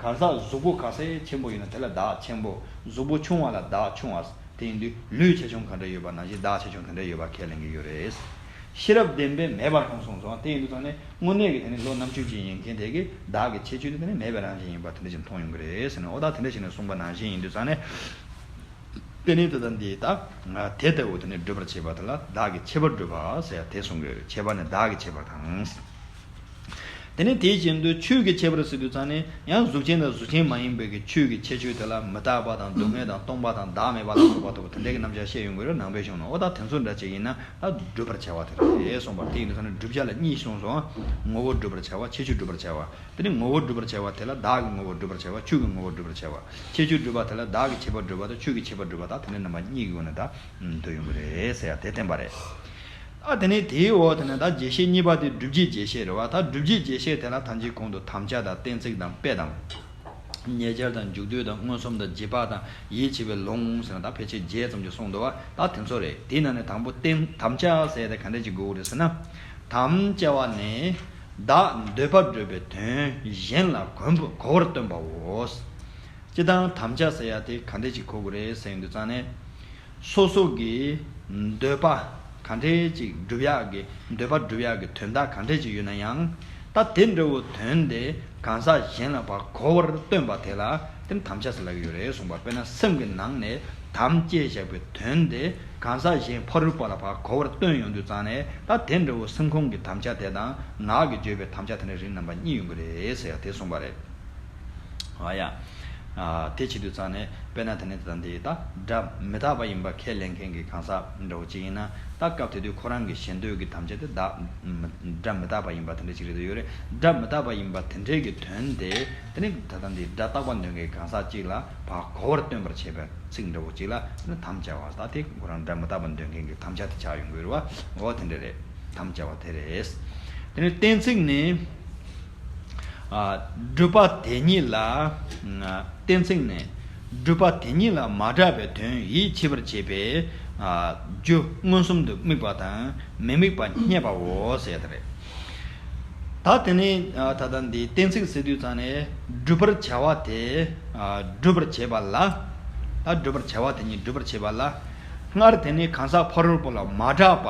གང་ཟག་གཟུགས་པོ་ཁ་ཤས་ཆེན་པོ་ཡོད་ན་དེ་ལ་བདག་ཆེན་པོ། གཟུགས་པོ་ཆུང་བ་ལ་བདག་ཆུང་བ། དེ་ཡིན་དུས་ལུས་ཆེ་ཆུང་ག་འདྲ་ཡོད་པ་ནང་བཞིན་བདག་ཆེ་ཆུང་དེ་འདྲ་ཡོད་པ་ཁས་ལེན་གྱི་ཡོད་རེད། ཤེས་རབ་ལྡན་པས་མེད་པར་མཐོང་གསུངས་སོང་། དེ་ཡིན་དུས་ཙང་ནས་དངོས་གནས་ཀྱི་དེ་ནི་བློ་རྣམ་དཔྱོད་ཅན་ཡིན་མཁན་དེ་གིས་བདག་གི་ཁྱད་ཆོས་དེ་དེ་ནི་མེད་པའི་རང་བཞིན་ཡིན་པ་དེ་འདྲ་ཞིག་མཐོང་ཡོང་གི་རེད་ཟེར་ནས། འོ་ད་དེ་འདྲ་ཞིག་ནས་གསུངས་པ་ནང་བཞིན་ཡིན་དུས་ཙང་ནས། དེ་ནི་ད་ལྟ་འདི་ད་དེ་ལྟ་བུ་དེ་ནི་བསྒྲུབ་པར་བྱེད་པ་དེ་ལ་བདག་གི་ཁྱད་པར་བསྒྲུབ་པ་ཟེར་ཡ་དེ་གསུང་གི་ཡོད་རེད། ཁྱད་པར་ནི་བདག་གི་ཁྱད་པར་དང་། དེ་ནས་དེ་བཞིན་དུ་ཆོས་ཀྱི་ཁྱད་པར་ཟེར་དུས་ཙང་ནས་ཡང་གཟུགས་ཅན་དང་གཟུགས་ཅན་མ་ཡིན་པའི་གི་ཆོས་ཀྱི་ཁྱད་ཆོས་དེ་ལ་མི་རྟག་པ་དང་སྡུག་བསྔལ་དང་སྟོང་པ་དང་བདག་མེད་པ་ལ་སོགས་པ་ལྟ་བུ་དེ་འདྲའི་གི་རྣམ་གཞག་བཤད་ཡོང་གི་རེད། ནང་པའི་གཞུང་ན། འོ་ད་དེ་ཚོ་འདྲ་ཅིག་ཡིན་ན་ད་བསྒྲུབ་པར་བྱ་བ་དེ་རེད་གསུངས་པ། དེ་ཡིན་དུས་ཙང་ནས་བསྒྲུབ་བྱ་ལ་གཉིས་གསུངས་སོང་། ངོ་བོ་བསྒྲུབ་པར་བྱ་བ། ཁྱད་ཆོས་བསྒྲུབ་པར་བྱ་བ། དེ་ནས་ངོ་བོ་བསྒྲུབ་པར་བྱ་བ་དེ་ལ་བདག་གི་ངོ་བོ་བསྒྲུབ་པར་བྱ་བ། ཆོས་ཀྱི་ངོ་བོ་བསྒྲུབ་པར་བྱ་བ། ཁྱད་ཆོས་བསྒྲུབ་པ་དེ་ལ་བདག་གི་ཁྱད་པར་བསྒྲུབ་པ་དང་ཆོས་ཀྱི་ཁྱད་པར་བསྒྲུབ་པ། ད་དེ་འདྲའི་རྣམ་པ་གཉིས་ཀྱི་སྒོ་ནས་ད་འདོད་ཡོང་གི་རེད་ཟེར་ཡ་དེ་བསྟན་པ་རེད། ཨ། དེ་ནས་དེའི་འོག་དེ་ནས་ད་རྒྱས་བཤད་གཉིས་པ་དེ་བསྒྲུབ་བྱའི་རྒྱས་བཤད་རེད་བ། ད་བསྒྲུབ་བྱའི་རྒྱས་བཤད་དེ་ལ་ཐམས་ཅད་གོང་དུ་དམ་བཅའ་དང་གཏན་ཚིགས་དང་དཔེ་དང་། ཉེ་སྦྱར་དང་མཇུག་བསྡུ་དང་མངོན་སུམ་དང་རྗེས་དཔག་དང་ཡིད་ཆེས་པའི་ལུང་ཟེར་ན་ད་ཕལ་ཆེར་བརྒྱད་ཙམ་ཅིག་གསུངས་འདུག་བ། ད་དེ་ཚོ་རེད། དེའི་ནང་ནས་དང་པོ་གཏན། དམ་བཅའ་ཟེར་དེ་ག་འདྲ་ཅིག་དགོས་རེད་ཟེར་ན། དམ་བཅའ་བ་ནི་བདག་འདོད་པ་སྒྲུབ་པའི་དོན་གཞན་ལ་གོ་གོ་བར་སྟོན་པའོ། སྤྱིར་བཏང་དམ་བཅའ་ཟེར་ཡ་དེ་ག་འདྲ་ཅིག་གོ་དགོས་རེད་ཟེར་ཡོང་དུས་ཙང་ནས། སོ་སོ་གི་འདོད་པ་ག་འདྲས་ཅིག་སྒྲུབ་ཡག་གི། འདོད་པ་སྒྲུབ་ཡག་གི་དོན་དག་ག་འདྲས་ཅིག་ཡོད་ན་ཡང་། ད་དེ་འདྲ་བོ་དོན་དེ་གང་ཟག་གཞན་ལ་ཕར་གོ་བར་སྟོན་པ་དེ་ལ་དེ་ནི་དམ་བཅའ་ཟེར་ལབ་ཀྱི་ཡོད་རེད་གསུངས་པ། དཔེར་ན་སེམས་ཀྱི་ནང་ནས་དམ་བཅས་བཞག་པའི་དོན་དེ་གང་ཟག་གཞན་ཕ་རོལ་པོ་ལ་ཕར་གོ་བར་སྟོན་ཡོང་དུས་ཙང་ནས། ད་དེ་འདྲ་བོ་སེམས་ཁོང་གི་དམ་བཅའ་དེ་དང་ངག་གིས་བརྗོད་པའི་དམ་བཅའ་དེ་འདྲ་རིགས་རྣམ་པ་གཉིས་ཡོང་གི་རེད་ཟེར་ཡ་དེ་གསུངས་པ་རེད། ཨ་ཡ། ཨ། དེ་བྱེད་དུས་ཙང་ནས་དཔེར་ན་དེ་ནས་ད་ལྟ་འདི་ད་སྒྲ་མི་རྟག་པ་ཡིན་པ་ཁས་ལེན་མཁན་གྱི་གང་ཟག་འདྲ་བོ་ཅིག་ཡིན་ན། ད་སྐབས་དེ་དུས་ཁོ་རང་གི་ཞེ་འདོད་ཀྱི་དམ་བཅའ་དེ་བདག་མི། སྒྲ་མི་རྟག་པ་ཡིན་པ་དེ་འདྲ་ཅིག་རེད་འདོད་ཡོད་རེད། སྒྲ་མི་རྟག་པ་ཡིན་པ་དེ་འདྲའི་གི་དོན་དེ་དེ་ནི་ད་ལྟ་འདི་སྒྲ་རྟག་པ་འདོད་མཁན་གྱི་གང་ཟག་ཅིག་ལ་ཕར་གོ་བར་སྟོན་པར་བྱེད་པའི་ཚིག་འདྲ་བོ་ཅིག་ལ་དེ་ནི་དམ་བཅའ་བ། ད་དེ་ཁོ་རང་སྒྲ་མི་རྟག་པ་འདོད་མཁན་གྱི་དམ་བཅའ་དེ་ཆགས་ཡོང་གི་རེད་བ། འོ་དེ་འདྲ་རེད། དམ་བཅའ་བ་དེ་རེད། དེ་ནི་གཏན་ཚིགས་ནི། ཨ། སྒྲུབ་པ་དེ་ཉིད་ལ། ཨ། གཏན་ཚིགས་ནི། སྒྲུབ་པ་དེ་ཉིད་ལ་མ་གྲགས་པའི་དོན་ཡིད་ཆེས་པར་བྱེད་པའི། ཨ། རྒྱུ་མངོན་སུམ་དུ་དམིགས་པ་དང་མི་དམིགས་པ་རྙེད་པའོ་ཟེར་དེ་རེད། ད་དེ་ནི། ཨ། ད་ལྟ་འདི་གཏན་ཚིགས་ཟེར་དུས་ཙང་ནས་སྒྲུབ་པར་བྱ་བ་དེ། ཨ། སྒྲུབ་པར་བྱེད་པ་ལ། ད་སྒྲུབ་པར་བྱ་བ་དེ་ཉིད་སྒྲུབ་པར་བྱེད་པ་ལ། སྔར་དེ་ནི་གང་ཟག་ཕ་རོལ་པོ་ལ་མ་གྲགས་པ།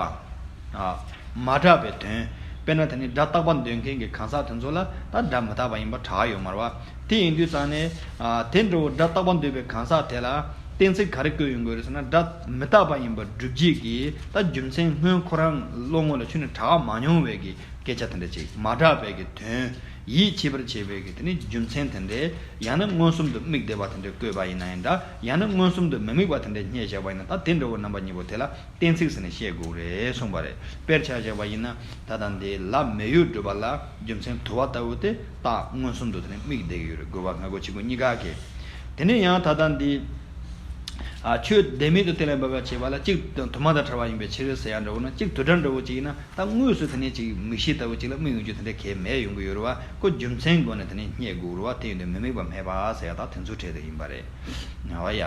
ཨ། མ་གྲགས་པའི་དོན། དཔེར་ན་དེ་ནི་སྒྲ་རྟག་པ་འདོད་མཁན་གྱི་གང་ཟག་དེ་ཚོ་ལ་ད་སྒྲ་མི་རྟག་པ་ཡིན་པ་གྲགས་ཡོད་མ་རེད་བ། དེ་ཡིན་དུས་ཙང་ནས། ཨ། དེ་འདྲ་བོ་སྒྲ་རྟག་པ་འདོད་པའི་གང་ཟག་དེ་ལ། གཏན་ཚིགས་ག་རེ་བཀོད་ཡོང་གི་ཡོད་རེད་ཟེར་ན། སྒྲ་མི་རྟག་པ་ཡིན་པར་སྒྲུབ་བྱེད་ཀྱི་ད་རྒྱུ་མཚན་སྔོན་ཁོ་རང་བློ་ངོ་ལ་ཆུད་ནས་གྲགས་མ་མྱོང་བའི་གི་སྐད་ཆ་དེ་འདྲ་ཅིག་མ་གྲགས་པའི་གི་དོན་ཡིད་ཆེས་པར་བྱེད་པའི་གི་དེ་ནི་རྒྱུ་མཚན་དེ་འདྲའི། ཡང་ན་མངོན་སུམ་དུ་དམིགས་བསྡད་པ་དེ་འདྲ་བཀོད་པ་ཡིན་ན་ཡང་འདྲ། ཡང་ན་མངོན་སུམ་དུ་མི་དམིགས་པ་དེ་འདྲ་བསྙད་བཞག་པ་ཡིན་ན། ད་དེ་འདྲ་བོ་རྣམ་པ་གཉིས་པོ་དེ་ལ་གཏན་ཚིགས་ཟེར་ནས་བཤད་དགོས་རེད་གསུངས་པ་རེད། དཔེར་ཆ་བཞག་པ་ཡིན་ན། ད་ལྟ་འདི་ལ་མེ་ཡོད་སྒྲུབ་པ་ལ་རྒྱུ་མཚན་དུ་བ་ལྟ་བུ་དེ་རྟགས་མངོན་སུམ་དུ་དེ་ནི་དམིགས་བསྡད་ཀྱི་ཡོད་རེད། དགོས་པ་སྔ་རྒོལ་ཕྱི་རྒོལ་གཉིས་ཀ་གི། དེ་ནས་ཡང་ད་ལྟ་འདི། ཨ། ཆོས་བདེན་མེད་དུ་གཏན་ལ་འབེབས་པར་བྱེད་པ་ལ་གཅིག་དུ་མ་དང་བྲལ་བ་ཡིན་པའི་ཕྱིར་ཟེར་ཡ་འདྲ་བོ་ན། གཅིག་དུ་བྲལ་འདྲ་བོ་ཅིག་ཡིན་ན། ད་དངོས་སུ་དེ་ནས་ཅིག་མིག་ཤེས་ལྟ་བུ་ཅིག་ལ་དམིགས་ཡོང་རྒྱུ་དེ་འདྲ་གལ་མེད་ཡོང་གི་ཡོད་རེད་བ། ཁོ་རྒྱུ་མཚན་སྒོ་ནས་དེ་ནས་བསྙད་དགོས་རེད་བ། དེ་ཡིན་དུས་མི་དམིགས་པ་སྨྲས་པ་ཟེར་ཡ་ད་དེ་ཚོའི་གྲས་དེ་ཡིན་པ་རེད། འོ་ཡ།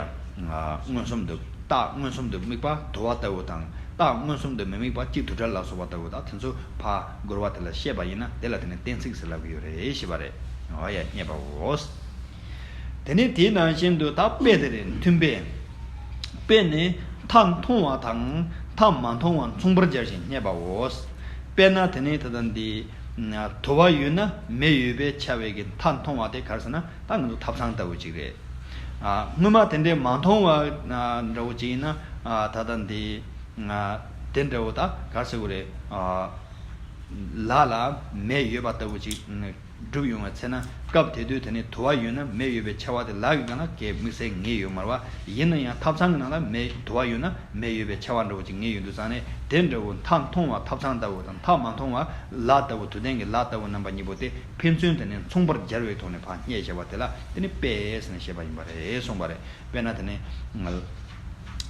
མངོན་སུམ་དུ་རྟགས་མངོན་སུམ་དུ་དམིགས་པ་དུ་བ་ལྟ་བུ་དང་། རྟགས་མངོན་སུམ་དུ་མི་དམིགས་པ་གཅིག་དུ་བྲལ་ལ་སོགས་པ་ལྟ་བུ་དང་། དེ་ཚོ་ཕར་རྒོལ་བ་དེ་ལ་བཤད་པ་ཡིན་ན། དེ་ལ་དེ་ནས་གཏན་ཚིགས་ཟེར་ལབ་ཀྱི་ཡོད་རེད་ཞེས་པ་རེད། འོ་ཡ། བསྙད་པའོ། དེ་ནས་དེ་ནང་བཞིན་དུ་ད་དཔེ་དེ་རེད། མཐུན་དཔེ། དཔེ་ནི་མཐའ་མཐོང་བ་དང་མཐའ་མ་མཐོང་བ་མཚུངས་པར་སྦྱར་ཞིང་བསྙད་པའོ། དཔེར་ན་དེ་ནས་ད་ལྟ་འདི། དུ་བ་ཡོད་ན་མེ་ཡོད་པས་ཁྱབ་པའི་གི་མཐའ་མཐོང་བ་དེ་ག་རེ་ཟེར་ན། ད་ང་ཚོ་ཐབ་ཚང་ལྟ་བུ་ཅིག་རེད། ཨ། སྔོན་མ་དེ་འདྲའི་མ་མཐོང་བ་འདྲ་བོ་ཅིག་ཡིན་ན། ཨ། ད་ལྟ་འདི། ཨ། དེ་འདྲ་བོ་ད་ག་རེ་ཟེར་དགོས་རེད། ཨ། ལ་ལ་མེ་ཡོད་པ་ལྟ་བུ་ཅིག་སྒྲུབ་ཡོང་བའི་ཚེ་ན། སྐབས་དེ་དུས་དེ་ནི་དུ་བ་ཡོད་ན་མེ་ཡོད་པའི་ཁྱབ་པ་དེ་ལ་གི་སྒང་ལ་གས་དམིགས་བསལ་ངེས་ཡོད་མ་རེད་བ། ཡིན་ན་ཡང་ཐབ་ཚང་གི་ནང་ལ་མེ། དུ་བ་ཡོད་ན་མེ་ཡོད་པའི་ཁྱབ་པ་འདྲ་བོ་ཅིག་ངེས་ཡོད་དུས་ཙང་ནས། དེ་འདྲ་བོ་མཐའ་མཐོང་བ་ཐབ་ཚང་ལྟ་བུ་དང་། མཐའ་མ་མཐོང་བ་ལ་ལྟ་བུ། དུ་ལྡན་གྱི་ལ་ལྟ་བུ་རྣམ་པ་གཉིས་པོ་དེ་ཕན་ཚུན་དེ་ནི་མཚུངས་པར་སྦྱར་བའི་ཐོག་ནས་ཕར་བསྙད་བྱས་པ་དེ་ལ་དེ་ནི་དཔེ་ཟེར་ནས་བཤད་པ་ཡིན་པ་རེད་གསུངས་པ་རེད། དཔེར་ན་དེ་ནི།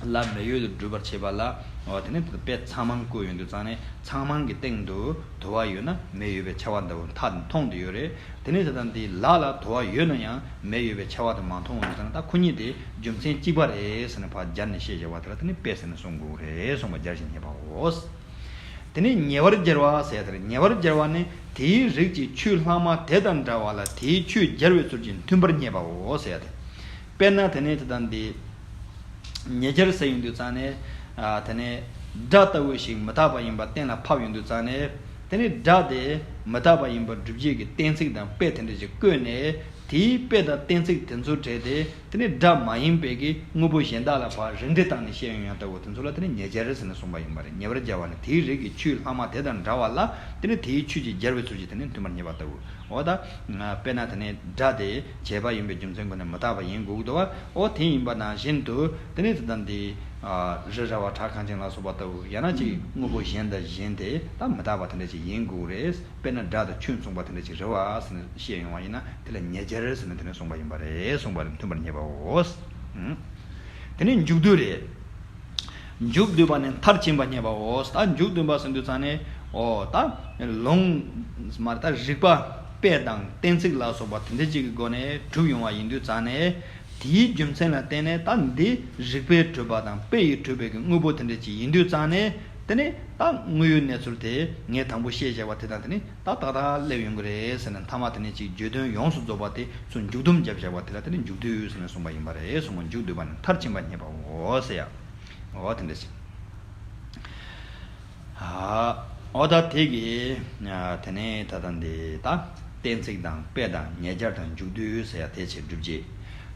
ལ་མེ་ཡོད་དུ་སྒྲུབ་པར་བྱེད་པ་ལ། འོ། དེ་ནི་དཔེ་ཚང་མང་བཀོད་ཡོང་དུས་ཙང་ནས། ཚང་མང་གི་སྟེང་དུ་དུ་བ་ཡོད་ན་མེ་ཡོད་པའི་ཁྱབ་པ་འདྲ་བོ་མཐའ་མཐོང་དུ་ཡོད་རེད། དེ་ནས་ད་ལྟ་འདི་ལ་ལ་དུ་བ་ཡོད་ན་ཡང་མེ་ཡོད་པའི་ཁྱབ་པ་དེ་མ་མཐོང་བ་ཡིན་ཙང་། ད་ཁོ་གཉིས་དེ་རྒྱུ་མཚན་གཅིག་པ་རེད་ཟེར་ནས་ཕར་སྦྱར་ནས་བཤད་བཞག་པ་དེ་ལ་དེ་ནི་དཔེ་ཟེར་ནས་གསུང་དགོས་རེད་གསུངས་པ། སྦྱར་ཞིང་བསྙད་པའོ། དེ་ནས་ཉེ་བར་སྦྱར་བ་ཟེར་ཡ་དེ་རེད། ཉེ་བར་སྦྱར་བ་ནི་དེའི་རིགས་ཀྱི་ཆོས་ལྷག་མ་དེ་དང་འདྲ་བ་ལ་དེའི་ཆོས་སྦྱར་བའི་ཚུལ་གྱིས་མཐུན་པར་བསྙད་པའོ་ཟེར་ཡ་དེ། དཔེར་ན་དེ་ནས་དེ་དང་འདི། ཉེ་སྦྱར་ཟེར་ཡོང་དུས་ཙང་ནས། ཨ། དེ་ནས་སྒྲ་ལྟ་བུ་ཞིག་མི་རྟག་པ་ཡིན་པ་གཏན་ལ་ཕབ་ཡོང་དུས་ཙང་ནས། དེ་ནས་སྒྲ་དེ་མི་རྟག་པ་ཡིན་པར་སྒྲུབ་བྱེད་ཀྱི་གཏན་ཚིགས་དང་དཔེ་དེ་འདྲ་ཞིག་བཀོད་ནས། དེའི་དཔེ་དང་གཏན་ཚིགས་དེ་ཚོའི་གྲས་དེ་དེ་ནས་སྒྲ་མ་ཡིན་པའི་གི་དངོས་པོ་གཞན་དག་ལ་ཕར་རིགས་འགྲེ་བཏང་ནས་བཤད་ཡོང་ཡ་ལྟ་བུ་དེ་ཚོ་ལ་དེ་ནས་ཉེ་སྦྱར་ཟེར་ནས་གསུངས་པ་ཡིན་པ་རེད། ཉེ་བར་སྦྱར་བ་ནི་དེའི་རིགས་ཀྱི་ཆོས་ལྷག་མ་དེ་དང་འདྲ་བ་ལ་དེ་ནས་དེའི་ཆོས་ཀྱི་སྦྱར་བའི་ཚུལ་གྱིས་དེ་ནས་མཐུན་པར་བསྙད་པ་ལྟ་བུ། འོ་ད། དཔེར་ན་དེ་ནས་སྒྲ་དེ་བྱས་པ་ཡིན་པའི་རྒྱུ་མཚན་སྒོ་ནས་མི་རྟག་པ་ཡིན་དགོས་ཀྱི་འདུག་བ། འོ་དེ་ཡིན་པ་ནང་བཞིན་དུ་དེ་ནས་དེ་དང་དེ། ཨ། རི་ར་བ་བྲག་གངས་ཅན་ལ་སོགས་པ་ལྟ་བུ། ཡང་ན་ཅིག་དངོས་པོ་གཞན་དང་གཞན་དེ་ད་མི་རྟག་པ་དེ་འདྲ་ཅིག་ཡིན་དགོས་རེད། དཔེར་ན་སྒྲ་དང་ཆོས་མཚུངས་པ་དེ་འདྲ་ཅིག་རེད་བ་ཟེར་ནས་བཤད་ཡོང་བ་ཡིན་ན། དེ་ལ་ཉེ་སྦྱར་ཟེར་ནས་དེ་ནས་གསུངས་པ་ཡིན་པ་རེད་གསུངས་པ་རེད། མཐུན་པར་བསྙད་པའོ། དེ་ནས་མཇུག་བསྡུ་རེད། མཇུག་བསྡུས་པ་ནི་མཐར་ཕྱིན་པ་བསྙད་པའོ། ད་མཇུག་བསྡུས་པ་ཟེར་དུས་ཙང་ནས། འོ་ད་ལུང་མ་རེད། ད་རིགས་པ་དཔེ་དང་གཏན་ཚིགས་ལ་སོགས་པ་དེ་འདྲ་ཅིག་གི་སྒོ་ནས་གྲུབ་ཡོང་བ་ཡིན་དུས་ཙང་ནས། དེའི་རྒྱུ་མཚན་ལ་བརྟེན་ནས་ད་འདི་རིགས་པས་གྲུབ་པ་དང་དཔེ་ཡིས་གྲུབ་པའི་གི་དངོས་པོ་དེ་འདྲ་ཅིག་ཡིན་དུས་ཙང་ནས། དེ་ནས་ད་དངོས་ཡོད་གནས་ཚུལ་དེ་ངས་དང་པོ་བཤད་བཞག་པ་དེ་དང་དེ་ནས་ད་ཏག་ཏག་སླེབས་ཡོང་གི་རེད་ཟེར་ནས། མཐའ་མ་དེ་ནས་ཅིག་བརྗོད་དོན་ཡོངས་སུ་རྫོགས་པ་དེ་ཚོ་མཇུག་སྡོམ་བརྒྱབ་བཞག་པ་དེ་ལ་དེ་ནས་མཇུག་བསྡུ་ཟེར་ནས་གསུངས་པ་ཡིན་པ་རེད་གསུངས་པ། མཇུག་བསྡུས་པ་ནི་མཐར་ཕྱིན་པ་བསྙད་པའོ་ཟེར་ཡ། འོ་དེ་འདྲ་ཞིག་ཨ། འོ་ད་དེ་གི། ཨ། དེ་ནས་ད་ལྟ་འདི་ད་གཏན་ཚིགས་དང་དཔེ་དང་ཉེ་སྦྱར་དང་མཇུག་བསྡུ་ཟེར་ཡ་དེ་བྱས་སྒྲུབ་བྱེད།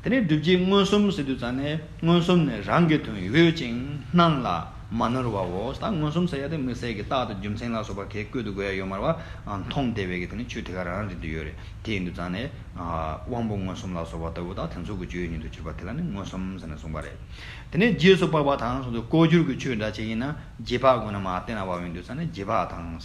དེ་ནས་སྒྲུབ་བྱེད་མངོན་སུམ་ཟེར་དུས་ཙང་ནས། མངོན་སུམ་ནི་རང་གི་དོན་ཡོད་ཅིང་སྣང་ལ་མ་ནོར་བའོ། ད་མངོན་སུམ་ཟེར་ཡ་དེ་དམིགས་བསལ་གྱི་རྟགས་དང་རྒྱུ་མཚན་ལ་སོགས་པ་གས་བཀོད་དུ་དགོས་ཡ་ཡོད་མ་རེད་བ། ཨ། མཐོང་བདེ་བའི་གི་དེ་ནི་ཆོས་དེ་ག་རང་རིག་ཏུ་ཡོད་རེད། དེ་ཡིན་དུས་ཙང་ནས། ཨ། དབང་པོ་མངོན་སུམ་ལ་སོགས་པ་ལྟ་བུ་དང་དེ་ཚོ་གི་སྤྱོད་ཡུལ་ཉིད་དུ་གྱུར་པ་དེ་ལ་ནི་མངོན་སུམ་ཟེར་ནས་གསུངས་པ་རེད། དེ་ནས་རྗེས་སུ་དཔག་པ་དང་ཟེར་དུས་ལྐོག་གྱུར་གྱི་ཆོས་འདྲ་ཅིག་ཡིན་ན་རྗེས་དཔག་སྒོ་ནས་མར་གཏན་ལ་དབབ་ཡོང་དུས་ཙང་ནས་རྗེས་དཔག་དང་།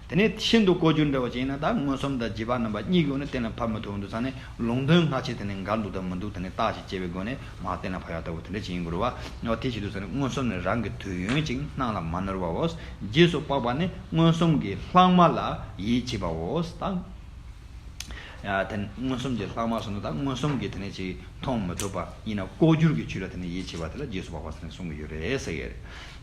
དེ་ནས་ཤིན་ཏུ་ལྐོག་གྱུར་འདྲ་བ་ཅིག་ཡིན་ན། ད་མངོན་སུམ་དང་རྗེས་དཔག་རྣམ་པ་གཉིས་ཀྱི་སྒོ་ནས་གཏན་ལ་ཕབ་མི་ཐུབ་འདུག་ཙང་ནས། ལུང་དོན་སྔ་ཕྱི་དེ་ནས་འགལ་འདུག་དང་མི་འདུག་དེ་ནས་བརྟག་ཅིང་དཔྱད་པའི་སྒོ་ནས་མར་གཏན་ལ་ཕབ་ཡག་ལྟ་བུ་དེ་འདྲ་ཅིག་ཡིན་དགོས་རེད་བ། འོ་དེ་བྱེད་དུས་ཙང་ནས་མངོན་སུམ་ནི་རང་གི་དོན་ཡོད་ཅིང་སྣང་ལ་མ་ནོར་བའོ། རྗེས་སུ་དཔག་པ་ནི་མངོན་སུམ་གྱི་ལྷག་མ་ལ་ཡིད་ཆེས་པའོ། ད། ཡ། དེ་མངོན་སུམ་གྱི་ལྷག་མ་སོང་ན། ད་མངོན་སུམ་གྱིས་དེ་ནས་ཅིག་མཐོང་མི་ཐུབ་པ་ཡིན་ན་ལྐོག་གྱུར་གྱི་ཆོས་ལ་དེ་ནས་ཡིད་ཆེས་པ་དེ་ལ་རྗེས་སུ་དཔག་པ་ཟེར་ནས་གསུང་གི་ཡོད་རེད་ཟེར་གྱི་རེད།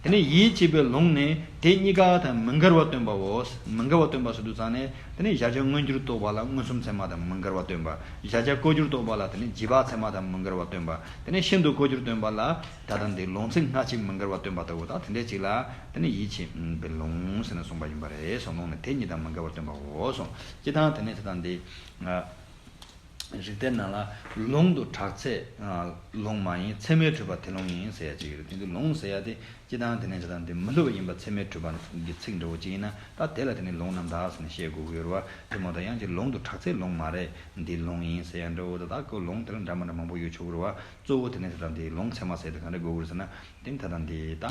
དེ་ནས་ཡིད་ཆེས་པའི་ལུང་ནི་དེ་གཉིས་ཀ་དང་མི་འགལ་བར་སྟོན་པའོ། མི་འགལ་བར་སྟོན་པ་ཟེར་དུས་ཙང་ནས། དེ་ནས་གཞལ་བྱ་མངོན་གྱུར་རྟོགས་པ་ལ་མངོན་སུམ་ཚད་མ་དང་མི་འགལ་བར་སྟོན་པ། གཞལ་བྱ་ལྐོག་གྱུར་རྟོགས་པ་ལ་དེ་ནས་རྗེས་དཔག་ཚད་མ་དང་མི་འགལ་བར་སྟོན་པ། དེ་ནས་ཤིན་ཏུ་ལྐོག་གྱུར་སྟོན་པ་ལ་ད་ལྟ་འདི་ལུང་ཚིག་སྔ་ཕྱི་མི་འགལ་བར་སྟོན་པ་ལྟ་བུ་དང་དེ་འདྲས་ཅིག་ལ་དེ་ནས་ཡིད་ཆེས་པའི་ལུང་ཟེར་ནས་གསུངས་པ་ཡིན་པ་རེད་གསུངས། ལུང་ནི་དེ་གཉིས་དང་མི་འགལ་བར་སྟོན་པའོ་གསུངས། སྤྱིར་བཏང་དེ་ནས་དེ་དང་འདི། ཨ། རིགས་གཏེར་ནང་ལ་ལུང་དུ་གྲགས་ཚད་ལུང་མ་ཡིན། ཚད་མས་གྲུབ་པ་དེ་ལུང་ཡིན་ཟེར་ཡ་ཅིག་ཡོད་རེད། དེ་དུས་ལུང་ཟེར་ཡ་དེ་སྤྱི་བཏང་དེ་ནས་ཇི་ལྟར་འདི་མི་སླུ་བ་ཡིན་པ་ཚད་མས་གྲུབ་པ་གི་ཚིག་འདྲ་བོ་ཅིག་ཡིན་ན། ད་དེ་ལ་དེ་ནས་ལུང་རྣམ་དག་ཟེར་ནས་བཤད་དགོས་ཀྱི་ཡོད་རེད་བ། དེ་མ་གཏོགས་ཡང་ཅིག་ལུང་དུ་གྲགས་ཚད་ལུང་མ་རེད། འདི་ལུང་ཡིན་ཟེར་ཡ་འདྲ་བོ་དང་། ད་ཁོ་ལུང་དེ་ལ་འདྲ་མི་འདྲ་མང་པོ་ཡོད་ཆོག་གི་རེད་བ། གཙོ་བོ་དེ་ནས་ཇི་ལྟར་འདི་ལུང་ཚད་མ་ཟེར་དེ་ག་འདྲ་དགོས་ཀྱི་རེད་ཟེར་ན། དེ་ད་ལྟ་འདི་ད་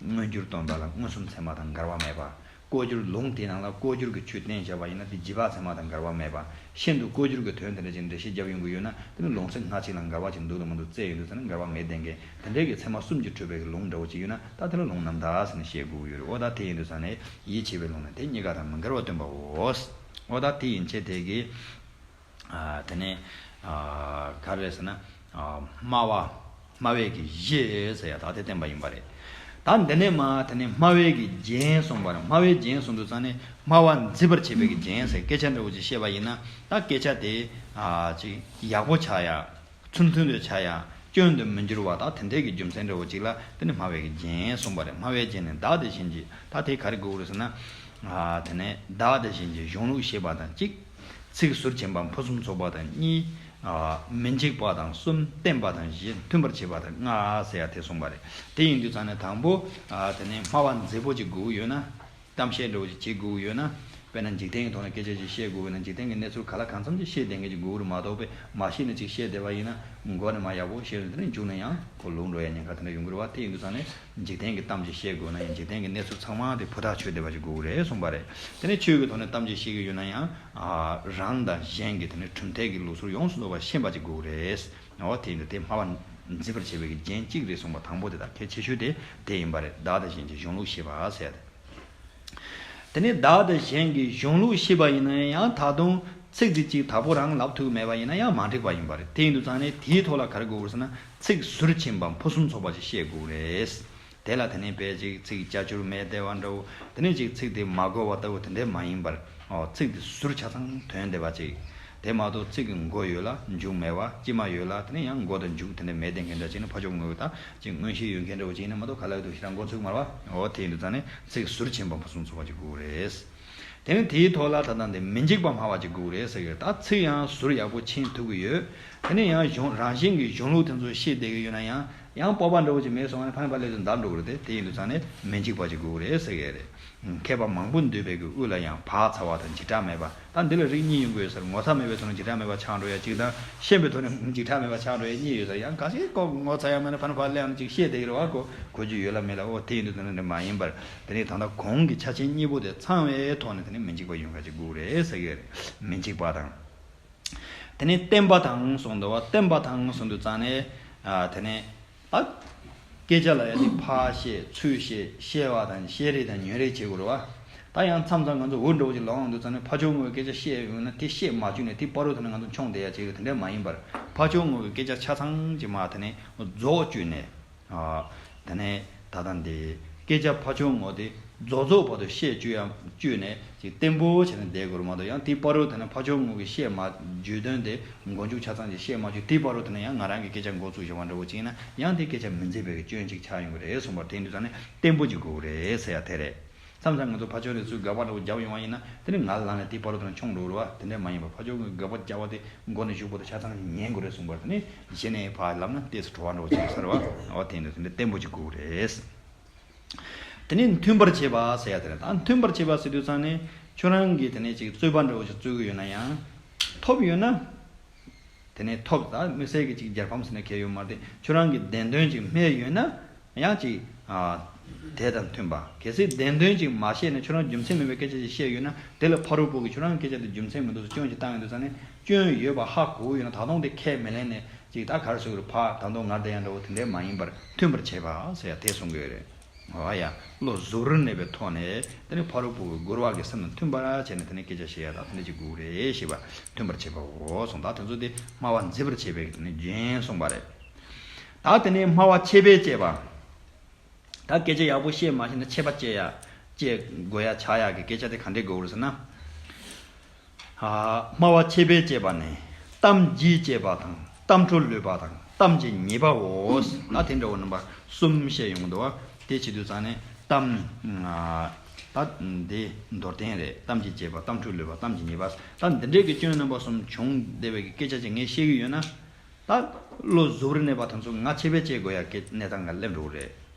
མངོན་གྱུར་སྟོན་པ་ལ་མངོན་སུམ་ཚད་མ་དང་འགལ་བ་མེད་པ། ལྐོག་གྱུར་ལུང་དེའི་ནང་ལ་ལྐོག་གྱུར་གྱི་ཆོས་བསྟན་བྱས་པ་ཡིན་ན། དེ་རྗེས་དཔག་ཚད་མ་དང་འགལ་བ་མེད་པ། ཤིན་ཏུ་ལྐོག་གྱུར་གྱི་དོན་དེ་འདྲ་ཅིག་འགྲེལ་བཤད་རྒྱབ་ཡོང་གི་ཡོད་ན། དེ་ནི་ལུང་ཚིག་སྔ་ཕྱི་ལ་འགལ་བ་ཅིག་འདུག་དང་མི་འདུག་བཙལ་ཡོང་དུས་ཙ་ན་འགལ་བ་མེད་བསྡད་མཁན་དེ་འདྲའི་གི་ཚད་མ་གསུམ་གྱིས་གྲུབ་པའི་གི་ལུང་འདྲ་བོ་ཅིག་ཡོད་ན། ད་དེ་ལ་ལུང་རྣམ་དག་ཟེར་ནས་བཤད་དགོས་ཀྱི་ཡོད་རེད། འོ་ད་དེ་ཡིན་དུས་ཙ་ནས་ཡིད་ཆེས་པའི་ལུང་ནི་དེ་གཉིས་ཀ་དང་མི་འགལ་བར་སྟོན་པའོ། འོ་ད་དེ་ཡན་ཆད་དེ་གི། ཨ། དེ་ནས། ཨ། ག་རེ་ཟེར་ན། ཨ། སྨྲ་བ། སྨྲ་བའི་གི་གཞི་ཟེར་ཡ་ད་དེ་བསྟན་པ་ཡིན་པ་རེད། ད་འདི་ནས་མར་དེ་ནས་སྨྲ་བའི་གི་རྒྱན་གསུངས་པ་རེད། སྨྲ་བའི་རྒྱན་གསུངས་དུས་ཙ་ནས་སྨྲ་བ་མཛེས་པར་བྱེད་པའི་གི་རྒྱན་ཟེར་སྐད་ཆ་འདྲ་བོ་ཅིག་བཤད་པ་ཡིན་ན། ད་སྐད་ཆ་དེ། ཨ། ཅིག་ཡག་པོ་ཆགས་ཡ། ཚུལ་མཐུན་དུ་ཆགས་ཡ། སྐྱོན་དུ་མི་འགྱུར་བ། ད་དེ་འདྲའི་གི་རྒྱུ་མཚན་འདྲ་བོ་ཅིག་ལ་དེ་ནི་སྨྲ་བའི་གི་རྒྱན་གསུངས་པ་རེད། སྨྲ་བའི་རྒྱན་ནི་བདག་དེ་བཞིན་གྱི། ད་དེ་ག་རེ་དགོས་རེད་ཟེར་ན། ཨ། དེ་ནས་བདག་དེ་བཞིན་གྱི་གཞུང་ལུགས་ཤེས་པ་དང་གཅིག་ཚིག་ཟུར་ཕྱིན་པ་ཕུན་སུམ་ཚོགས་པ་དང་གཉིས། ཨ། མི་འཇིགས་པ་དང་གསུམ། བརྟན་པ་དང་བཞི། མཐུན་པར་བྱེད་པ་དང་ལྔ་ཟེར་ཡ་དེ་གསུངས་པ་རེད། དེ་ཡིན་དུས་ཙང་ནས་དང་པོ། ཨ། དེ་ནས་སྨྲ་བ་མཛེས་པོ་ཅིག་དགོས་ཀྱི་ཡོད་ན། གཏམ་བཤད་འདྲ་བོ་ཅིག་བྱེད་དགོས་ཀྱི་ཡོད་ན། དཔེར་ན་འཇིག་རྟེན་གྱི་ཐོག་ནས་སྐད་ཆ་ཅིག་བཤད་དགོས་ཡོད་ན། འཇིག་རྟེན་གྱི་གནས་ཚུལ་ག་ལ་གང་འཚམ་ཅིག་བཤད་བསྡད་མཁན་ཅིག་དགོས་ཀྱི་རེད་མ་གཏོགས། དཔེ་མ་ཤེས་ནས་ཅིག་བཤད་བསྡད་པ་ཡིན་ན། མགོ་ནས་མར་ཡག་པོ་བཤད་ནས་དེ་ནས་མཇུག་ནས་ཡང་ཁོ་ལུག་འགྲོ་ཡ་ཉེན་ཁ་དེ་འདྲ་ཡོང་གི་རེད་བ། དེ་ཡིན་དུས་ཙང་ནས་འཇིག་རྟེན་གྱི་གཏམ་ཅིག་བཤད་དགོས་ན་ཡང་། འཇིག་རྟེན་གྱི་གནས་ཚུལ་ཚང་མ་དེ་ཕུ་ཐག་ཆོད་བསྡད་པ་ཅིག་དགོས་ཀྱི་རེད་གསུངས་པ་རེད། དེ་ནས་ཆོས་ཀྱི་ཐོག་ནས་གཏམ་ཅིག་བཤད་ཀྱི་ཡོད་ན་ཡང་། ཨ། རང་དང་གཞན་གྱི་དེ་ནས་གྲུབ་མཐའི་གི་ལུགས་སྲོལ་ཡོངས་སུ་རྫོགས་པ་ཤེས་པ་ཅིག་དགོས་ཀྱི་རེད། འོ་དེ་ཡིན་དུས་དེ་སྨྲ་བ་མཛེས་པར་བྱེད་པའི་གི་རྒྱན་གཅིག་རེད་གསུངས་པ། དང་པོ་དེ་དང་གལ་ཆེ་ཤོས་དེ་དེ་ཡིན་པ་རེད། བདག་དང་གཞན་གྱི་གཞུང་ལུགས་ཤེས་པ་ཟེར་ཡ་དེ། དེ་ནས་བདག་དང་གཞན་གྱི་གཞུང་ལུགས་ཤེས་པ་ཡིན་ན་ཡང་། ད་དུང་ཚིག་འདི་གཅིག་དག་པོ་རང་ལབ་ཐུབ་མེད་པ་ཡིན་ན་ཡང་མ་འགྲིག་པ་ཡིན་པ་རེད། དེ་ཡིན་དུས་ཙང་ནས་དེའི་ཐོག་ལ་ག་རེ་དགོས་ཀྱི་རེད་ཟེར་ན། ཚིག་ཟུར་ཕྱིན་པ་ཕུན་སུམ་ཚོགས་པ་ཅིག་བཤད་དགོས་རེད། དེ་ལ་དེ་ནས་དཔེ་ཅིག་ཚིག་ཅ་ཅུར་མེད་བསྡད་པ་འདྲ་བོ། དེ་ནས་ཅིག་ཚིག་དེ་མ་གོ་བ་ལྟ་བུ་དེ་འདྲ་མ་ཡིན་པར། ཨོ། ཚིག་དེ་ཟུར་ཆ་ཚང་དོན་བསྡད་པ་ཅིག་དེ་མ་གཏོགས་ཚིག་གི་མགོ་ཡོད་ལ་མཇུག་མེད་པ། དཀྱིལ་མ་ཡོད་ལ་དེ་ནས་ཡང་མགོ་དང་མཇུག་དེ་འདྲ་མེད་བསྡད་མཁན་འདྲ་ཅིག་ནི་ཕར་ཕྱོགས་ངོས་ཀྱི་ད་ཅིག་མངོན་ཤེས་ཡོད་མཁན་འདྲ་བོ་ཅིག་ཡིན་ན་མ་གཏོགས། ག་ལ་ཡོད་དུ་ཞེ་དྲག་མགོ་ཚོས་མ་རེད་བ། འོ་དེ་ཡིན་དུས་ཙང་ནས་ཚིག་ཟུར་ཕྱིན་པ་ཕུན་སུམ་ཚོགས་པ་ཅིག་དགོས་རེད། དེ་ནས་དེའི་ཐོག་ལ་ད་ལྟ་འདི་མི་འཇིགས་པ་སྨྲ་བ་ཅིག་དགོས་རེད་ཟེར་གི་རེད། ད་ཚིག་ཡང་ཟུར་ཡག་པོ་ཕྱིན་ཐུབ་ཀྱི་ཡོད། དེ་ནས་ཡང་གཞུང་རང་བཞིན་གྱི་གཞུང་ལུགས་དེ་ཚོ་ཤེས་བསྡད་ཀྱི་ཡོད་ན་ཡང་། ཡང་སྤོབས་པ་འདྲ་བོ་ཅིག་མེད་སོང་ན་ཕར་ཕར་སླེབས་ཏེ་འདར་འགྲོ་གི་རེད་དེ། དེ་ཡིན་དུས་ཙང་ནས་མི་འཇིགས་པ་ཅིག་དགོས་ཀྱི་རེད་ཟེར་གི་རེད། མཁས་པ་མང་པོ་འདུས་པའི་གི་དབུས་ལ་ཡང་། བག་ཚ་བ་དང་འཇིགས་སྐྲག་མེད་པ། ད་འདི་ལ་རིགས་གཉིས་ཡོང་གི་ཡོད་ཟེར། ངོ་ཚ་མེད་པའི་ཐོག་ནས་འཇིགས་སྐྲག་མེད་པ་ཆགས་འགྲོ་ཡ་གཅིག་དང་། ཤེས་པའི་ཐོག་ནས་འཇིགས་སྐྲག་མེད་པ་ཆགས་འགྲོ་ཡ་གཉིས་ཡོད་ཟེར། ཡང་གལ་སྲིད་ཁོ་ངོ་ཚ་ཡ་མེད་ན་ཕར་ཕར་སླེབས་ནས་ཅིག་བཤད་བསྡད་ཀྱི་རེད་བ། ཁོ་གོ་རྒྱུ་ཡོད་ལ་མེད་ལ། འོ་དེ་ཡིན་དུས་དེ་འདྲ་མ་ཡིན་པར། དེ་ནས་ད་ལྟ་གོང་གི་ཆ་ཆེན་གཉིས་པོ་དེ་ཚང་བའི་ཐོག་ནས་དེ་ནས་མི་འཇིགས་པ་ཡོང་ག་ཅིག་དགོས་རེད་ཟེར་གི་རེད། མི་འཇིགས་པ་དང་། དེ་ནས་བརྟན་པ་དང་གསུངས་འདུག་བ། བརྟན་པ་དང་གསུངས་དུས་ཙང་ནས། ཨ། དེ་ནས་ཨ། སྐད་ཆ་ལ་ཡ་དེ་ཕར་བཤད་ཚུར་བཤད། བཤད་པ་དང་བཤད་རེས་དང་ཉན་རེས་བྱེད་དགོས་རེད་བ། ད་ཡང་མཚམས་མཚམས་ང་ཚོ་འུར་འདྲ་བོ་ཅིག་ལངས་ཡོང་དུས་ཙང་ནས་ཕར་ཕྱོགས་ངོས་སྐད་ཆ་བཤད་ཡོང་ན་དེ་བཤད་མ་བཅུག་ནས་དེ་བར་དུ་དེ་ནས་ང་ཚོ་མཆོང་བསྡད་ཡ་བྱེད་ཀྱི་དེ་འདྲ་མ་ཡིན་པར། ཕར་ཕྱོགས་ངོས་ཀྱི་སྐད་ཆ་ཆ་ཚང་ཅིག་མར་དེ་ནས་རྫོགས་བཅུག་ནས། ཨ། དེ་ནས་ད་ལྟ་འདི་སྐད་ཆ་ཕར་ཕྱོགས་ངོས་དེ་རྫོགས་རྫོགས་བར་དུ་བཤད་བཅུག་ཡ་བཅུག་ནས་ཅིག་བརྟན་པོ་བྱས་ནས་བསྡད་དགོས་རེད་མ་གཏོགས། ཡང་དེ་བར་དུ་དེ་ནས་ཕར་ཕྱོགས་ངོས་ཀྱི་བཤད་མ་བརྗོད་དོན་དེ་མགོ་མཇུག་ཆ་ཚང་ཅིག་བཤད་མ་བཅུག་དེ་བར་དུ་དེ་ནས་ཡང་ང་རང་གི་སྐད་ཆ་འགོ་བཙུགས་བཞག་པ་འདྲ་བོ་ཅིག་ཡིན་ན་ཡང་དེ་སྐད་ཆ་མི་མཛེས་པའི་སྐྱོན་ཅིག་ཆགས་ཡོང་གི་རེད་གསུངས་པར། དེ་ཡིན་དུས་ཙང་ནས་བརྟན་པོ་ཅིག་དགོས་རེད་ཟེར་ཡ་དེ་རེད། མཚམས་མཚམས་ང་ཚོ་ཕར་ཕྱོགས་ནས་ཚུར་དགག་པ་འདྲ་བོ་བརྒྱབ་ཡོང་བ་ཡིན་ན་དེ་ནི་ང་ལངས་ནས་དེ་བར་དུ་མཆོང་འགྲོ་རེད་བ། དེ་འདྲ་མ་ཡིན་པར་ཕར་ཕྱོགས་ཀྱི་དགག་པ་བརྒྱབ་པ་དེ་མགོ་ནས་མཇུག་བར་དུ་ཆ་ཚང་ཉན་དགོས་རེད་གསུངས་པར། དེ་ནི་གཞི་ནས་ཕར་ལབ་ན་ཏོག་ཙམ་བྲོ་བ་འདྲ་བོ་ཅིག་ཡོང་ས་རེད་བ། འོ་དེ་ཡིན་དུས་དེ་འདྲ་བརྟན་པོ་ཅིག་དགོས་རེད། དེ་ནས་མཐུན་པར་བྱེད་པ་ཟེར་ཡ་དེ་རེད། ད་མཐུན་པར་བྱེད་པ་ཟེར་དུས་ཙང་ནས་ཁྱོད་རང་གིས་དེ་ནས་ཅིག་རྩོད་པ་འདྲ་བོ་ཅིག་རྩོད་ཀྱི་ཡོད་ན་ཡང་། ཐོབ་ཡོད་ན། དེ་ནས་ཐོབ། ད་དམིགས་བསལ་གྱི་ཅིག་རྒྱལ་ཕམ་ཟེར་ན་གལ་ཡོད་མ་རེད་དེ། ཁྱོད་རང་གི་བདེན་དོན་ཅིག་སྨྲས་ཡོད་ན་ཡང་ཅིག་ཨ། དེ་དང་མཐུན་པ། གལ་སྲིད་བདེན་དོན་ཅིག་མ་བཤད་ནས་ཁྱོད་རང་རྒྱུ་མཚན་མེད་པའི་སྐད་ཆ་ཅིག་བཤད་ཡོད་ན། དེ་ལ་ཕ་རོལ་པོ་གིས་ཁྱོད་རང་གི་སྐད་ཆ་དེ་རྒྱུ་མཚན་མི་འདུག་ཟེར་སྐྱོན་ཅིག་བཏང་ཡོང་དུས་ཙང་ནས། སྐྱོན་ཡོད་པ་ཧ་གོ་ཡོད་ན་ད་དུང་དེ་ཁས་མི་ལེན་ནས་ཅིག་ད་ག་རེ་ཟེར་དགོས་རེད། ཕར་ད་དུང་ངར་བསྡད་ཡ་འདྲ་བོ་དེ་འདྲ་མ་ཡིན་པར་མཐུན་པར་བྱེད་པ་ཟེར་ཡ་དེ་གསུང་གི་ཡོད་རེད། འོ་ཡ། བློ་གཟུ་བོར་གནས་པའི་ཐོག་ནས་དེ་ནི་ཕ་རོལ་པོ་གི་རྒོལ་བ་གི་སེམས་ལ་མཐུན་པར་བྱས་ནས་དེ་ནི་སྐད་ཆ་བཤད་ཡ་དང་དེ་འདྲ་ཅིག་དགོས་རེད་ཞེས་པ། མཐུན་པར་བྱེད་པའོ་གསུངས། ད་དེ་ཚོ་དེ་སྨྲ་བ་མཛེས་པར་བྱེད་པའི་དེ་ནི་རྒྱན་གསུངས་པ་རེད། ད་དེ་ནས་སྨྲ་བ་ཆད་པས་བཅད་པ། ད་སྐད་ཆ་ཡག་པོ་བཤད་མ་ཤེས་ན་ཆད་པ་བཅད་ཡ། བཅད་དགོས་ཡ་ཆགས་ཡ་གི་སྐད་ཆ་དེ་ག་འདྲས་དགོས་རེད་ཟེར་ན། ཨ། སྨྲ་བ་ཆད་པས་བཅད་པ་ནི། གཏམ་བརྗེད་བཅད་པ་དང་གཏམ་འཕྲོ་ལུས་པ་དང་གཏམ་གྱི་ཉེས་པའོ། ད་དེ་འདྲ་བོ་རྣམ་པ་གསུམ་བཤད་ཡོང་གི་འདུག་བ། དེ་བྱེད་དུས་ཙང་ནས་གཏམ། ཨ། ད་འདི་མདོར་བསྟན་རེད། གཏམ་གྱི་རྒྱས་པ། གཏམ་འཕྲོས་ལུས་པ། གཏམ་གྱི་ཉེས་པ། ད་འདི་འདྲའི་གི་སྐྱོན་རྣམ་པ་གསུམ་བྱུང་བསྡད་པའི་གི་སྐད་ཆ་ཅིག་ངས་བཤད་གི་ཡོད་ན། ད་བློ་གཟུ་བོར་གནས་པ་དེ་ཚོ་ང་ཆད་པས་བཅད་དགོས་ཡ་གི་གནས་སྟངས་ང་སླེབས་འགྲོ་གི་རེད།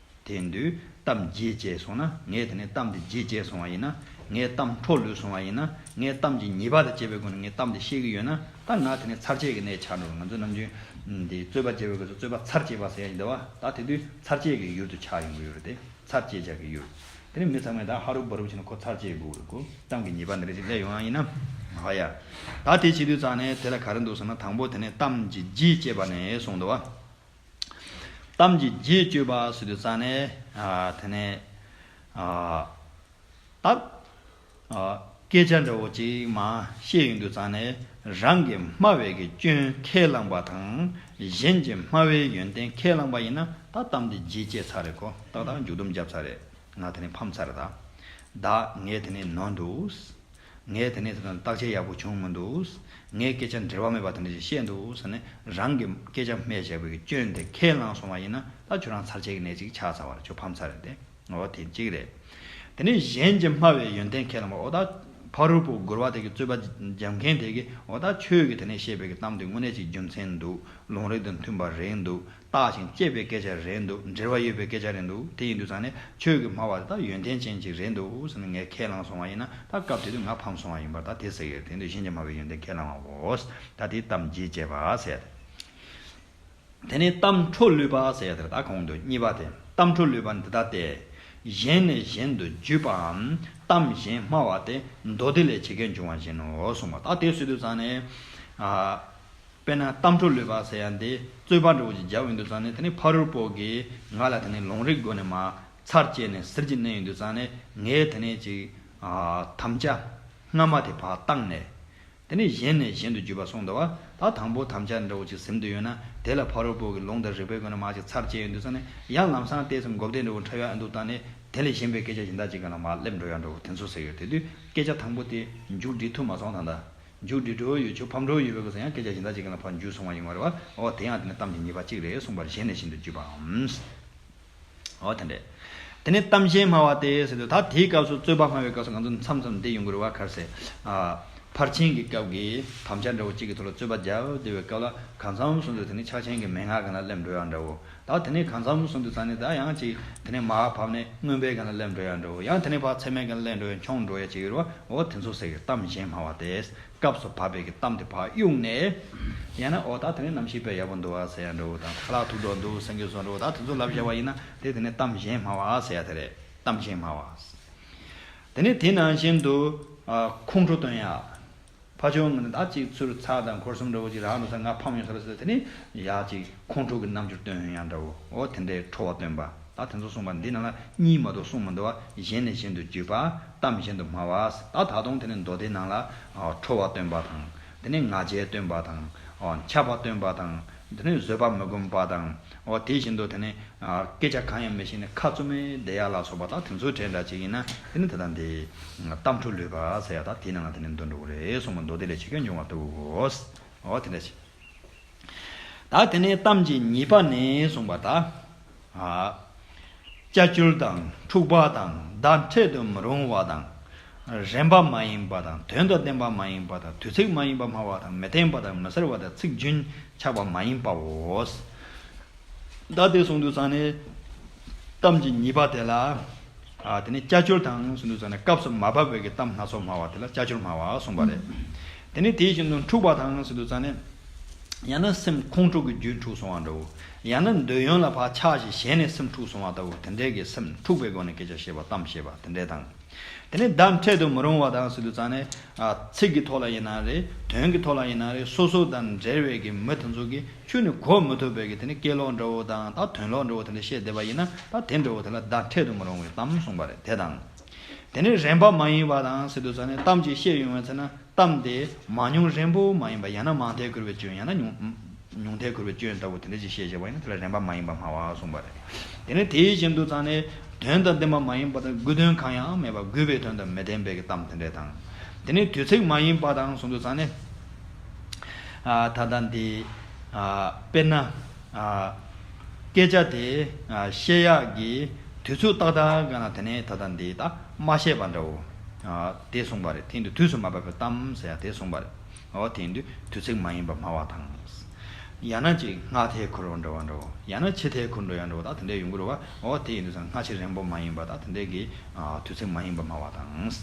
དེ་ཡིན་དུས་གཏམ་རྒྱས་བཅད་སོང་ན། ངས་དེ་ནས་གཏམ་དེ་རྒྱས་བཅད་སོང་བ་ཡིན་ན། ངས་གཏམ་འཕྲོ་ལུས་སོང་བ་ཡིན་ན། ངས་གཏམ་གྱི་ཉེས་པ་དེ་བཅད་པའི་སྒོ་ནས་ངས་གཏམ་དེ་བཤད་གི་ཡོད་ན། ད་ང་དེ་ནས་ཚར་བཅད་ཀྱི་གནས་ཆགས་འགྲོ་གི། ང་ཚོ་ནམ་རྒྱུན་འདི་རྩོད་པ་བྱེད་པའི་སྐབས་སུ་རྩོད་པ་ཚར་བཅད་པ་ཟེར་ཡ་ཡིན་འདུག་བ། ད་དེ་དུས་ཚར་བཅད་ཀྱི་ཡུལ་དུ་ཆགས་ཡོང་གི་ཡོད་རེད་དེ། ཚར་བཅད་བྱ་གི་ཡུལ། དེ་ནི་མི་ཚང་མས་ད་ཧ་རུབ་བ་རུབ་བྱས་ནས་ཁོ་ཚར་བཅད་དགོས་རེད་གོ། གཏམ་གྱི་ཉེས་པ་འདི་འདྲ་ཞིག་སླེབས་ཡོང་ཡ་ཡིན་ན། ཧ་ཡ། ད་དེ་བྱེད་དུས་ཙང་ནས་དེ་ལ་ག་རེ་འདུག་ཟེར་ན། དང་པོ་དེ་ནས་གཏམ་གྱི་རྒྱས་བཅད་པ་ནས་གསུངས་འདུག་བ། གཏམ་གྱི་རྒྱས་བཅད་པ་ཟེར་དུས་ཙང་ནས། ཨ། དེ་ནས། ཨ། ད། ཨ། སྐད་ཆ་འདྲ་བོ་ཅིག་མར་བཤད་ཡོང་དུས་ཙང་ནས། རང་གི་སྨྲ་བའི་གི་སྐྱོན་ཁས་བླངས་པ་དང་། གཞན་གྱི་སྨྲ་བའི་ཡོན་ཏན་ཁས་བླངས་པ་ཡིན་ན། ད་གཏམ་དེ་རྒྱས་བཅད་ཚར་རེད་གོ། ཏག་ཏག་མཇུག་སྡོམ་བརྒྱབ་ཚར་རེད། ང་དེ་ནས་ཕམ་ཚར་རེད་ད། ད་ངས་དེ་ནས་ནོར་འདུག། ངས་དེ་ནས་བརྟག་དཔྱད་ཡག་པོ་བྱུང་མི་འདུག། ངས་སྐད་ཆ་འགྲེལ་བ་མེད་པ་དེ་འདྲ་ཞིག་བཤད་འདུག་ཟེར་ནས། རང་གི་སྐད་ཆ་སྨྲས་བཞག་པའི་གི་སྐྱོན་དེ་ཁས་བླངས་སོང་བ་ཡིན་ན། ད་ཁྱོད་རང་ཚར་བཅད་ཀྱི་གནས་ཅིག་ཆགས་ཚར་བ་རེད། ཁྱོད་ཕམ་ཚར་རེད་དེ། འོ་དེ་གཅིག་རེད། དེ་ནས་གཞན་གྱི་སྨྲ་བའི་ཡོན་ཏན་ཁས་བླངས་པ། འོ་ད་ཕ་རོལ་པོ་རྒོལ་བ་དེ་གི་རྩོད་པ་རྒྱབ་མཁན་དེ་གིས། འོ་ད་ཁྱོད་ཀྱིས་དེ་ནས་བཤད་པའི་གི་གཏམ་དེ་དངོས་གནས་ཅིག་རྒྱུ་མཚན་འདུག། ལུང་རིགས་དང་མཐུན་པ་རེད་འདུག། བརྟགས་ཤིང་དཔྱད་པའི་སྐད་ཆ་རེད་འདུག། འགྲེལ་བ་ཡོད་པའི་སྐད་ཆ་རེད་འདུག། དེ་ཡིན་དུས་ཙང་ནས་ཁྱོད་ཀྱི་སྨྲ་བ་དེ་དག་ཡོན་ཏན་ཅན་ཅིག་རེད་འདུག་ཟེར་ནས་ངས་ཁས་བླངས་སོང་བ་ཡིན་ན། ད་སྐབས་དེ་དུས་ང་ཕམ་སོང་བ་ཡིན་པར་ད་དེ་ཟེར་གི་རེད། དེ་དུས་གཞན་གྱི་སྨྲ་བའི་ཡོན་ཏན་ཁས་བླངས་པའོ། ད་དེ་གཏམ་རྒྱས་བཅད་པ་ཟེར་ཡ་དེ། དེ་ནས་གཏམ་འཕྲོ་ལུས་པ་ཟེར་ཡ་དེ་རེད། ད་གོང་དུ་གཉིས་པ་དེ། གཏམ་འཕྲོ་ལུས་པ་འདི་ལྟ་སྟེ། གཞན་ནས་གཞན་དུ་བརྒྱུད་པའམ། གཏམ་གཞན་སྨྲ་བ་སྟེ། མདོ་སྡེ་ལས་ཇི་སྐད་འབྱུང་བ་བཞིན་ནོ་གསུངས་པ། ད་དེ་ཟེར་དུས་ཙང་ནས། ཨ། དཔེར་ན་གཏམ་འཕྲོ་ལུས་པ་ཟེར་ཡ་འདི་རྩོད་པ་འདྲ་བོ་ཅིག་བརྒྱབ་ཡོང་དུས་ཙང་ནས། དེ་ནས་ཕ་རོལ་པོ་གིས་ང་ལ་དེ་ནས་ལུང་རིགས་སྒོ་ནས་མར་ཚར་བཅད་ནས་ཟུར་གྱིས་བསྣན་ཡོང་དུས་ཙང་ནས། ངས་དེ་ནས་ཅིག། ཨ། དམ་བཅའ་སྔ་མ་དེ་ཕར་བཏང་ནས། དེ་ནས་གཞན་ནས་གཞན་དུ་བརྒྱུད་པ་གསུངས་འདུག་བ། ད་དང་པོ་དམ་བཅའ་འདྲ་བོ་ཅིག་ཟིན་དུ་ཡོད་ན། དེ་ལ་ཕ་རོལ་པོ་གི་ལུང་དང་རིགས་པའི་སྒོ་ནས་མར་ཅིག་ཚར་བཅད་ཡོང་དུས་ཙང་ནས། ཡང་ལམ་སང་ཏོག་ཙམ་འགོག་བདེ་འདྲ་བོ་འཕྲད་ཡ་ཨ་འདུག་བཏང་ནས། དེ་ལས་གཞན་པའི་སྐད་ཆ་གཞན་དག་ཅིག་ག་ལ་མར་སླེབས་འགྲོ་ཡ་འདྲ་བོ་དེ་ཚོ་ཟེར་ཡོད། དེ་དུས་སྐད་ཆ་དང་པོ་དེ་མཇུག་སྒྲིལ་ཐུབ་མ་སོང་། ད་ལྟ་མཇུག་སྒྲིལ་འགྲོ་ཡོད། ཁྱོད་ཕམ་འགྲོ་ཡོད་པའི་སྐབས་སུ་ཡང་སྐད་ཆ་གཞན་དག་ཅིག་ག་ལ་ཕར་འཇུས་སོང་བ་ཡིན་པ་རེད་བ། འོ་དེ་ཡང་དེ་ནི་གཏམ་གྱི་ཉེས་པ་གཅིག་རེད་གསུངས་པ་རེད། གཞན་ནས་གཞན་དུ་བརྒྱུད་པའམ། འོ་དེ་འདྲས། དེ་ནས་གཏམ་གཞན་སྨྲ་བ་སྟེ་ཟེར་དུས། ད་དེའི་སྐབས་སུ་རྩོད་པ་སྨྲ་བའི་སྐབས་སུ་ང་ཚོ་མཚམས་མཚམས་བསྡད་ཡོང་གི་རེད་བ། ག་རེ་ཟེར། ཨ། ཕར་ཕྱིན་གྱི་སྐབས་ཀྱི་དམ་བཅའ་འདྲ་བོ་གཅིག་གི་ཐོག་ལ་རྩོད་པ་རྒྱབ་བསྡད་པའི་སྐབས་ལ། གང་འཚམ་སོང་དུས་དེ་ནི་ཕྱག་ཆེན་གྱི་མན་ངག་ག་ལ་སླེབས་འགྲོ་ཡ་འདྲ་བོ། ད་དེ་ནས་གང་འཚམ་སོང་དུས་ཙང་ནས་ད་ཡང་ཅིག་དེ་ནས་མར་བབས་ནས་མངོན་པའི་ག་ལ་སླེབས་འགྲོ་ཡ་འདྲ་བོ། ཡང་དེ་ནས་ཕར་ཚད་མའི་ག་ལ་སླེབས་འགྲོ་ཡ་མཆོང་འགྲོ་ཡ་ཅིག་ཡོད་རེད་བ། འོ་དེ་ཚོ་ཟེར་གི། གཏམ་གཞན་སྨྲ་བ་སྟེ། སྐབས་སུ་བབས་པའི་གི་གཏམ་དེ་ཕར་གཡུགས་ནས། ཡང་ན་འོ་ད་དེ་ནས་རྣམ་ཤེས་དཔེ་ཡག་པོ་འདུག་བ་ཟེར་ཡ་འདྲ་བོ་དང་། ཁ་ལག་ཐུག་འགྲོ་འདུག་སེང་གེ་བཟོ་འདྲ་བོ། ད་དེ་ཚོ་ལབ་བཞག་པ་ཡིན་ན། དེ་དེ་ནས་གཏམ་གཞན་སྨྲ་བ་ཟེར་ཡ་དེ་རེད། གཏམ་གཞན་སྨྲ་བ། དེ་ནས་དེ་ནང་བཞིན་དུ། ཨ། ཁོང་ཁྲོ་སྟོན་ཡ། ཕར་ཕྱོགས་ངོས་ནས་ད་ཅིག་ཚུར་ཚ་དང་འཁོར་གསུམ་འདྲ་བོ་ཅིག་རག་འགྲོ་ས། ང་ཕམ་ཡོང་ས་རེད་ཟེར། དེ་ནས་ཡ་ཅིག་ཁོང་ཁྲོ་གི་རྣམ་འགྱུར་སྟོན་ཡ་འདྲ་བོ། འོ་དེ་འདྲའི་ཁྲོ་བ་སྟོན་པ། ད་དེ་ཚོ་གསུངས་པ་འདི་ནང་ལ་གཉིས་མ་གཏོགས་གསུངས་མི་འདུག་བ། གཞན་ནས་གཞན་དུ་བརྒྱུད་པ། གཏམ་གཞན་དུ་སྨྲ་བ། ད་ད་དུང་དེ་ནས་མདོ་སྡེ་ནང་ལ། ཨ། ཁྲོ་བ་སྟོན་པ་དང་། དེ་ནས་ང་རྒྱལ་སྟོན་པ་དང་། ཨ། འཆབ་པ་སྟོན་པ་དང་། དེ་ནས་བཟོད་པ་མི་སྒོམ་པ་དང་། འོ་དེ་བཞིན་དུ་དེ་ནས། ཨ། སྐད་ཆ་གང་ཡང་མི་ཤེས་ནས་ཁ་བཙུམ་ནས་བསྡད་ཡ་ལ་སོགས་པ། ད་དེ་ཚོའི་གྲས་འདྲ་ཅིག་ཡིན་ན། དེ་ནི་དེ་དག་འདི་གཏམ་འཕྲོ་ལུས་པ་ཟེར་ཡ། ད་དེའི་ནང་ལ་དེ་ནི་འདུ་འགྲོ་གི་རེད་གསུངས་པ། མདོ་སྡེ་ལས་ཇི་སྐད་འབྱུང་བ་ལྟ་བུའོ། འོ་དེ་འདྲ་ཅིག། ད་དེ་ནས་གཏམ་གྱི་ཉེས་པ་ནི་གསུངས་པ་ད། ཨ། ཅ་ཅོར་དང་། འཁྲུག་པ་དང་། བརྡ་འཕྲོད་དུ་མི་རུང་བ་དང་། རན་པ་མ་ཡིན་པ་དང་། དོན་དང་ལྡན་པ་མ་ཡིན་པ་དང་། དུས་ཚིགས་མ་ཡིན་པ་སྨྲ་བ་དང་། མི་བརྟན་པ་དང་། མི་གསལ་བ་དང་། ཚིག་རྒྱུན་ཆགས་པ་མ་ཡིན་པའོ། ད་དེ་གསུངས་དུས་ཙང་ནས། གཏམ་གྱི་ཉེས་པ་དེ་ལ། ཨ། དེ་ནས་ཅ་ཅོར་དང་གསུངས་དུས་ཙང་ནས། སྐབས་སུ་མ་བབས་པའི་གི་གཏམ་སྣ་ཚོགས་སྨྲ་བ་དེ་ལ་ཅ་ཅོར་སྨྲ་བ་གསུངས་པ་རེད། དེ་ནས་དེ་བཞིན་དུ་འཁྲུག་པ་དང་གསུངས་དུས་ཙང་ནས། ཡང་ན་སེམས་ཁོང་ཁྲོ་གི་རྒྱུན་འཁྲུགས་སོང་བ་འདྲ་བོ། ཡང་ན་འདོད་ཡོན་ལ་ཕར་ཆགས་ཤིང་ཞེན་ནས་སེམས་འཁྲུགས་སོང་བ་ལྟ་བུ། དེ་འདྲའི་གི་སེམས་འཁྲུགས་པའི་སྒོ་ནས་སྐད་ཆ་བཤད་པ། གཏམ་བཤད་པ་དེ་འདྲའི་དང་། དེ་ནས་བརྡ་འཕྲོད་དུ་མི་རུང་བ་དང་ཟེར་དུས་ཙང་ནས། ཨ། ཚིག་གི་ཐོག་ལ་ཡིན་ན་རེད། དོན་གྱི་ཐོག་ལ་ཡིན་ན་རེད། སོ་སོ་དང་འབྲེལ་བའི་གི་མི་དེ་ཚོ་གིས་ཁྱོན་ནས་གོ་མི་ཐུབ་པའི་གི་དེ་ནས་སྐད་ལོག་འདྲ་བོ་དང་། ད་དོན་ལོག་འདྲ་བོ་དེ་འདྲ་བཤད་བསྡད་པ་ཡིན་ན། ད་དེ་འདྲ་བོ་དེ་ལ་བརྡ་འཕྲོད་དུ་མི་རུང་བའི་གཏམ་གསུངས་པ་རེད། དེ་དང་། དེ་ནས་རན་པ་མ་ཡིན་པ་དང་ཟེར་དུས་ཙང་ནས། གཏམ་ཅིག་བཤད་ཡོང་བའི་ཚེ་ན། གཏམ་དེ་མང་ཉུང་རན་པོ་མ་ཡིན་པ། ཡང་ན་མང་ཐལ་འཁུར་བའི་སྐྱོན། ཡང་ན་ཉུང་ཉུང་ཐལ་འཁུར་བའི་སྐྱོན་ལྟ་བུ་དེ་འདྲ་ཅིག་བཤད་བཞག་པ་ཡིན་ན། དེ་ལ་རན་པ་མ་ཡིན་པ་སྨྲ་བ་གསུངས་པ་རེད། དེ་ནས་དེ་བཞིན་དུ་ཙང་ནས། དོན་དང་ལྡན་པ་མ་ཡིན་པ་དང་། དགོས་དོན་གང་ཡང་མེད་པ། དགོས་པའི་དོན་དང་མི་ལྡན་པའི་གི་གཏམ་དེ་འདྲ་དང་། དེ་ནས་དུས་ཚིགས་མ་ཡིན་པ་དང་གསུངས་དུས་ཙང་ནས། ཨ། ད་ལྟ་འདི། ཨ། དཔེར་ན། ཨ། སྐད་ཆ་དེ། ཨ། བཤད་ཡག་གི་ དུས་ཚོད་ཏག་ཏག་ག་ན་དེ་ནས་ད་ལྟ་འདི་ད་མ་བཤད་པ་འདྲ་བོ། ཨ་དེ་གསུངས་པ་རེད། དེ་ཡིན་དུས་དུས་སུ་མ་བབ་པའི་གཏམ་ཟེར་ཡ་དེ་གསུངས་པ་རེད། འོ་དེ་ཡིན་དུས་དུས་ཚིགས་མ་ཡིན་པ་སྨྲ་བ་དང་། ཡང་ན་ཅིག་སྔ་ཐལ་འཁོར་བ་འདྲ་བ་འདྲ་བོ། ཡང་ན་ཕྱི་ཐལ་འཁོར་འགྲོ་ཡ་འདྲ་བོ། ད་དེ་འདྲ་ཡོང་གི་རེད་བ། འོ་དེ་ཡིན་དུས་ཙང་སྔ་ཕྱི་རན་པོ་མ་ཡིན་པ། ད་དེ་འདྲ་གི་ཨ་དུས་ཚིགས་མ་ཡིན་པ་སྨྲ་བ་དང་།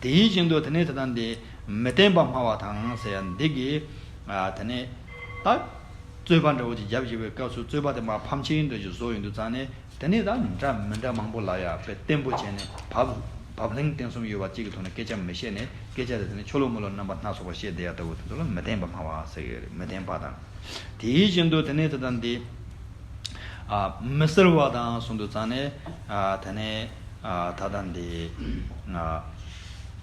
དེའི་བཞིན་དུ་དེ་ནས་ད་ལྟ་འདི་མི་བརྟན་པ་སྨྲ་བ་དང་ཟེར་ཡ་འདི་གི་ཨ་དེ་ནས་ད་རྩོད་པ་འདྲ་བོ་ཅིག་རྒྱབ་བཞག་པའི་སྐབས་སུ་རྩོད་པ་དེ་མར་ཕམ་ཆེན་འདྲ་ཅིག་བཟོ་ཡོང་དུས་ཙང་ནས། དེ་ནས་ད་འདྲ་མི་འདྲ་མང་པོ་ལབ་ཡ་དཔེ་བརྟན་པོ་བྱས་ནས། བབ་བབ་ལྷིང་བརྟན་གསུམ་ཡོད་པ་གཅིག་གི་ཐོག་ནས་སྐད་ཆ་མི་བཤད་ནས། སྐད་ཆ་དེ་དེ་ནས་ཆོ་ལོ་མོ་ལོ་རྣམ་པ་སྣ་ཚོགས་པ་བཤད་བསྡད་ཡ་ལྟ་བུ་དེ་ཚོ་ལ་མི་བརྟན་པ་སྨྲ་བ་ཟེར་གྱི་རེད། མི་བརྟན་པ་དང་། དེའི་བཞིན་དུ་དེ་ནས་ད་ལྟ་འདི་ཨ་མི་གསལ་བ་དང་གསུངས་དུས་ཙང་ནས། ཨ་དེ་ནས་ཨ་ད་ལྟ་འདི་ཨ་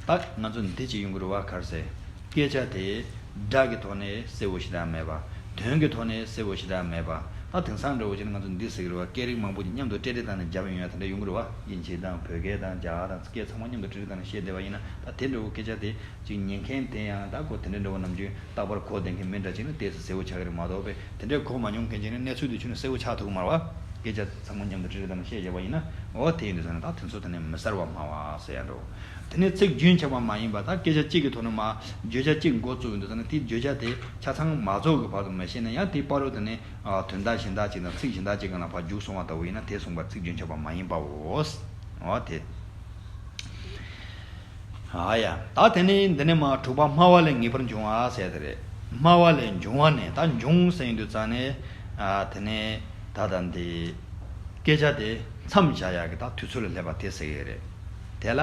ད་ང་ཚོ་འདི་ཅིག་ཡོང་གི་རེད་བ། ག་རེ་ཟེར། སྐད་ཆ་དེ་སྒྲ་གི་ཐོག་ནས་གསལ་བོ་ཞེ་དྲག་མེད་པ། དོན་གྱི་ཐོག་ནས་གསལ་བོ་ཞེ་དྲག་མེད་པ། ད་དེང་སང་འདྲ་བོ་ཅིག་ན་ང་ཚོ་འདི་ཟེར་གྱི་རེད་བ། སྐད་རིགས་མང་པོ་ཅིག་མཉམ་དུ་ཏྲེ་ཏྲེ་བཏང་ནས་རྒྱབ་ཡོང་ཡ་དེ་འདྲ་ཡོང་གི་རེད་བ། དབྱིན་ཇི་དང་བོད་སྐད་དང་རྒྱ་གར་དང་སྐད་ཚང་མ་མཉམ་དུ་ཏྲེ་ཏྲེ་བཏང་ནས་བཤད་བསྡད་པ་ཡིན་ན། ད་དེ་འདྲ་བོ་སྐད་ཆ་དེ་ཅིག་ཉན་མཁན་དེ་ཡང་ད་ཁོ་དེ་འདྲ་འདྲ་བོ་ནམ་རྒྱུན་རྟག་པར་གོ་བསྡད་མཁན་མི་འདྲ་ཅིག་ན་ཏོག་ཙམ་གསལ་བོ་ཆགས་ཀྱི་རེད་མ་གཏོགས། དཔེ་དེ་འདྲའི་གོ་མ་མྱོང་མཁན་ཅིག་ན་གནས་ཚུལ་དེ་ཁྱོན་ནས་གསལ་བོ་ཆགས་ཐུབ་ཀྱི་མ་རེད་བ། སྐད་ཆ་ཚང་མ་མཉམ་དུ་ཏྲེ་ཏྲེ་བཏང་ནས་བཤད་བྱས་པ་ཡིན་ན། འོ་དེ་ཡིན་དུས་ཙང་ནས་ད་དེ་ཚོ་དེ་ནས་མི་གསལ་བ་སྨྲ་བ་ཟེར་ཡ་འགྲོ། དེ་ནས་ཚིག་རྒྱུན་ཆད་པ་མ་ཡིན་པ། ད་སྐད་ཆ་གཅིག་གི་ཐོག་ནས་མར་བརྗོད་བྱ་གཅིག་འགོ་བཙུགས་ཡོང་དུས་ཙང་ནས། དེ་བརྗོད་བྱ་དེ་ཆ་ཚང་མ་རྫོགས་ཀྱི་བར་དུ་མི་བཤད་ན་ཡང་། དེའི་བར་དུ་དེ་ནས་ཨ་དོན་དག་གཞན་དག་ཅིག་དང་ཚིག་གཞན་དག་ཅིག་སྒང་ལ་ཕར་འཇུག་སོང་བ་ལྟ་བུ་ཡིན་ན། དེ་གསུངས་པ་ཚིག་རྒྱུན་ཆད་པ་མ་ཡིན་པའོ། འོ་དེ། ཨ་ཡ། ད་དེ་ནས་འདི་ནས་མར་དྲུག་པ་སྨྲ་བ་ལས་ངེས་པར་འབྱུང་བ་ཟེར་དེ་རེད། སྨྲ་བ་ལས་འབྱུང་བ་ནི། ད་འབྱུང་ཟེར་ཡོང་དུས་ཙང་ནས། ཨ་དེ་ནས་ད་ལྟ་འདི་སྐད་ཆ་དེ་མཚམས་བཞག་ཡག་གི་ད་དུས་ཚོད་ལ་སླེབས་པ་དེ་ཟེར་གྱི་རེད། དེ་ལ།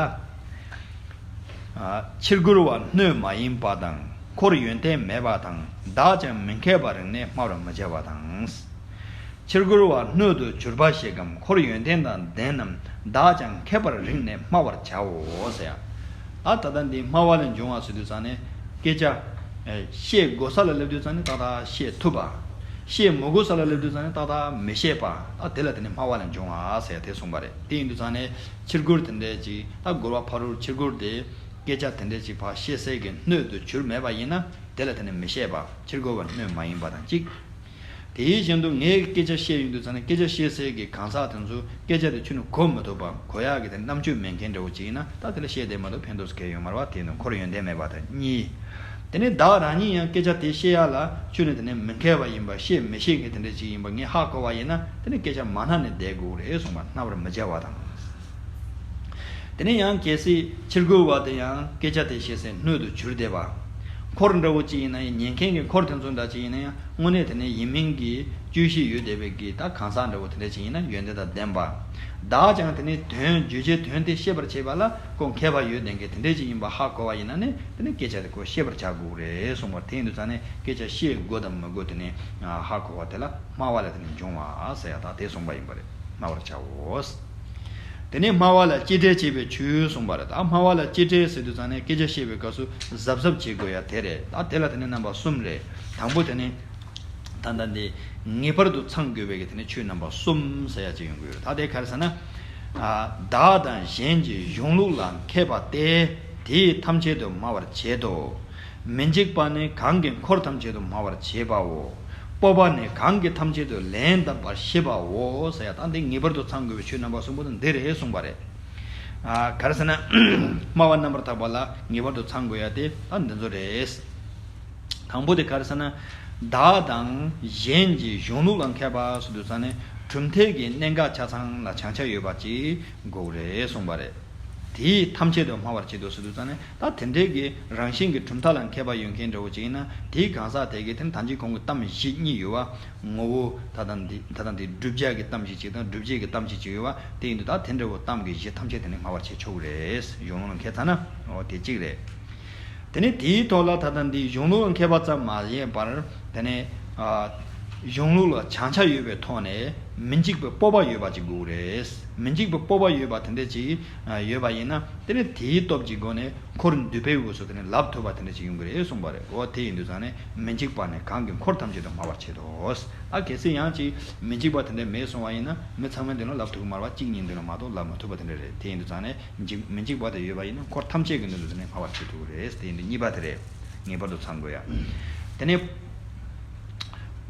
ཨ་ཕྱིར་རྒོལ་བ་སྣོད་མ་ཡིན་པ་དང་། འཁོར་ཡོན་ཏན་མེད་པ་དང་། བདག་ཀྱང་མི་མཁས་པར་རིག་ནས་སྨྲ་བར་མི་བྱ་བ་དང་། ཕྱིར་རྒོལ་བ་སྣོད་དུ་གྱུར་པ་ཞིག་གམ། འཁོར་ཡོན་ཏན་དང་ལྡན་རྣམས། བདག་ཀྱང་མཁས་པར་རིག་ནས་སྨྲ་བར་བྱའོ་ཟེར་ཡ། ད་ད་ལྟ་འདི་སྨྲ་བ་ལས་འབྱུང་བ་ཟེར་དུས་ཙང་ནས། སྐད་ཆ་ཨེ་བཤད་དགོས་ས་ལ་སླེབས་དུས་ཙང་ནས་ཏག་ཏག་བཤད་ཐུབ་པ། བཤད་མི་དགོས་ས་ལ་སླེབས་དུས་ཙང་ནས་ཏག་ཏག་མི་བཤད་པ། ད་དེ་ལ་དེ་ནས་སྨྲ་བ་ལས་འབྱུང་བ་ཟེར་ཡ་དེ་གསུངས་པ་རེད། དེ་ཡིན་དུས་ཙང་ནས་ཕྱིར་རྒོལ་དེ་འདྲས་ཅིག་ད་རྒོལ་བ་ཕ་རོལ་ཕྱིར་རྒོལ་དེ། སྐད་ཆ་དེ་འདྲ་ཅིག་ཕར་བཤད་སའི་གི་སྣོད་དུ་གྱུར་མེད་པ་ཡིན་ན། དེ་ལ་དེ་ནི་མི་བཤད་པ། ཕྱིར་རྒོལ་བ་སྣོད་མ་ཡིན་པ་དང་གཅིག་དེའི་བཞིན་དུ་ངས་སྐད་ཆ་བཤད་ཡོང་དུས་ཙང་ནས། སྐད་ཆ་བཤད་སའི་གི་གང་ཟག་དེ་ཚོ་སྐད་ཆ་དེ་ཁྱོན་ནས་གོ་མི་ཐུབ་པ། གོ་ཡག་གི་དེ་རྣམ་དཔྱོད་མེད་མཁན་འདྲ་བོ་ཅིག་ཡིན་ན། ད་དེ་ལ་བཤད་བསྡད་མ་གཏོགས་ཕན་ཐོགས་སུ་གང་ཡང་ཡོད་མ་རེད་བ། དེ་ནི་འཁོར་ཡོན་ཏན་མེད་པ་དང་གཉིས། དེ་ནས་བདག་རང་ཉིད་ཡང་སྐད་ཆ་དེ་བཤད་ཡག་ལ་ཁྱོན་ནས་དེ་ནས་མི་མཁས་པ་ཡིན་པ། བཤད་མི་ཤེས་མཁན་དེ་འདྲ་ཅིག་ཡིན་པ་ངས་ཧ་གོ་བ་ཡིན་ན། དེ་ནས་སྐད་ཆ་མ་སྣ་ནས་བསྡད་དགོས་རེད་གསུངས་པ། སྣ་བར་མི་བྱ་བ་དང་། དེ་ནས་ཡང་གལ་སྲིད་ཕྱིར་རྒོལ་བ་དེ་ཡང་སྐད་ཆ་དེ་བཤད་སའི་སྣོད་དུ་གྱུར་བསྡད་པ། འཁོར་འདྲ་བོ་ཅིག་ཡིན་ན་ཡང་། ཉན་མཁན་གྱི་འཁོར་དེ་ཚོ་འདྲ་ཅིག་ཡིན་ན་ཡང་། དངོས་གནས་དེ་ནས་ཡིན་མིན་གྱི་དཔྱོད་ཤེས་ཡོད་བསྡད་པའི་གི་ད་གང་ཟག་འདྲ་བོ་དེ་འདྲ་ཅིག་ཡིན་ན། ཡོན་ཏན་དང་ལྡན་པ། བདག་ཀྱང་དེ་ནས་དོན་བརྗོད་བྱའི་དོན་དེ་ཤེས་པར་བྱེད་པ་ལ་ཁོ་མཁས་པ་ཡོད་བསྡད་མཁན་དེ་འདྲ་ཅིག་ཡིན་པ་ཧ་གོ་བ་ཡིན་ན་ནི། དེ་ནས་སྐད་ཆ་དེ་ཁོ་བཤད་པར་བྱ་དགོས་རེད་གསུངས་པ། དེ་ཡིན་དུས་ཙང་ནས་སྐད་ཆ་བཤད་དགོས་དང་མི་དགོས་དེ་ནས་ཧ་གོ་བ་དེ་ལ་སྨྲ་བ་ལས་དེ་ནས་འབྱུང་བ་ཟེར་ཡ་ད་དེ་གསུངས་པ་ཡིན་པ་རེད། སྨྲ་བར་བྱའོ། དེ་ནས་སྨྲ་བ་ལ་གཅེས་སྤྲས་བྱེད་པའི་ཆོས་གསུངས་པ་རེད། ད་སྨྲ་བ་ལ་གཅེས་སྤྲས་ཟེར་དུས་ཙང་ནས་སྐད་ཆ་བཤད་པའི་སྐབས་སུ་གཟབ་གཟབ་བྱེད་དགོས་ཡ་དེ་རེད། ད་དེ་ལ་དེ་ནས་རྣམ་པ་གསུམ་རེད། དང་པོ་དེ་ནི་ད་ལྟ་འདི་ངེས་པར་དུ་ཚང་དགོས་པའི་གི་དེ་ནི་ཆོས་རྣམ་པ་གསུམ་ཟེར་ཡ་ཅིག་ཡོང་གི་ཡོད་རེད། ད་དེ་ག་རེ་ཟེར་ན། ཨ་བདག་དང་གཞན་གྱི་གཞུང་ལུགས་ལ་མཁས་པ་སྟེ། དེས་ཐམས་ཅད་དུ་སྨྲ་བར་བྱེད་དོ། མི་འཇིགས་པ་ནི་གང་གིས་འཁོར་ཐམས་ཅད་དུ་སྨྲ་བར་བྱེད་པའོ། སྤོབས་པ་ནི་གང་གིས་ཐམས་ཅད་དུ་ལན་གདབ་པར་བྱེད་པའོ་ཟེར་ཡ། ད་འདི་ངེས་པར་དུ་ཚང་དགོས་པའི་ཆོས་རྣམ་པ་གསུམ་པོ་དེ་འདི་རེད་གསུངས་པ་རེད། ཨ་ག་རེ་ཟེར་ན། སྨྲ་བ་རྣམ་པར་དག་པ་ལ་ངེས་པར་དུ་ཚང་དགོས་ཡ་དེ་ད་འདི་ཚོ་རེད། དང་པོ་དེ་ག་རེ་ཟེར་ན། བདག་དང་གཞན་གྱི་གཞུང་ལུགས་ལ་མཁས་པ་ཟེར་དུས་ཙང་ནས། གྲུབ་མཐའི་གི་གནད་འགག་ཆ་ཚང་ལ་བྱང་ཆ་ཡོད་པ་ཅིག་དགོས་རེད་གསུངས་པ་རེད། དེས་ཐམས་ཅད་དུ་སྨྲ་བར་བྱེད་དོ་ཟེར་དུས་ཙང་ནས། ད་དེ་འདྲའི་གི་རང་བཞིན་གྱི་གྲུབ་མཐའ་ལ་མཁས་པ་ཡོད་མཁན་འདྲ་བོ་ཅིག་ཡིན་ན། དེའི་གང་ཟག་དེ་གིས་དེ་ནི་ད་ཅི་གོང་གི་གཏམ་གཞི་གཉིས་ཡོད་པ། ངོ་བོ་ད་ལྟ་འདི་ད་ལྟ་འདི་བསྒྲུབ་བྱ་གི་གཏམ་གཞི་གཅིག་དང་། སྒྲུབ་བྱེད་ཀྱི་གཏམ་གཞི་གཅིག་ཡོད་པ། དེ་ཡིན་དུས་ད་དེ་འདྲ་བོ་གཏམ་གྱི་གཞི་ཐམས་ཅད་དེ་ནི་སྨྲ་བར་བྱེད་ཆོག་གི་རེད། གཞུང་ལུགས་ལ་མཁས་ཚར་ན། འོ་དེ་གཅིག་རེད། དེ་ནས་དེའི་ཐོག་ལ་ད་ལྟ་འདི་གཞུང་ལུགས་ལ་མཁས་པ་ཙམ་མ་ཡིན་པར། དེ་ནས་ཨ་གཞུང་ལུགས་ལ་བྱང་ཆ་ཡོད་པའི་ཐོག་ནས་མི་འཇིགས་པའི་སྤོབས་པ་ཡོད་པ་ཅིག་དགོས་རེད། མི་འཇིགས་པའི་སྤོབས་པ་ཡོད་པ་དེ་འདྲ་ཅིག་ཨ་ཡོད་པ་ཡིན་ན། དེ་ནས་དེའི་སྟོབས་ཀྱི་སྒོ་ནས་འཁོར་འདུས་པའི་དབུས་སུ་དེ་ནས་ལབ་ཐུབ་པ་དེ་འདྲ་ཅིག་ཡོང་གི་རེད་གསུངས་པ་རེད། འོ་དེ་ཡིན་དུས་ཙང་ནས། མི་འཇིགས་པ་ནི་གང་གིས་འཁོར་ཐམས་ཅད་དུ་སྨྲ་བར་བྱེད་དོ། ཨ་གལ་སྲིད་ཡང་ཅིག་མི་འཇིགས་པ་དེ་འདྲ་མེད་སོང་བ་ཡིན་ན། མི་ཚང་མའི་མདུན་ལ་ལབ་ཐུབ་ཀྱི་མ་རེད་བ། གཅིག་གཉིས་མདུན་ལ་མ་གཏོགས་ལབ་མ་ཐུབ་པ་དེ་འདྲ་རེད། དེ་ཡིན་དུས་ཙང་ནས་འཇིགས་མི་འཇིགས་པ་དེ་ཡོད་པ་ཡིན་ན། འཁོར་ཐམས་ཅད་ཀྱི་མདུན་དུ་དེ་ནས་སྨྲ་བར་བྱེད་ཐུབ་ཀྱི་རེད། དེ་ཡིན་དུས་གཉིས་པ་དེ་རེད། ངེས་པར་དུ་ཚང་དགོས་ཡ། དེ་ནས་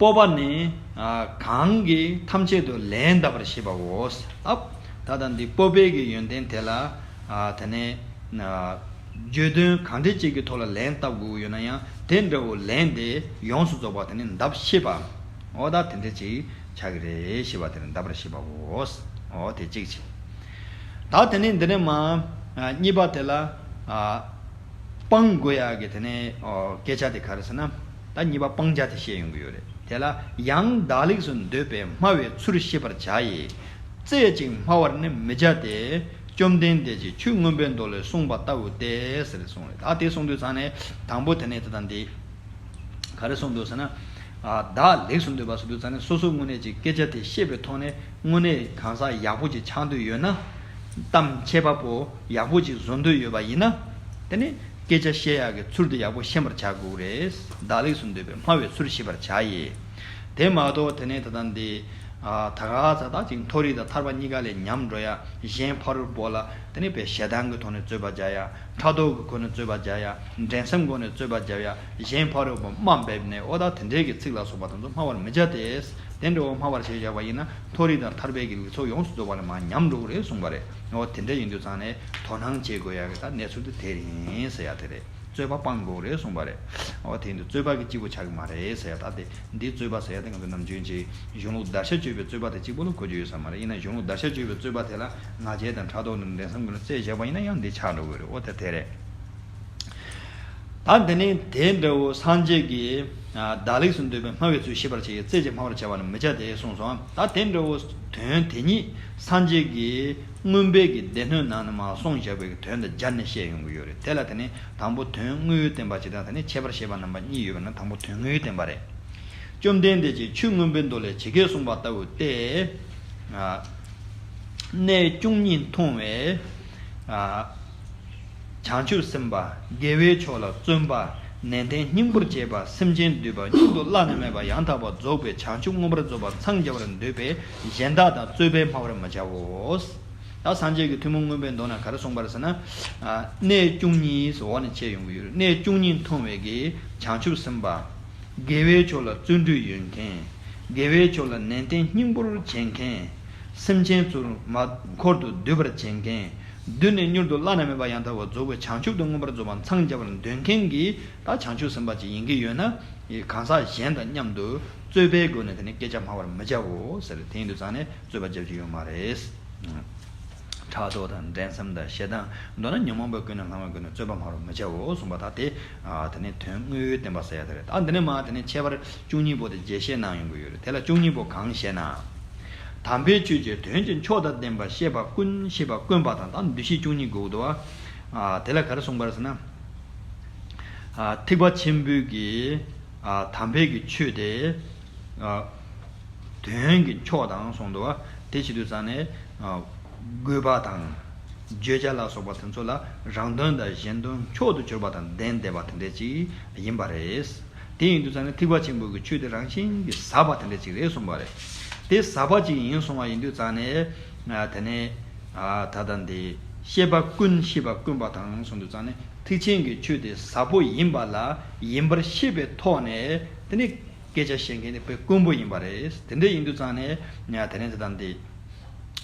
སྤོབས་པ་ནི་ཨ་གང་གིས་ཐམས་ཅད་དུ་ལན་གདབ་པར་བྱེད་པའོ། ཨ་ད་ ད་ལྟ་འདི་སྤོབས་པའི་གི་ཡོན་ཏན་དེ་ལ། ཨ། དེ་ནས་ན་བརྗོད་དོན་གང་འདྲ་ཅིག་གི་ཐོག་ལ་ལན་བཏབ་དགོས་ཡོད་ན་ཡང་དེ་འདྲ་བོ་ལན་དེ་ཡོངས་སུ་རྫོགས་པ་དེ་ནས་འདབ་ཤེས་པ། འོ་ད་དེ་འདྲ་ཅིག་ཆགས་ཀྱི་རེད་ཤེས་པ་དེ་ནས་འདབ་པར་ཤེས་པའོ། འོ་དེ་གཅིག་བྱས། ད་དེ་ནས་འདི་ནས་མ། ཨ། གཉིས་པ་དེ་ལ། ཨ། སྤང་དགོས་ཡག་གི་དེ་ནས། ཨོ། སྐད་ཆ་དེ་ག་རེ་ཟེར་ན། ད་གཉིས་པ་སྤང་བྱ་དེ་བཤད་ཡོང་གི་ཡོད་རེད། དེ་ལ་ཡང་བདག་ལེགས་སུ་འདོད་པས་སྨྲ་བའི་ཚུལ་ཤེས་པར་བྱ་ཡི། རྩེ་གཅིག་སྨྲ་བར་ནི་མི་བྱ་སྟེ། བཅོམ་ལྡན་འདས་ཀྱིས་ཆོས་མངོན་པའི་མདོ་ལས་གསུངས་པ་ལྟ་བུ་སྟེ་ཟེར་གསུངས་རེད། ད་དེ་གསུངས་དུས་ཙང་ནས་དང་པོ་དེ་ནས་དེ་དང་འདི། ག་རེ་གསུངས་འདུག་ཟེར་ན། ཨ། བདག་ལེགས་སུ་འདོད་པ་ཟེར་དུས་ཙང་ནས་སོ་སོ་དངོས་གནས་ཀྱི་སྐད་ཆ་དེ་བཤད་པའི་ཐོག་ནས་དངོས་གནས་གང་ཟག་ཡག་པོ་ཅིག་ཆགས་འདོད་ཡོད་ན། གཏམ་འཆད་པ་པོ་ཡག་པོ་ཅིག་བཟོ་འདོད་ཡོད་པ་ཡིན་ན། དེ་ནི་སྐད་ཆ་བཤད་ཡག་གི་ཚུལ་དེ་ཡག་པོ་ཤེས་པར་བྱ་དགོས་རེད། བདག་ལེགས་སུ་འདོད་པས་སྨྲ་བའི་ཚུལ་ཤེས་པར་བྱ་ཡི། དེ་མ་གཏོགས་དེ་ནས་ད་ལྟ་འདི། ཨ། ད་ག་ས་ད་ཅིག་མཐོ་རིས་དང་ཐར་པ་གཉིས་ཀ་ལས་ཉམས་འགྲོ་ཡ། གཞན་ཕ་རོལ་པོ་ལ་དེ་ནས་པའི་ཞེ་སྡང་གི་ཐོག་ནས་རྩོད་པ་རྒྱག་ཡ། ཕྲག་དོག་གི་སྒོ་ནས་རྩོད་པ་རྒྱག་ཡ། འགྲན་སེམས་སྒོ་ནས་རྩོད་པ་རྒྱག་ཡ། གཞན་ཕ་རོལ་པོ་དམའ་འབེབས་ནས། འོ་ད་དེ་འདྲའི་གི་ཚིག་ལ་སོགས་པ་དེ་ཚོ་སྨྲ་བར་མི་བྱ་སྟེ། དེ་འདྲ་བོ་སྨྲ་བར་བྱེད་བཞག་པ་ཡིན་ན་མཐོ་རིས་དང་ཐར་པའི་གི་ལེགས་ཚོགས་ཡོངས་སུ་རྫོགས་པ་ལས་མར་ཉམས་འགྲོ་གི་རེད་གསུངས་པ་རེད། འོ་དེ་འདྲ་ཡིན་དུས་ཙང་ནས་དོ་སྣང་བྱེད་དགོས་ཡ་གི་ད་གནས་ཚུལ་དེ་དེ་ཡིན་ཟེར་ཡ་དེ་རེད། རྩོད་པ་སྤང་དགོས་རེད་གསུངས་པ་རེད། འོ་དེ་ཡིན་དུས་རྩོད་པ་གི་གཅིག་པོ་ཆགས་ཀྱི་མ་རེད་ཟེར་ཡ། ད་དེ་འདི་རྩོད་པ་ཟེར་ཡ་དེ་ང་ཚོ་ནམ་རྒྱུན་གྱི་གཞུང་ལུགས་བརྡར་ཤ་གཅོད་པའི་རྩོད་པ་དེ་གཅིག་པོ་ལ་གོ་རྒྱུ་ཡོད་ས་མ་རེད། ཡིན་ན་གཞུང་ལུགས་བརྡར་ཤ་གཅོད་པའི་རྩོད་པ་དེ་ལ་ང་རྒྱལ་དང་ཕྲག་དོག་དང་འགྲན་སེམས་ཀྱི་ནང་རྩོད་བཞག་པ་ཡིན་ན་ཡང་འདི་ཆགས་འགྲོ་གི་རེད། འོ་དེ་དེ་རེད། ད་འདི་ནི་དེ་འདྲ་བོ་སངས་རྒྱས་ཀྱིས། ཨ། བདག་ལེགས་སུ་འདོད་པས་སྨྲ་བའི་ཚུལ་ཤེས་པར་བྱ་ཡི། རྩེ་གཅིག་སྨྲ་བར་བྱ་བར་ནི་མི་བྱ་སྟེ་གསུངས་སོ། ད་དེ་འདྲ་བོ་དོན་དེ་ཉིད་སངས་རྒྱས་ཀྱིས་མངོན་པའི་གི་སྡེ་སྣོད་ནང་ནས་མར་གསུངས་བཞག་པའི་གི་དོན་དང་སྦྱར་ནས་བཤད་ཡོང་གི་ཡོད་རེད། དེ་ལ་དེ་ནི་དང་པོ་དོན་དངོས་བསྟན་པ་གཅིག་དང་། དེ་ནི་ཁྱད་པར་བཤད་པ་རྣམ་པ་གཉིས་ཡོད་པ་ན་དང་པོ་དོན་དངོས་བསྟན་པ་རེད། བཅོམ་ལྡན་འདས་ཀྱིས་ཆོས་མངོན་པའི་མདོ་ལས་ཇི་སྐད་གསུངས་པ་ལྟ་བུ་སྟེ། ཨ། གནས་བཅུ་གཉིས་མཐོང་བའི། ཨ། བྱང་ཆུབ་སེམས་དཔའ། དགེ་བའི་ཕྱོགས་ལ་བརྩོན་པ། ནན་ཏན་སྙིང་པོར་བྱེད་པ། སེམས་ཅན་འདུལ་བ། མྱུར་དུ་བླ་ན་མེད་པ་ཡང་དག་པར་རྫོགས་པའི་བྱང་ཆུབ་མངོན་པར་རྫོགས་པར་འཚང་རྒྱ་བར་འདོད་པས་གཞན་དག་དང་རྩོད་པས་སྨྲ་བར་མི་བྱའོ། ད་སངས་རྒྱས་ཀྱི་ཐུན་མོང་མངོན་པའི་མདོ་ན་ག་རེ་གསུངས་པ་རེད་ཟེར་ན། ཨ། གནས་བཅུ་གཉིས་སུ་འོག་ནས་འཆད་ཡོང་གི་ཡོད་རེད། གནས་བཅུ་གཉིས་མཐོང་བའི་གི་བྱང་ཆུབ་སེམས་དཔའ། དགེ་བའི་ཕྱོགས་ལ་བརྩོན་འགྲུས་ཡོད་མཁན། དགེ་བའི་ཕྱོགས་ལ་ནན་ཏན་སྙིང་པོར་བྱེད་མཁན། སེམས་ཅན་ཚུར་མ་འཁོར་དུ་འདུལ་བར་བྱེད་མཁན། འདུལ་ནས་མྱུར་དུ་བླ་ན་མེད་པ་ཡང་དག་པར་རྫོགས་པའི་བྱང་ཆུབ་ཏུ་མངོན་པར་རྫོགས་པར་འཚང་རྒྱ་བར་འདོད་མཁན་གྱི་ད་བྱང་ཆུབ་སེམས་དཔའ་ཅིག་ཡིན་གྱི་ཡོད་ན། གང་ཟག་གཞན་དང་མཉམ་དུ་རྩོད་པའི་སྒོ་ནས་དེ་ནི་སྐད་ཆ་སྨྲ་བར་མི་བྱའོ་ཟེར། དེ་ཡིན་དུས་ཙང་ནས་རྩོད་པ་རྒྱབ་རྒྱུ་ཡོད་མ་རེད། ཕྲག་དོག་དང་འགྲན་སེམས་དང་ཞེ་སྡང་། མདོར་ན་ཉོན་མོངས་པའི་ཀུན་ནས་བསླངས་པའི་སྒོ་ནས་རྩོད་པ་སྨྲ་བར་མི་བྱའོ་གསུངས་པ་ད་དེ། ཨ། དེ་ནི་དོན་དངོས་བསྟན་པ་ཟེར་ཡ་དེ་རེད། ད་འདི་ནས་མར་དེ་ནི་ཁྱད་པར་བཅུ་གཉིས་པོ་དེ་རྒྱས་བཤད་གནང་ཡོང་གི་ཡོད་རེད། དེ་ལ་བཅུ་གཉིས་པོ་གང་ཞེ་ན། དམ་པའི་ཆོས་ཀྱི་དོན་གྱི་མཆོག་དང་ལྡན་པ་བཤད་པ་ཀུན། ཤེས་པ་དཀོན་པ་དང་། ད་འདུ་ཤེས་བཅུ་གཉིས་དགོས་འདུག་བ། ཨ། དེ་ལ་ག་རེ་གསུངས་པ་རེད་ཟེར་ན། ཨ། ཐེག་པ་ཆེན་པོའི་གི། ཨ། དམ་པའི་གི་ཆོས་དེ། ཨ། དོན་གྱི་མཆོག་དང་གསུངས་འདུག་བ། དེ་བྱེད་དུས་ཙང་ནས། ཨ། དགོས་པ་དང་། བརྗོད་བྱ་ལ་སོགས་པ་དེ་ཚོ་ལ་རང་དོན་དང་གཞན་དོན་མཆོག་ཏུ་གྱུར་པ་དང་ལྡན་བསྡད་པ་དེ་འདྲ་ཅིག་ཡིན་པ་རེད། དེ་ཡིན་དུས་ཙང་ནས་ཐེག་པ་ཆེན་པོའི་གི་ཆོས་དེ་རང་བཞིན་གྱིས་ཟབ་པ་དེ་འདྲ་ཅིག་རེད་གསུངས་པ་རེད། དེ་ཟབ་པ་ཅིག་ཡིན་གསུངས་པ་ཡིན་དུས་ཙང་ནས། ཨ། དེ་ནས། ཨ། ད་ལྟ་འདི་བཤད་པ་ཀུན། ཤེས་པ་དཀོན་པ་དང་གསུངས་དུས་ཙང་ནས་ཐེག་ཆེན་གྱི་ཆོས་དེ་ཟབ་པོ་ཡིན་པ་ལ་ཡིན་པར་ཤེས་པའི་ཐོག་ནས་དེ་ནི་སྐད་ཆ་བཤད་མཁན་དེ་དཔེ་དཀོན་པོ་ཡིན་པ་རེད། དེ་འདྲ་ཡིན་དུས་ཙང་ནས་དེ་ནས་དེ་དང་དེ་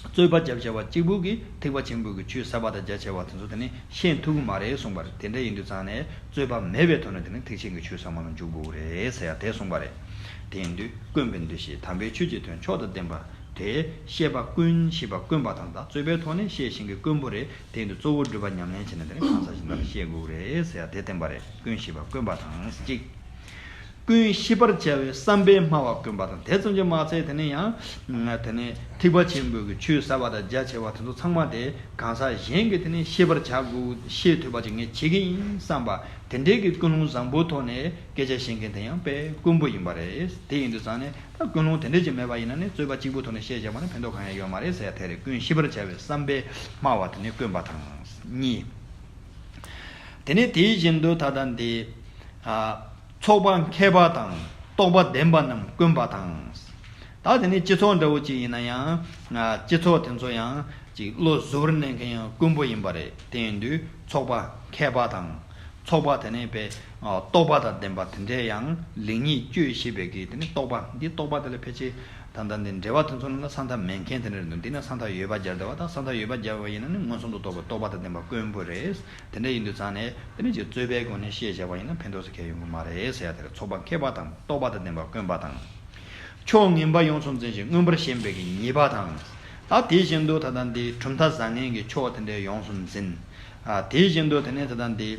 རྩོད་པ་རྒྱབ་བྱ་བ་གཅིག་པུ་གིས་ཐེག་པ་ཆེན་པོའི་གི་ཆོས་ཟབ་པ་དང་རྒྱ་ཆེ་བ་དེ་ཚོ་དེ་ནི་ཤེས་ཐུབ་ཀྱི་མ་རེད་གསུངས་པ་རེད། དེ་འདྲ་ཡིན་དུས་ཙང་ནས་རྩོད་པ་མེད་པའི་ཐོག་ནས་དེ་ནི་ཐེག་ཆེན་གྱི་ཆོས་ཟབ་མོ་ལ་འཇུག་དགོས་རེད་ཟེར་ཡ་དེ་གསུངས་པ་རེད། དེ་ཡིན་དུས་དཀོན་པའི་འདུ་ཤེས། དམ་པའི་ཆོས་ཀྱི་དོན་མཆོག་དང་ལྡན་པ། དེ་བཤད་པ་ཀུན། ཤེས་པ་དཀོན་པ་དང་། ད་རྩོད་པའི་ཐོག་ནས་བཤད་ཤེས་མཁན་དཀོན་པོ་རེད། དེ་ཡིན་དུས་གཙོ་བོ་སྒྲུབ་པ་ཉམས་ལེན་བྱས་ནས་དེ་ནི་གང་ཟག་གཞན་དག་ལ་བཤད་དགོས་རེད་ཟེར་ཡ་དེ་བསྟན་པ་རེད། ཀུན་ཤེས་པ་དཀོན་པ་དང་གཅིག་ཀུན་ཤེས་པར་བྱ་བའི་བསམ་པས་སྨྲ་བ་དཀོན་པ་དང་། དེ་ཙམ་གྱིས་མ་ཚད་དེ་ནས་ཡང་དེ་ནས་ཐེག་པ་ཆེན་པོའི་གི་ཆོས་ཟབ་པ་དང་རྒྱ་ཆེ་བ་དེ་ཚོ་ཚང་མ་དེ་གང་ཟག་གཞན་གྱིས་དེ་ནས་ཤེས་པར་བྱ་དགོས། ཤེས་ཐུབ་པ་ཅིག་ངས་བྱེད་ཀྱི་ཡིན་བསམ་པ་དེ་འདྲའི་གི་ཀུན་སློང་བཟང་པོའི་ཐོག་ནས་སྐད་ཆ་བཤད་མཁན་དེ་ཡང་དཔེ་དཀོན་པོ་ཡིན་པ་རེད། དེ་ཡིན་དུས་ཙང་ནས་ད་ཀུན་སློང་དེ་འདྲ་ཅིག་མེད་པ་ཡིན་ན་ནི་རྩོད་པ་གཅིག་པུའི་ཐོག་ནས་བཤད་བྱས་པ་ནི་ཕན་ཐོགས་གང་ཡང་ཡོད་མ་རེད་ཟེར་ཡ་དེ་རེད། ཀུན་ཤེས་པར་བྱ་བའི་བསམ་པས་སྨྲ་བ་དེ་ནི་དཀོན་པ་དང་གཉིས། དེ་ནས་དེ་བཞིན་དུ་ད་ལྟ་འདི། ཨ། ཚོགས་པ་མཁས་པ་དང་རྟོགས་པ་ལྡན་པ་རྣམས་དཀོན་པ་དང་། ད་དེ་ནས་སྤྱི་ཚོགས་འདྲ་བོ་ཅིག་ཡིན་ན་ཡང་། ཨ། སྤྱི་ཚོགས་དེ་ཚོ་ཡང་ཅིག་བློ་གཟུ་བོར་གནས་མཁན་ཡང་དཀོན་པོ་ཡིན་པ་རེད། དེ་ཡིན་དུས་ཚོགས་པ་མཁས་པ་དང་། ཚོགས་པ་དེ་ནས་པའི། ཨ། རྟོགས་པ་དང་ལྡན་པ་དེ་འདྲའི་ཡང་ལེགས་ཉེས་དཔྱོད་ཤེས་པའི་གི་དེ་ནས་རྟོགས་པ། འདི་རྟོགས་པ་དེ་ལ་ཕལ་ཆེར་ ད་ལྟ་འདི་འགྲེལ་པ་དེ་ཚོ་ནང་ལ་ས་མཐའ་མེད་མཁན་དེ་འདྲ་རེད་འདུག་འདི་ན་ས་མཐའ་ཡོད་པ་སྦྱར་བསྡད་པ་དང་། ས་མཐའ་ཡོད་པ་སྦྱར་བ་ཡིན་ན་ནི་མངོན་སུམ་དུ་རྟོགས་པའི་རྟོགས་པ་དང་ལྡན་པ་དཀོན་པོ་རེད། དེ་འདྲ་ཡིན་དུས་ཙང་ནས་དེ་ནི་ཅིག་རྩོད་པའི་སྒོ་ནས་བཤད་བཞག་པ་ཡིན་ན་ཕན་ཐོགས་སུ་ཁེལ་ཡོང་གི་མ་རེད་ཟེར་ཡ་དེ་རེད། ཚོགས་པ་མཁས་པ་དང་རྟོགས་པ་དང་ལྡན་པ་དཀོན་པ་དང་། ཕྱོགས་ངན་པ་ཡོངས་སུ་འཛིན་ཞིང་མངོན་པར་ཞེན་པའི་གི་ཉེས་པ་དང་། ད་དེ་བཞིན་དུ་ད་ལྟ་འདི་གྲུབ་མཐའ་བཟང་ངན་གྱི་ཕྱོགས་དེ་འདྲ་ཡོངས་སུ་འཛིན། ཨ། དེ་བཞིན་དུ་དེ་ནས་ད་ལྟ་འདི།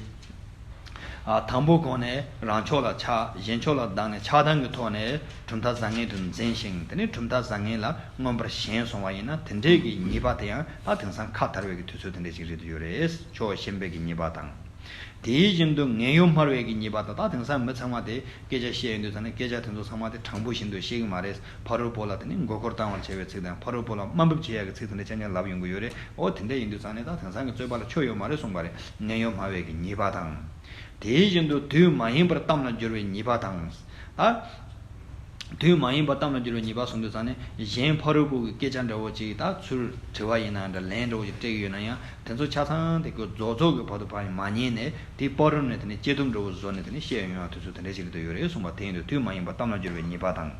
ཨ། དང་པོ་གོང་ནས་རང་ཕྱོགས་ལ་ཆགས། གཞན་ཕྱོགས་ལ་བརྟགས་ནས་ཆགས་སྡང་གི་ཐོག་ནས་གྲུབ་མཐའ་བཟང་ངན་དུ་འཛིན་ཞིང་། དེ་ནས་གྲུབ་མཐའ་བཟང་ངན་ལ་མངོན་པར་ཞེན་སོང་བ་ཡིན་ན། དེ་འདྲའི་གི་ཉེས་པ་དེ་ཡང་ད་དེང་སང་ཁ་དར་བའི་གི་དུས་ཚོད་དེ་འདྲ་ཞིག་རེད་དུ་ཡོད་རེད། ཕྱོགས་ཞེན་པའི་གི་ཉེས་པ་དང་། དེའི་བཞིན་དུ་ངན་གཡོ་སྨྲ་བའི་གི་ཉེས་པ་དང་། ད་དེང་སང་མི་ཚང་མ་དེ་སྐད་ཆ་བཤད་ཡོང་དུས་ཙང་ནས་སྐད་ཆ་དེ་ཚོ་ཚང་མ་དེ་དྲང་པོ་བཞིན་དུ་བཤད་གི་མ་རེད། ཕ་རོལ་པོ་ལ་དེ་ནི་མགོ་སྐོར་བཏང་བར་བྱ་བའི་ཚིག་དང་། ཕ་རོལ་པོ་ལ་དམའ་འབེབས་བྱེད་ཡག་གི་ཚིག་དེ་འདྲ་རྐྱང་རྐྱང་ལབ་ཡོང་གི་ཡོད་རེད། ཨོ་དེ་འདྲ་ཡིན་དུས་ཙང་ནས་ད་དེང་སང་གི་རྩོད་པ་ལ་ཆོ་ཡོད་མ་རེད་གསུངས་པ་རེད། ངན་གཡོ་སྨྲ་བའི་གི་ཉེས་པ་དང་། དེ་བཞིན་དུ་དུས་མ་ཡིན་པར་གཏམ་ལ་སྦྱོར་བའི་ཉེས་པ་དང་། ད་དུས་མ་ཡིན་པར་གཏམ་ལ་སྦྱོར་བའི་ཉེས་པ་གསུངས་དུས་ཙང་ནས། གཞན་ཕ་རོལ་པོ་གི་སྐད་ཆ་འདྲ་བོ་ཅིག་ད་ཚུར་དྲི་བ་ཡིན་ན་འདྲ། ལན་འདྲ་བོ་ཅིག་སྤྲད་ཀྱི་ཡོད་ན་ཡང་། དེ་ཚོ་ཆ་ཚང་དེ་ཀོ་རྫོགས་རྫོགས་ཀྱི་བར་དུ་ཕར་མ་ཉན་ནས། དེའི་བར་རུ་ནས་དེ་ནས་བཅད་གཏུབ་འདྲ་བོ་བཟོ་ནས་དེ་ནས་བཤད་ཡོང་ཡག་དུས་ཚོད་དེ་འདྲ་ཞིག་ཏུ་ཡོད་རེད་གསུངས་པ། དེ་ཡིན་དུས་དུས་མ་ཡིན་པར་གཏམ་ལ་སྦྱོར་བའི་ཉེས་པ་དང་།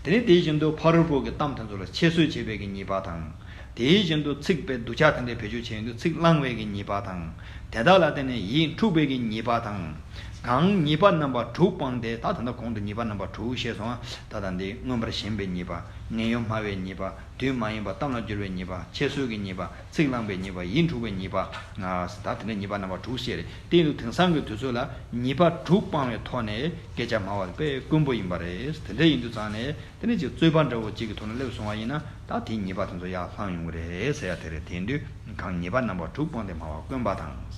དེ་ནས་དེ་བཞིན་དུ་ཕ་རོལ་པོ་གི་གཏམ་དེ་ཚོ་ལ་ཁྱད་གསོད་བྱེད་པའི་གི་ཉེས་པ་དང་། དེ་བཞིན་དུ་ཚིག་པའི་སྡུག་ཅག་དེ་འདྲའི་བེད་སྤྱོད་བྱེད་ཡོང་དུས་ཚིག་བརླང་བའི་གི་ཉེས་པ་དང་། དེ་དག་ལ་བརྟེན་ནས་ཡིད་འཁྲུགས་པའི་གི་ཉེས་པ་དང་། གང་ཉེས་པ་རྣམ་པ་དྲུག་སྤངས་ཏེ། ད་ད་ལྟ་གོང་དུ་ཉེས་པ་རྣམ་པ་དྲུག་བཤད་སོང་། ད་ལྟ་འདི་མངོན་པར་ཞེན་པའི་ཉེས་པ། ངན་གཡོ་སྨྲ་བའི་ཉེས་པ། དུས་མ་ཡིན་པར་གཏམ་ལ་སྦྱོར་བའི་ཉེས་པ། ཁྱད་གསོད་ཀྱི་ཉེས་པ། ཚིག་བརླང་པའི་ཉེས་པ། ཡིད་འཁྲུགས་པའི་ཉེས་པ། ང་ད་དེ་འདྲའི་ཉེས་པ་རྣམ་པ་དྲུག་བཤད་རེད། དེ་ཡིན་དུས་དེང་སང་གི་དུས་ཚོད་ལ་ཉེས་པ་དྲུག་སྤངས་པའི་ཐོག་ནས་སྐད་ཆ་སྨྲ་བ་དེ་དཔེ་དཀོན་པོ་ཡིན་པ་རེད། དེ་འདྲ་ཡིན་དུས་ཙང་ནས་དེ་ནས་ཅིག་རྩོད་པ་འདྲ་བོ་གཅིག་གི་ཐོག་ནས་སླེབས་སོང་བ་ཡིན་ན། ད་དེའི་ཉེས་པ་དེ་ཚོ་ཡར་ལྷང་ཡོང་གི་རེད་ཟེར་ཡ་དེ་རེད། དེ་ཡིན་དུས་གང་ཉེས་པ་རྣམ་པ་དྲུག་སྤངས་ཏེ་སྨྲ་བ་དཀོན་པ་དང་།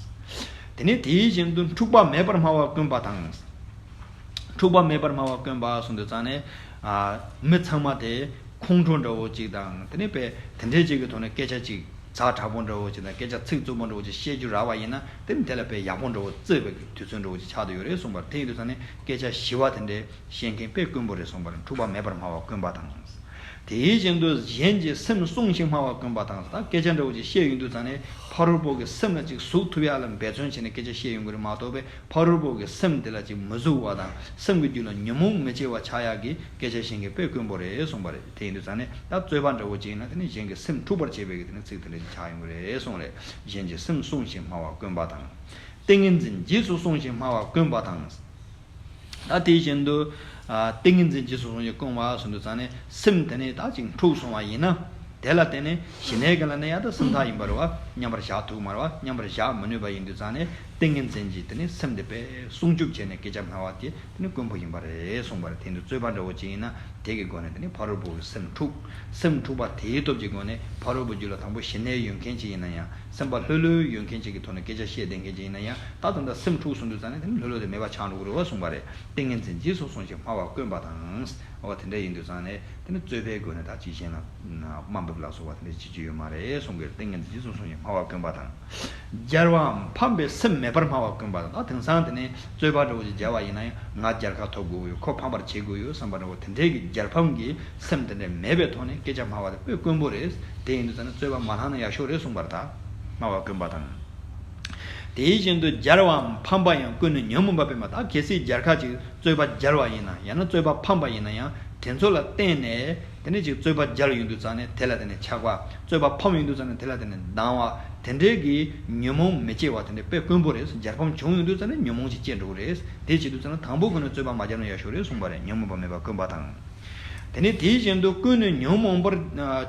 དེ་ནས་དེའི་བཞིན་དུ་འཁྲུག་པ་མེད་པར་སྨྲ་བ་དཀོན་པ་དང་། འཁྲུག་པ་མེད་པར་སྨྲ་བ་དཀོན་པ་གསུངས་དུས་ཙང་ནས། ཨ། མི་ཚང་མ་དེ་ཁོང་ཁྲོ་འདྲ་བོ་ཅིག་དང་། དེ་ནས་དཔེ་དེ་འདྲའི་ཅིག་གི་ཐོག་ནས་སྐད་ཆ་ཅིག་ཛ་དྲག་པོ་འདྲ་བོ་ཅིག་དང་། སྐད་ཆ་ཚིག་རྩུབ་པོ་འདྲ་བོ་ཅིག་བཤད་རྒྱུ་རག་པ་ཡིན་ན། དེ་ནི་དེ་ལ་དཔེ་ཡག་པོ་འདྲ་བོ་བརྩི་བའི་དུས་ཚོད་འདྲ་བོ་ཅིག་ཆགས་བསྡད་ཡོད་རེད་གསུངས་པ་རེད། དེ་ཡིན་དུས་ཙང་ནས་སྐད་ཆ་ཞི་བ་དེ་འདྲའི་བཤད་མཁན་དཔེ་དཀོན་པོ་རེད་གསུངས་པ་རེད། འཁྲུག་པ་མེད་པར་སྨྲ་བ་དཀོན་པ་དང་། དེ་བཞིན་དུ་གཞན་གྱི་སེམས་བསྲུང་ཞིང་སྨྲ་བ་དཀོན་པ་དང་། ད་སྐད་ཆ་འདྲ་བོ་ཅིག་བཤད་ཡོང་དུས་ཙང་ནས་ཕ་རོལ་པོ་གི་སེམས་ལ་ཅིག་ཟུག་ཐུབ་ཡག་ལ་འབད་བརྩོན་བྱས་ནས་སྐད་ཆ་བཤད་ཡོང་གི་རེད་མ་གཏོགས་པའི། ཕ་རོལ་པོ་གི་སེམས་དེ་ལ་ཅིག་མི་ཟུག་པ་དང་། སེམས་ཀྱི་རྒྱུད་ལ་ཉོན་མོངས་མི་སྐྱེ་བ་ཆགས་ཡག་གི་སྐད་ཆ་བཤད་མཁན་དཔེ་དཀོན་པོ་རེད་གསུངས་པ་རེད། དེ་ཡིན་དུས་ཙང་ནས་ད་རྩོད་པ་འདྲ་བོ་ཅིག་ཡིན་ན། དེ་ནི་གཞན་གྱི་སེམས་འཁྲུགས་པར་བྱེད་པའི་གི་དེ་ནི་ཚིག་དེ་འདྲ་ཅིག་ཆགས་ཡོང་གི་རེད་གསུངས་རེད། གཞན་གྱི་སེམས་བསྲུང་ཞིང་སྨྲ་བ་དཀོན་པ་དང་། ཏིང་ངེ་འཛིན་རྗེས་སུ་བསྲུང་ཞིང་སྨྲ་བ་དཀོན་པ་དང་། ད་དེ་བཞིན་དུ། ཨ། ཏིང་ངེ་འཛིན་རྗེས་སུ་བསྲུང་ཞིང་སྨྲ་བ་གསུངས་དུས་ཙང་ནས། སེམས་དེ་ནས་ད་ཅིག་འཁྲུགས་སོང་བ་ཡིན་ན། དེ་ལ་བརྟེན་ནས་ཞི་གནས་ཀྱི་ལམ་ནས་ཡང་ད་སེམས་ཐག་ཡིན་པ་རེད་བ། མཉམ་པར་བཞག་ཐུབ་མ་རེད་བ། མཉམ་པར་བཞག་མི་ནུས་པ་ཡིན་དུས་ཙང་ནས། ཏིང་ངེ་འཛིན་གྱིས་དེ་ནས་སེམས་དེ་དཔེ་སྲུང་སྐྱོབ་བྱས་ནས་སྐད་ཆ་སྨྲ་བ་དེ་དེ་ནི་དཀོན་པོ་ཡིན་པ་རེད་གསུངས་པ་རེད། དེ་ཡིན་དུས་རྩོད་པ་འདྲ་བོ་ཅིག་ཡིན་ན། དེ་གི་སྒོ་ནས་དེ་ནི་ཕ་རོལ་པོ་གི་སེམས་འཁྲུགས། སེམས་འཁྲུགས་པ་དེའི་སྟོབས་ཀྱི་སྒོ་ནས་ཕ་རོལ་པོ་རྒྱུད་ལ་དང་པོ་ཞི་གནས་ཡོད་མཁན་ཅིག་ཡིན་ན་ཡང་། སེམས་པ་ལྷོད་ལྷོད་ཡོད་མཁན་ཅིག་གི་ཐོག་ནས་སྐད་ཆ་བཤད་བསྡད་མཁན་ཅིག་ཡིན་ན་ཡང་། ད་ད་ལྟ་སེམས་འཁྲུགས་སོང་དུས་ཙང་ནས་དེ་ནི་ལྷོད་ལྷོད་དེ་མེད་པ་ཆགས་འགྲོ་གི་རེད་བ་གསུངས་པ་རེད། ཏིང་ངེ་འཛིན་རྗེས་སུ་བསྲུང་ཞིང་སྨྲ་བ་དཀོན་པ་དང་། འོ་དེ་འདྲ་ཡིན་དུས་ཙང་ནས་དེ་ནི་རྩོད་པའི་སྒོ་ནས་ད་ཅིག་གཞན་ལ་དམའ་འབེབས་ལ་སོགས་པ་དེ་འདྲ་བྱེད་རྒྱུ་ཡོད་མ་རེད་གསུངས་གི་རེད། ཏིང་ངེ་འཛིན་རྗེས་སུ་བསྲུང་ཞིང་སྨྲ་བ་དཀོན་པ་དང་། སྦྱར་བའམ་ཕམ་པའི་སེམས་མེད་པར་སྨྲ་བ་དཀོན་པ་དང་། ད་དེང་སང་དེ་ནས་རྩོད་པ་འདྲ་བོ་ཞིག་སྦྱར་བ་ཡིན་ན་ཡང་། ང་སྦྱར་ཁ་ཐོབ་དགོས་ཡོད། ཁོ་ཕམ་པར་བྱེད་དགོས་ཡོད་བསམ་པ་འདྲ་བོ་དེ་འདྲའི་གི་རྒྱལ་ཕམ་གྱི་སེམས་དེ་འདྲ་མེད་པའི་ཐོག་ནས་སྐད་ཆ་སྨྲ་བ་དེ་དཔེ་དཀོན་པོ་རེད། དེ་ཡིན་དུས་ཙང་ནས་རྩོད་པ་མ་ལྷང་ན་ཡག་ཤོས་རེད་གསུངས་པ་རེད། ད་སྨྲ་བ་དཀོན་པ་དང་། དེ་བཞིན་དུ་སྦྱར་བའམ་ཕམ་པ་ཡང་ཀུན་ནས་ཉོན་མོངས་པ་སྤེལ་མ། ད་གལ་སྲིད་སྦྱར་ཁ་ཅིག་རྩོད་པ་སྦྱར་བ་ཡིན་ན། ཡང་ན་རྩོད་པ་ཕམ་པ་ཡིན་ན་ཡང་། དེ་ཚོ་ལ་བརྟེན་ནས་དེ་ནས་ཅིག་རྩོད་པ་སྦྱར་ཡོང་དུས་ཙང་ནས་དེ་ལ་བརྟེན་ནས་ཆགས་པ། རྩོད་པ་ཕམ་ཡོང་དུས་ཙང་ནས་དེ་ལ་བརྟེན་ནས་སྡང་བ། དེ་འདྲའི་གི་ཉོན་མོངས་མི་སྐྱེ་བ་དེ་འདྲ་དཔེ་དཀོན་པོ་རེད། སྦྱར་ཕམ་བྱུང་ཡོང་དུས་ཙང་ནས་ཉོན་མོངས་ཅིག་སྐྱེ་འགྲོ་གི་རེད། དེ་བྱེད་དུས་ཙང་ནས་དང་པོ་ཁོ་ནས་རྩོད་པ་མ་སྦྱར་ན་ཡག་ཤོས་རེད་གསུངས་པ་རེད། ཉོན་མོངས་པ་མེད་པ་དཀོན་པ་དང་། དེ་ནས་དེ་བཞིན་དུ་ཀུན་ནས་ཉོན་མོངས་པར་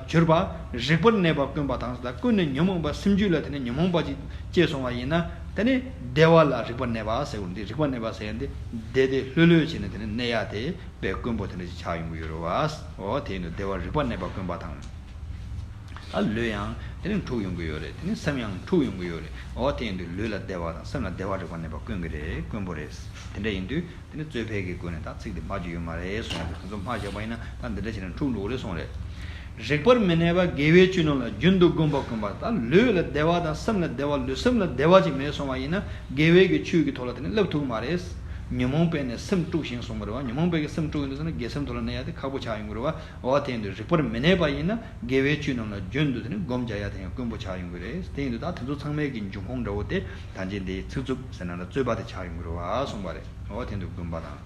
གྱུར་པ་རིག་པར་གནས་པ་དཀོན་པ་དང་། ད་ཀུན་ནས་ཉོན་མོངས་པ། སེམས་རྒྱུད་ལ་དེ་ནས་ཉོན་མོངས་པ་ཅིག་སྐྱེས་སོང་བ་ཡིན་ན། དེ་ནས་བདེ་བ་ལ་རིག་པར་གནས་པ་ཟེར་བ་འདི། རིག་པར་གནས་པ་ཟེར་ཡ་འདི་བདེ་བདེ་ལྷོད་ལྷོད་བྱས་ནས་དེ་ནས་གནས་ཡ་དེ་དཔེ་དཀོན་པོ་དེ་འདྲ་ཅིག་ཆགས་ཡོང་གི་ཡོད་རེད་བ། འོ་དེ་ཡིན་དུས་བདེ་བར་རིག་པར་གནས་པ་དཀོན་པ་དང་། ད་ལུས་ཡང་དེ་ནས་འཁྲུགས་ཡོང་གི་ཡོད་རེད། དེ་ནས་སེམས་ཡང་འཁྲུགས་ཡོང་གི་ཡོད་རེད། འོ་དེ་ཡིན་དུས་ལུས་ལ་བདེ་བ་དང་སེམས་ལ་བདེ་བར་རིག་པར་གནས་པ་དཀོན་གི་རེད། དཀོན་པོ་རེད། དེ་འདྲ་ཡིན་དུས་དེ་ནི་རྩོད་པའི་གི་སྒོ་ནས་ད་ཚིག་དེ་སྨྲ་རྒྱུ་ཡོད་མ་རེད་གསུངས་ཡ་དེ་ཚོ་སྨྲ་བཞག་པ་ཡིན་ན། ད་འདི་འདྲ་བྱས་ན་འཁྲུག་འགྲོ་གི་རེད་གསུངས་རེད། རིག་པར་མི་གནས་པ་དགེ་བའི་ཆོས་རྣམས་ལ་རྒྱུན་དུ་བསྒོམ་པ་དཀོན་པ། ད་ལུས་ལ་བདེ་བ་དང་སེམས་ལ་བདེ་བ། ལུས་སེམས་ལ་བདེ་བ་ཅིག་མེད་སོང་བ་ཡིན་ན། དགེ་བའི་གི་ཆོས་ཀྱི་ཐོག་ལ་དེ་ནི་སླེབས་ཐུབ་མ་རེད། ཉོན་མོངས་པས་ནི་སེམས་དཀྲུགས་ཤིང་གསུངས་པ་རེད་བ། ཉོན་མོངས་པས་གི་སེམས་དཀྲུགས་ཡོང་དུས་ཙང་ནས་དགེ་སེམས་ཐོག་ལ་གནས་ཡ་དེ་ཁག་པོ་ཆགས་ཡོང་གི་རེད་བ། འོ་དེ་ཡིན་དུས་རིག་པར་མི་གནས་པ་ཡིན་ན་དགེ་བའི་ཆོས་རྣམས་ལ་རྒྱུན་དུ་དེ་ནི་བསྒོམ་བྱ་ཡ་དེ་ཡང་དཀོན་པོ་ཆགས་ཡོང་གི་རེད། དེ་ཡིན་དུས་ད་དེ་ཚོ་ཚང་མའི་གི་འབྱུང་ཁུངས་འདྲ་བོ་དེ་ད་ཅི་འདི་ཚིག་རྩུབ་ཟེར་ན་ལ་རྩོད་པ་དེ་ཆགས་ཡོང་གི་རེད་བ་གསུངས་པ་རེད། འོ་དེ་ཡིན་དུས་དཀོན་པ་དང་།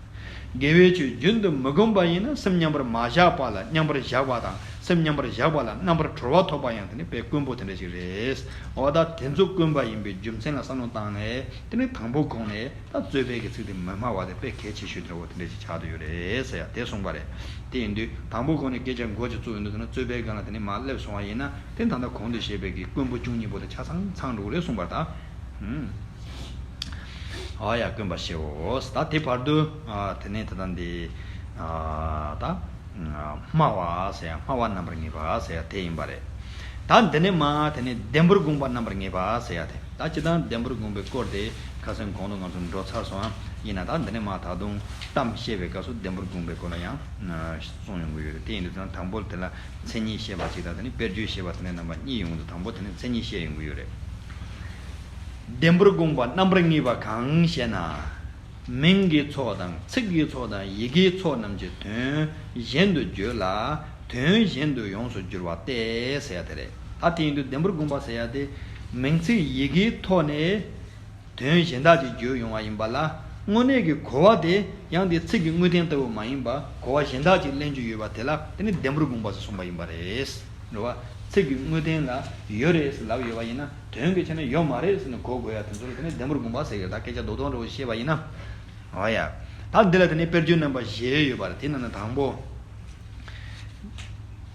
དགེ་བའི་ཆོས་རྒྱུན་དུ་མི་བསྒོམ་པ་ཡིན་ན། སེམས་མཉམ་པར་མ་བཞག་པ་ལ་མཉམ་པར་བཞག་པ་དང་། སེམས་མཉམ་པར་བཞག་པ་ལ་རྣམ་པར་གྲོལ་བ་ཐོབ་པ་ཡང་དེ་ནི་དཔེ་དཀོན་པོ་དེ་འདྲ་ཞིག་རེད། འོ་ད་དེ་ཚོ་དཀོན་པ་ཡིན་པའི་རྒྱུ་མཚན་ལ་བསམ་བློ་བཏང་ནས། དེ་ནི་དང་པོ་གོང་ནས་ད་རྩོད་པའི་གི་ཚིག་དེ་མི་སྨྲ་བ་དེ་དཔེ་གལ་ཆེ་ཤོས་དེ་འདྲ་བོ་དེ་འདྲ་ཞིག་ཆགས་བསྡད་ཡོད་རེད་ཟེར་ཡ་དེ་གསུངས་པ་རེད། དེ་ཡིན་དུས་དང་པོ་གོང་ནས་སྐད་ཆ་མགོ་ཅིག་བཙུགས་ཡོང་དུས་ཟེར་ན། རྩོད་པའི་སྒང་ལ་དེ་ནི་མར་སླེབས་སོང་བ་ཡིན་ན། དེ་ད་ལྟ་གོང་དུ་བཤད་པའི་གི་དཀོན་པོ་བཅུ་གཉིས་པོ་དེ་ཆ་ཚང་ཚང་འགྲོ་གི་རེད་གསུངས་པ་རེད་ད། ཨ་ཡ་དཀོན་པ་ཞེའོ། ད་དེ་བར་དུ་ཨ་དེ་ནས་ད་ལྟ་འདི་ཨ་ད་ཨ་སྨྲ་བ་ཟེར་ཡ། སྨྲ་བ་རྣམ་པར་ངེས་པ་ཟེར་ཡ་དེ་ཡིན་པ་རེད། ད་འདི་ནས་མར་དེ་ནས་ལྡེམ་པོར་དགོངས་པ་རྣམ་པར་ངེས་པ་ཟེར་ཡ་དེ། ད་སྤྱིར་བཏང་ལྡེམ་པོར་དགོངས་པའི་སྐོར་དེ་ཁ་སང་གོང་དུ་ང་ཚོ་འགྲོ་ཚར་སོང་ཨ། ཡིན་ན་ད་འདི་ནས་མར་ད་དུང་གཏམ་བཤད་པའི་སྐབས་སུ་ལྡེམ་པོར་དགོངས་པའི་སྐོར་ལ་ཡང་ཨ་གསུངས་ཡོང་གི་ཡོད་རེད། དེ་ཡིན་དུས་ཙང་དང་པོ་དེ་ལ་མཚན་ཉིད་བཤད་པ་གཅིག་དང་། དེ་ནས་དཔེར་བརྗོད་བཤད་པ་དེ་འདྲ་རྣམ་པ་གཉིས་ཡོང་དུས། དང་པོ་དེ་ནས་མཚན་ཉིད་བཤད་ཡོང་གི་ཡོད་རེད། ལྡེམ་པོར་དགོངས་པ་རྣམ་པར་ངེས་པ་གང་ཞེ་ན། མིང་གི་ཚོགས་དང་ཚིག་གི་ཚོགས་དང་ཡི་གེའི་ཚོགས་རྣམས་ཀྱི་དོན་གཞན་དུ་བརྗོད་ལ། དོན་གཞན་དུ་ཡོངས་སུ་འགྱུར་བ་སྟེ་ཟེར་ཡ་དེ་རེད། ད་དེ་ཡིན་དུས་ལྡེམ་པོར་དགོངས་པ་ཟེར་ཡ་དེ། མིང་ཚིག་ཡི་གེའི་ཐོག་ནས་དོན་གཞན་དག་ཅིག་བརྗོད་ཡོང་བ་ཡིན་པ་ལ། དངོས་གནས་ཀྱི་གོ་བ་དེ་ཡང་དེ་ཚིག་གི་དངོས་བསྟན་ལྟ་བུ་མ་ཡིན་པ། གོ་བ་གཞན་དག་ཅིག་ལེན་རྒྱུ་ཡོད་པ་དེ་ལ་དེ་ནི་ལྡེམ་པོར་དགོངས་པ་ཟེར་གསུངས་པ་ཡིན་པ་རེད། རེད་བ། ཚིག་གི་དངོས་བསྟན་ལ་ཡོད་རེད་ཟེར་ལབ་ཡོད་པ་ཡིན་ན། དོན་གྱི་ཆ་ནས་ཡོད་མ་རེད་ཟེར་ནས་གོ་དགོས་ཡ་དེ་ཚོ་ལ་དེ་ནི་ལྡེམ་པོར་དགོངས་པ་ཟེར་གི་རེད། ད་སྐད་ཆ་རྡོག་རྡོག་འདྲ་བོ་བཤད་པ་ཡིན་ན། འོ་ཡ། ད་འདི་ལ་དེ་ནི་དཔེར་བརྗོད་རྣམ་པ་བཞི་ཡོད་པ་རེད། དེ་ནང་ནས་དང་པོ།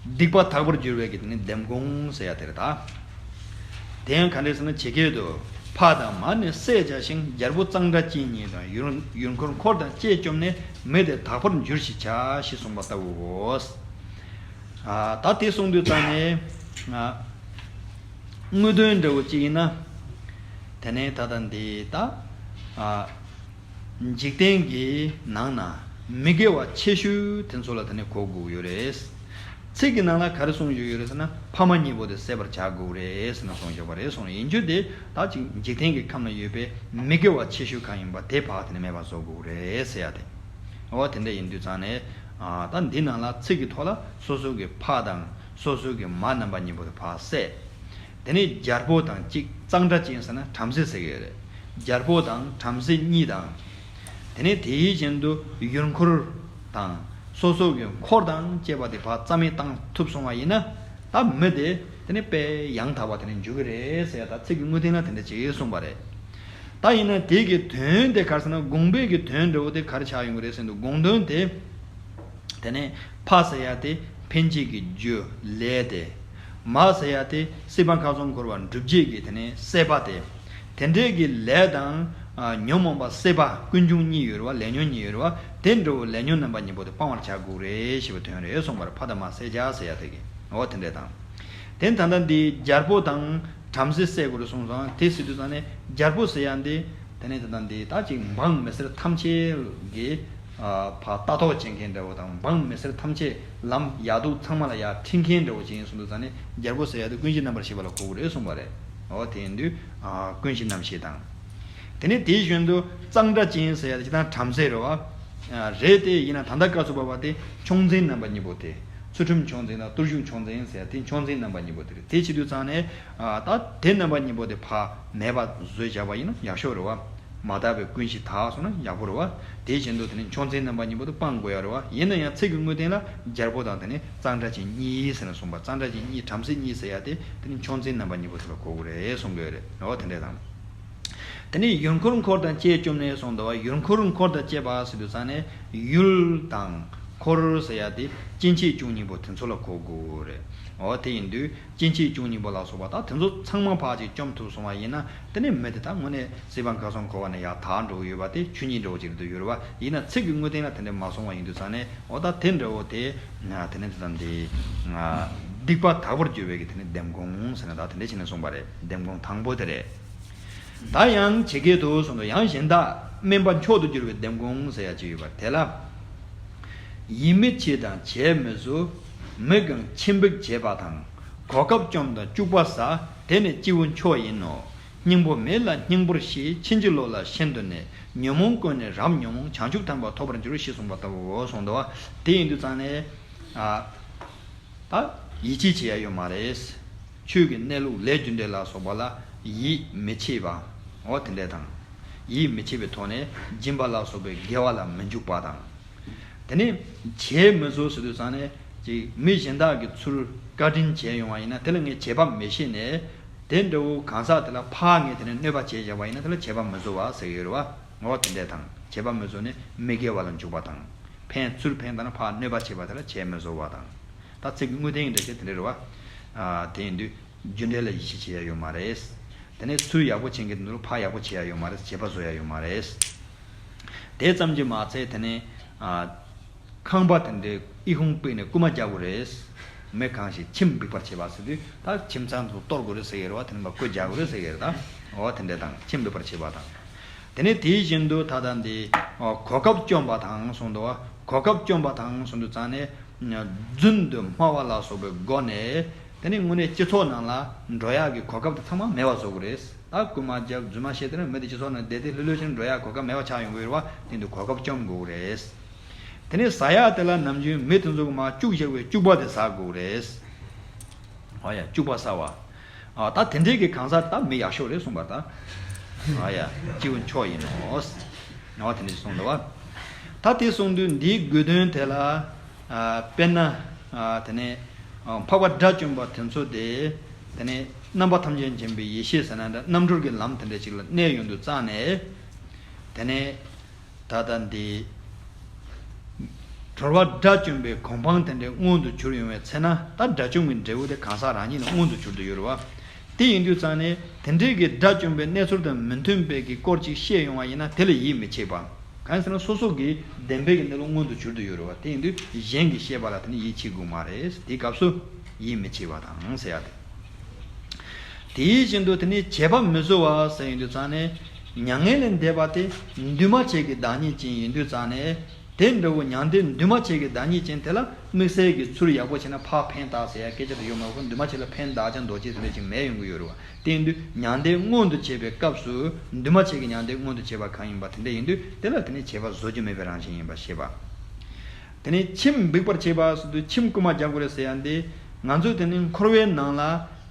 སྡིག་པ་དག་པར་འགྱུར་བའི་གི་དེ་ནི་ལྡེམ་དགོངས་ཟེར་ཡ་དེ་རེད་ད། དེ་ཡང་ག་འདྲས་ཟེར་ན། ཇི་སྐད་དུ། ཕ་དང་མ་ནི་བསད་བྱ་ཞིང་། རྒྱལ་པོ་གཙང་སྦྲ་ཅན་ཉིད་དང་། ཡུལ་ཡུལ་འཁོར་འཁོར་དང་བཅས་བཅོམ་ནས། མི་དེ་དག་པར་འགྱུར་ཞེས་བྱ། ཞེས་གསུངས་པ་ལྟ་བུའོ། ཨ་ད་དེ་གསུངས་དུས་ཙང་ནས་ཨ་དངོས་དོན་འདྲ་བོ་ཅིག་ཡིན་ན། དེ་ནས་ད་ལྟ་འདི་ད་ཨ་འཇིག་རྟེན་གྱི་ནང་ན་མི་དགེ་བ་ཆེ་ཤོས་དེ་ཚོ་ལ་དེ་ནས་གོ་དགོས་ཡོད་རེད། ཚིག་གི་ནང་ལ་ག་རེ་གསུངས་ཡོད་ཡོད་རེད་ཟེར་ན། ཕ་མ་གཉིས་པོ་དེ་བསད་པར་བྱ་དགོས་རེད་ཟེར་ནས་གསུངས་ཡོད་པ་རེད། གསུངས་ཡིན་རྒྱུ་དེ་ད་ཅིག་འཇིག་རྟེན་གྱི་ཁམས་ལ་ཡོད་པའི་མི་དགེ་བ་ཆེ་ཤོས་གང་ཡིན་པ་དེ་ཕར་དེ་ནས་མེད་པ་བཟོ་དགོས་རེད་ཟེར་ཡ་དེ། འོ་དེ་འདྲ་ཡིན་དུས་ཙང་ནས་ཨ་ད་འདི་ནང་ལ་ཚིག་གི་ཐོག་ལ་སོ་སོ་གི་ཕ་དང་སོ་སོ་གི་མ་རྣམ་པ་གཉིས་པོ་དེ་ཕར་བསད། དེ་ནས་རྒྱལ་པོ་དང་གཅིག་གཙང་སྦྲ་ཅན་ཟེར་ན་བྲམ་ཟེ་ཟེར་གི་ཡོད་རེད། རྒྱལ་པོ་དང་བྲམ་ཟེ་གཉིས་དང་། དེ་ནས་དེའི་གཞན་དུ་ཡུལ་འཁོར་དང་སོ་སོ་གི་འཁོར་དང་བཅས་པ་དེ་ཕར་རྩ་མེད་བཏང་ཐུབ་སོང་བ་ཡིན་ན། ད་མི་དེ་དེ་ནས་དཔེ་ཡང་དག་པ་དེ་ནས་འགྱུར་གི་རེད་ཟེར་ཡ། ད་ཚིག་གི་དངོས་བསྟན་ལ་དེ་འདྲ་ཅིག་གསུངས་པ་རེད། ད་ཡིན་ན་དེ་གི་དོན་དེ་ག་རེ་ཟེར་ན། དགོངས་པའི་གི་དོན་འདྲ་བོ་དེ་ག་རེ་ཆགས་ཡོང་གི་རེད་ཟེར་དུས། དགོངས་དོན་དེ། དེ་ནས་ཕ་ཟེར་ཡ་དེ་འཕེན་བྱེད་ཀྱི་རྒྱུ་ལས་དེ། མ་ཟེར་ཡ་དེ་སྲིད་པ་ཁམས་གསུམ་འཁོར་བ་འགྲུབ་བྱེད་ཀྱི་དེ་ནས་སྲེད་པ་དེ། དེ་འདྲའི་གི་ལས་དང་ཨ་ཉོན་མོངས་པ་སྲེད་པ་ཀུན་འབྱུང་གཉིས་ཡོད་རེད་བ། ལས་ཉོན་གཉིས་ཡོད་རེད་བ། དེ་འདྲ་བོ་ལས་ཉོན་རྣམ་པ་གཉིས་པོ་དེ་སྤང་བར་བྱ་དགོས་རེད་ཞེས་པའི་དོན་རེད་གསུངས་པ་རེད། ཕ་དང་མ་བསད་བྱ་ཟེར་ཡ་དེ་གི། འོ་དེ་འདྲ་དང་། དེ་ད་ལྟ་འདི་རྒྱལ་པོ་དང་བྲམ་ཟེ་བསད་དགོས་རེད་གསུངས་སོང་། དེ་ཟེར་དུས་ཙང་ནས་རྒྱལ་པོ་ཟེར་ཡ་འདི། དེ་ནས་ད་ལྟ་འདི་ད་ཅིག་འབངས་མི་སེར་ཐམས་ཅད་ཀྱི་ཨ་ཕར་ལྟ་རྟོག་བྱེད་མཁན་འདྲ་བོ་དང་། འབངས་མི་སེར་ཐམས་ཅད་ལམ་ཡག་སྡུག་ཚང་མ་ལ་ཡར་ཁྲིད་མཁན་འདྲ་བོ་ཅིག་ཡིན་གསུངས་དུས་ཙང་ནས། རྒྱལ་པོ་ཟེར་ཡ་དེ་ཀུན་གཞི་རྣམ་པར་ཤེས་པ་ལ་གོ་དགོས་རེད་གསུངས་པ་རེད། འོ་དེ་ཡིན་དུས་ཨ་ཀུན་གཞི་རྣམ་ཤེས་དང་། དེ་ནས་དེའི་གཞན་དུ་གཙང་སྦྲ་ཅན་ཟེར་ཡ་དེ་སྤྱིར་བཏང་བྲམ་ཟེ་རེད་བ། རེད་དེ། ཡིན་ན་ད་ལྟ་སྐབས་སུ་བབ་པ་དེ་མཆོག་འཛིན་རྣམ་པ་གཉིས་པོ་དེ། ཚུལ་ཁྲིམས་མཆོག་འཛིན་དང་བརྟུལ་ཞུགས་མཆོག་འཛིན་ཟེར་ཡ་དེ་མཆོག་འཛིན་རྣམ་པ་གཉིས་པོ་དེ་རེད། དེ་བྱེད་དུས་ཙང་ནས་ཨ་ད་དེ་རྣམ་པ་གཉིས་པོ་དེ་ཕར་མེད་པ་བཟོས་བཞག་པ་ཡིན་ན་ཡག་ཤོས་རེད་བ། མ་དག་པའི་ཀུན་གཞི་དག་སོང་ན་ཡག་པོ་རེད་བ། དེ་བཞིན་དུ་དེ་ནི་མཆོག་འཛིན་རྣམ་པ་གཉིས་པོ་དེ་སྤང་དགོས་ཡ་རེད་བ། ཡིན་ན་ཡང་ཚིག་གི་དངོས་བསྟན་ལ་རྒྱལ་པོ་དང་དེ་ནི་གཙང་སྦྲ་ཅན་གཉིས་ཟེར་ནས་གསུངས་པ། གཙང་སྦྲ་ཅན་གཉིས། བྲམ་ཟེ་གཉིས་ཟེར་ཡ་དེ་དེ་ནི་མཆོག་འཛིན་རྣམ་པ་གཉིས་པོ་དེ་ལ་གོ་དགོས་རེད་གསུང་གི་ཡོད་རེད། འོ་དེ་འདྲ་དང་། དེ་ནས་ཡུལ་འཁོར་འཁོར་དང་བཅས་བཅོམ་ནས་གསུངས་འདུག་བ། ཡུལ་འཁོར་འཁོར་དང་བཅས་པ་ཟེར་དུས་ཙང་ནས་ཡུལ་དང་འཁོར་ཟེར་ཡ་དེ་སྐྱེ་མཆེད་བཅུ་གཉིས་པོ་དེ་ཚོ་ལ་གོ་དགོས་རེད། འོ་དེ་ཡིན་དུས་སྐྱེ་མཆེད་བཅུ་གཉིས་པོ་ལ་སོགས་པ་ད་དེ་ཚོ་ཚང་མ་ཕར་ཅིག་བཅོམ་ཐུབ་སོང་བ་ཡིན་ན། དེ་ནས་མི་དེ་ད་དངོས་གནས་སྲིད་པ་ཁམས་གསུམ་འཁོར་བ་ནས་ཡར་དག་འགྲོ་གི་ཡོད་པ་དེ་ཆོས་ཉིད་འདྲ་བོ་ཅིག་ཏུ་ཡོད་རེད་བ། ཡིན་ན་ཚིག་གི་དངོས་བསྟན་ལ་དེ་འདྲ་མ་སོང་བ་ཡིན་དུས་ཙང་ནས། འོ་ད་དེ་འདྲ་བོ་དེ་དེ་ནས་དེ་ད་འདི་སྡིག་པ་དག་པར་འགྱུར་བའི་གི་དེ་ནས་ལྡེམ་དགོངས་ཟེར་ན་ད་དེ་འདྲ་བྱས་ནས་གསུངས་པ་རེད། ལྡེམ་དགོངས་དང་པོ་དེ་རེད། ད་ཡང་ཇི་སྐད་དུ་གསུངས་འདུག། ཡང་གཞན་དག་དམན་པ་མཆོག་ཏུ་གྱུར་པའི་ལྡེམ་དགོངས་ཟེར་ཡ་ཅིག་ཡོད་པ་དེ་ལ། ཡིད་མི་ཆེས་དང་བྱས་མི་བཟོད། མི་གང་ཕྱིར་འབུད་བྱེད་པ་དང་། གོ་སྐབས་བཅོམ་དང་སྐྱུག་པ་ཟ། དེ་ནི་སྐྱེས་བུ་མཆོག་ཡིན་ནོ། སྙིང་པོ་མེད་ལ་སྙིང་པོར་ཤེས། ཕྱིན་ཅི་ལོག་ལ་ཤིན་ཏུ་ནས། ཉོན་མོངས་ཀུན་ནས་རབ་ཉོན་མོངས། བྱང་ཆུབ་ཐོབ་པ་ཐོབ་པར་འགྱུར། ཞེས་གསུངས་པ་ལྟ་བུའོ་གསུངས་འདུག་བ། དེ་ཡིན་དུས་ཙང་ནས་ཨ། ད་ཡིད་ཆེས་བྱེད་ཡ་ཡོད་མ་རེད། ཆོས་ཀྱི་གནས་ལུགས་ལས་རྒྱུ་འབྲས་ལ་སོགས་པ་ལ་ཡིད་མི་ཆེས་པ། འོ་དེ་འདྲ་དང་། ཡིད་མི་ཆེས་པའི་ཐོག་ནས་སྦྱིན་པ་ལ་སོགས་པའི་དགེ་བ་ལ་མི་འཇུག་པ་དང་། དེ་ནས་བྱས་མི་བཟོད་ཟེར་དུས་ཙང་ནས་ཅིག་མི་གཞན་དག་གིས་ཚུར་བཀའ་དྲིན་བྱས་ཡོང་བ་ཡིན་ན་དེ་ལ་ངས་བྱས་པ་མི་ཤེས་ནས། དེ་འདྲ་བོ་གང་ཟག་དེ་ལ་ཕར་ངས་དེ་ནས་གནོད་པ་བྱས་བཞག་པ་ཡིན་ན་དེ་ལ་བྱས་པ་མི་བཟོད་པ་ཟེར་གྱི་ཡོད་རེད་བ། འོ་དེ་འདྲ་དང་བྱས་པ་མི་བཟོད་ནས་མི་དགེ་བ་ལ་འཇུག་པ་དང་། ཕན་ཚུར་ཕན་བཏང་ན་ཕར་གནོད་པ་བྱས་པ་དེ་ལ་བྱས་མི་བཟོད་པ་དང་། ད་ཚིག་གི་དངོས་བསྟན་གྱི་འགྲེལ་བཤད་དེ་འདྲ་རེད་བ། ཨ་དེ་ཡིན་དུས། རྒྱུ་འབྲས་ལ་ཡིད་ཆེས་བྱེད་ཡ་ཡོད་མ་རེད། དེ་ནས་ཚུར་ཡག་པོ་བྱེད་མཁན་དེ་ཚོ་ལ་ཕར་ཡག་པོ་བྱེད་ཡ་ཡོད་མ་རེད། བྱས་པ་བཟོ་ཡ་ཡོད་མ་རེད། དེ་ཙམ་གྱིས་མ་ཚད་དེ་ནས་ཨ། ཁང་པ་དེ་འདྲའི་ཨི་ཁུང་ཕུབ་ནས་རྐུ་མ་རྒྱག་དགོས་རེད། མི་གང་ཞིག་ཁྱིམ་འབིགས་པར་བྱེད་པ་ཟེར་དུས་ད་ཁྱིམ་ཚང་དེ་ཚོ་གཏོར་དགོས་རེད་ཟེར་གྱི་རེད་བ། དེ་ནས་མ་རྐུ་རྒྱག་དགོས་རེད་ཟེར་གྱི་རེད་ད། འོ་དེ་འདྲ་དང་ཁྱིམ་འབིགས་པར་བྱེད་པ་དང་། དེ་ནས་དེ་བཞིན་དུ་ད་ལྟ་འདི་གོ་སྐབས་བཅོམ་པ་དང་གསུངས་འདུག་བ། གོ་སྐབས་བཅོམ་པ་དང་གསུངས་དུས་ཙང་ནས། རྫུན་དུ་སྨྲ་བ་ལ་སོགས་པའི་སྒོ་ནས། དེ་ནི་དངོས་གནས་སྤྱི་ཚོགས་ནང་ལ་འགྲོ་ཡག་གི་གོ་སྐབས་དེ་ཚང་མ་མེད་པ་བཟོ་དགོས་རེད། ད་རྐུ་མ་རྒྱབ་རྫུན་མ་བཤད་དེ་ནི་མི་དེ་སྤྱི་ཚོགས་ནང་བསྡད་དེ་ལྷོད་ལྷོད་བྱས་ནས་འགྲོ་ཡག་གོ་སྐབས་མེད་པ་ཆགས་ཡོང་གི་ཡོད་རེད་བ། དེ་འདུག་གོ་སྐབས་བཅོམ་དགོས་རེད། དེ་ནི་ཟ་ཡག་དེ་ལ་ནམ་རྒྱུན་མི་དེ་ཚོ་གི་མར་བཅུག་བཞག་པའི་བཅུག་པ་དེ་ཟ་དགོས་རེད། ཨོ་ཡ་བཅུག་པ་ཟ་བ། ཨ་ད་དེ་འདྲའི་གི་གང་ཟག་ད་མི་ཡག་ཤོས་རེད་གསུངས་པ་ད། ཨ་ཡ་སྐྱིད་པོ་མཆོག་ཡིན་ནོ། ཨོ་དེ་འདྲ་ཞིག་གསུངས་འདུག་བ། ད་དེ་གསུངས་དུས་འདིའི་དགོས་དོན་དེ་ལ། ཨ་དཔེར་ན། ཨ་དེ་ནས། ཨ་འཕགས་པ་དགྲ་བཅོམ་པ་དེ་ཚོ་དེ། དེ་ནས་རྣམ་པ་ཐམས་ཅད་མཁྱེན་པའི་ཡེ་ཤེས་ཟེར་ན་འདྲ་རྣམ་གྲོལ་གྱི་ལམ་དེ་འདྲ་ཅིག་ལ་གནས་ཡོང་དུས་ཙང་ནས། དེ་ནས། ད་ལྟ་འདི། གྲོལ་བ་དགྲ་བཅོམ་པའི་གོ་འཕང་དེ་འདྲའི་མངོན་དུ་གྱུར་ཡོང་བའི་ཚེ་ན་ད་དགྲ་བཅོམ་གྱི་འབྲས་བུ་དེ་གང་ཟག་རང་ཉིད་ལ་མངོན་དུ་གྱུར་དུ་ཡོད་རེད་བ། དེ་ཡིན་དུས་ཙང་ནས་དེ་འདྲའི་གི་དགྲ་བཅོམ་པའི་གནས་ཚུལ་དང་མི་མཐུན་པའི་གི་སྐོར་ཅིག་བཤད་ཡོང་བ་ཡིན་ན་དེ་ལ་ཡིད་མི་ཆེས་པ། གང་ཡིན་ཟེར་ན་སོ་སོ་གི་བདེན་པའི་གི་གནས་ལུགས་མངོན་དུ་གྱུར་དུ་ཡོད་རེད་བ། དེ་ཡིན་དུས་གཞན་གྱིས་བཤད་པ་ལ་དེ་ནི་ཡིད་ཆེས་དགོས་མ་རེད། དེའི་སྐབས་སུ་ཡིད་མི་ཆེས་པ་དང་ཟེར་ཡ་དེ། དེ་བཞིན་དུ་དེ་ནི་བྱས་པ་མི་བཟོད་པ་ཟེར་ཡོང་དུས་ཙང་ནས། མྱ་ངན་ལས་འདས་པ་དེ་འདུས་མ་བྱས་ཀྱི་བདག་ཉིད་ཅན་ཡིན་དུས་ཙང་ནས། དེ་འདྲ་བོ་མྱང་འདས་འདུས་མ་བྱས་ཀྱི་བདག་ཉིད་ཅན་དེ་ལ་དམིགས་བསལ་གྱི་ཚུར་ཡག་པོ་བྱས་ན་ཕར་ཕན་བཏགས་ཟེར་ཡ་སྐད་ཆ་དེ་ཡོད་མ་རེད། འདུས་མ་བྱས་ལ་ཕན་བཏགས་ཀྱང་འདོད་བྱེད་དེ་འདྲ་ཅིག་མེད་ཡོང་གི་ཡོད་རེད་བ། དེ་ཡིན་དུས་མྱང་འདས་མངོན་དུ་བྱེད་པའི་སྐབས་སུ་འདུས་མ་བྱས་ཀྱི་མྱང་འདས་མངོན་དུ་བྱེད་པ་གང་ཡིན་པ་དེ་འདྲ་ཡིན་དུས་དེ་ལ་དེ་ནི་བྱས་པ་བཟོད་རྒྱུ་མེད་པའི་རང་བཞིན་ཡིན་པར་བཤད་པ། དེ་ནས་ཁྱིམ་འབིགས་པར་བྱེད་པ་ཟེར་དུས་ཁྱིམ་རྐུ་མ་རྒྱག་དགོས་རེད་ཟེར་ཡ་འདི། ང་ཚོས་དེ་ནི་འཁོར་བའི་ནང་ལ་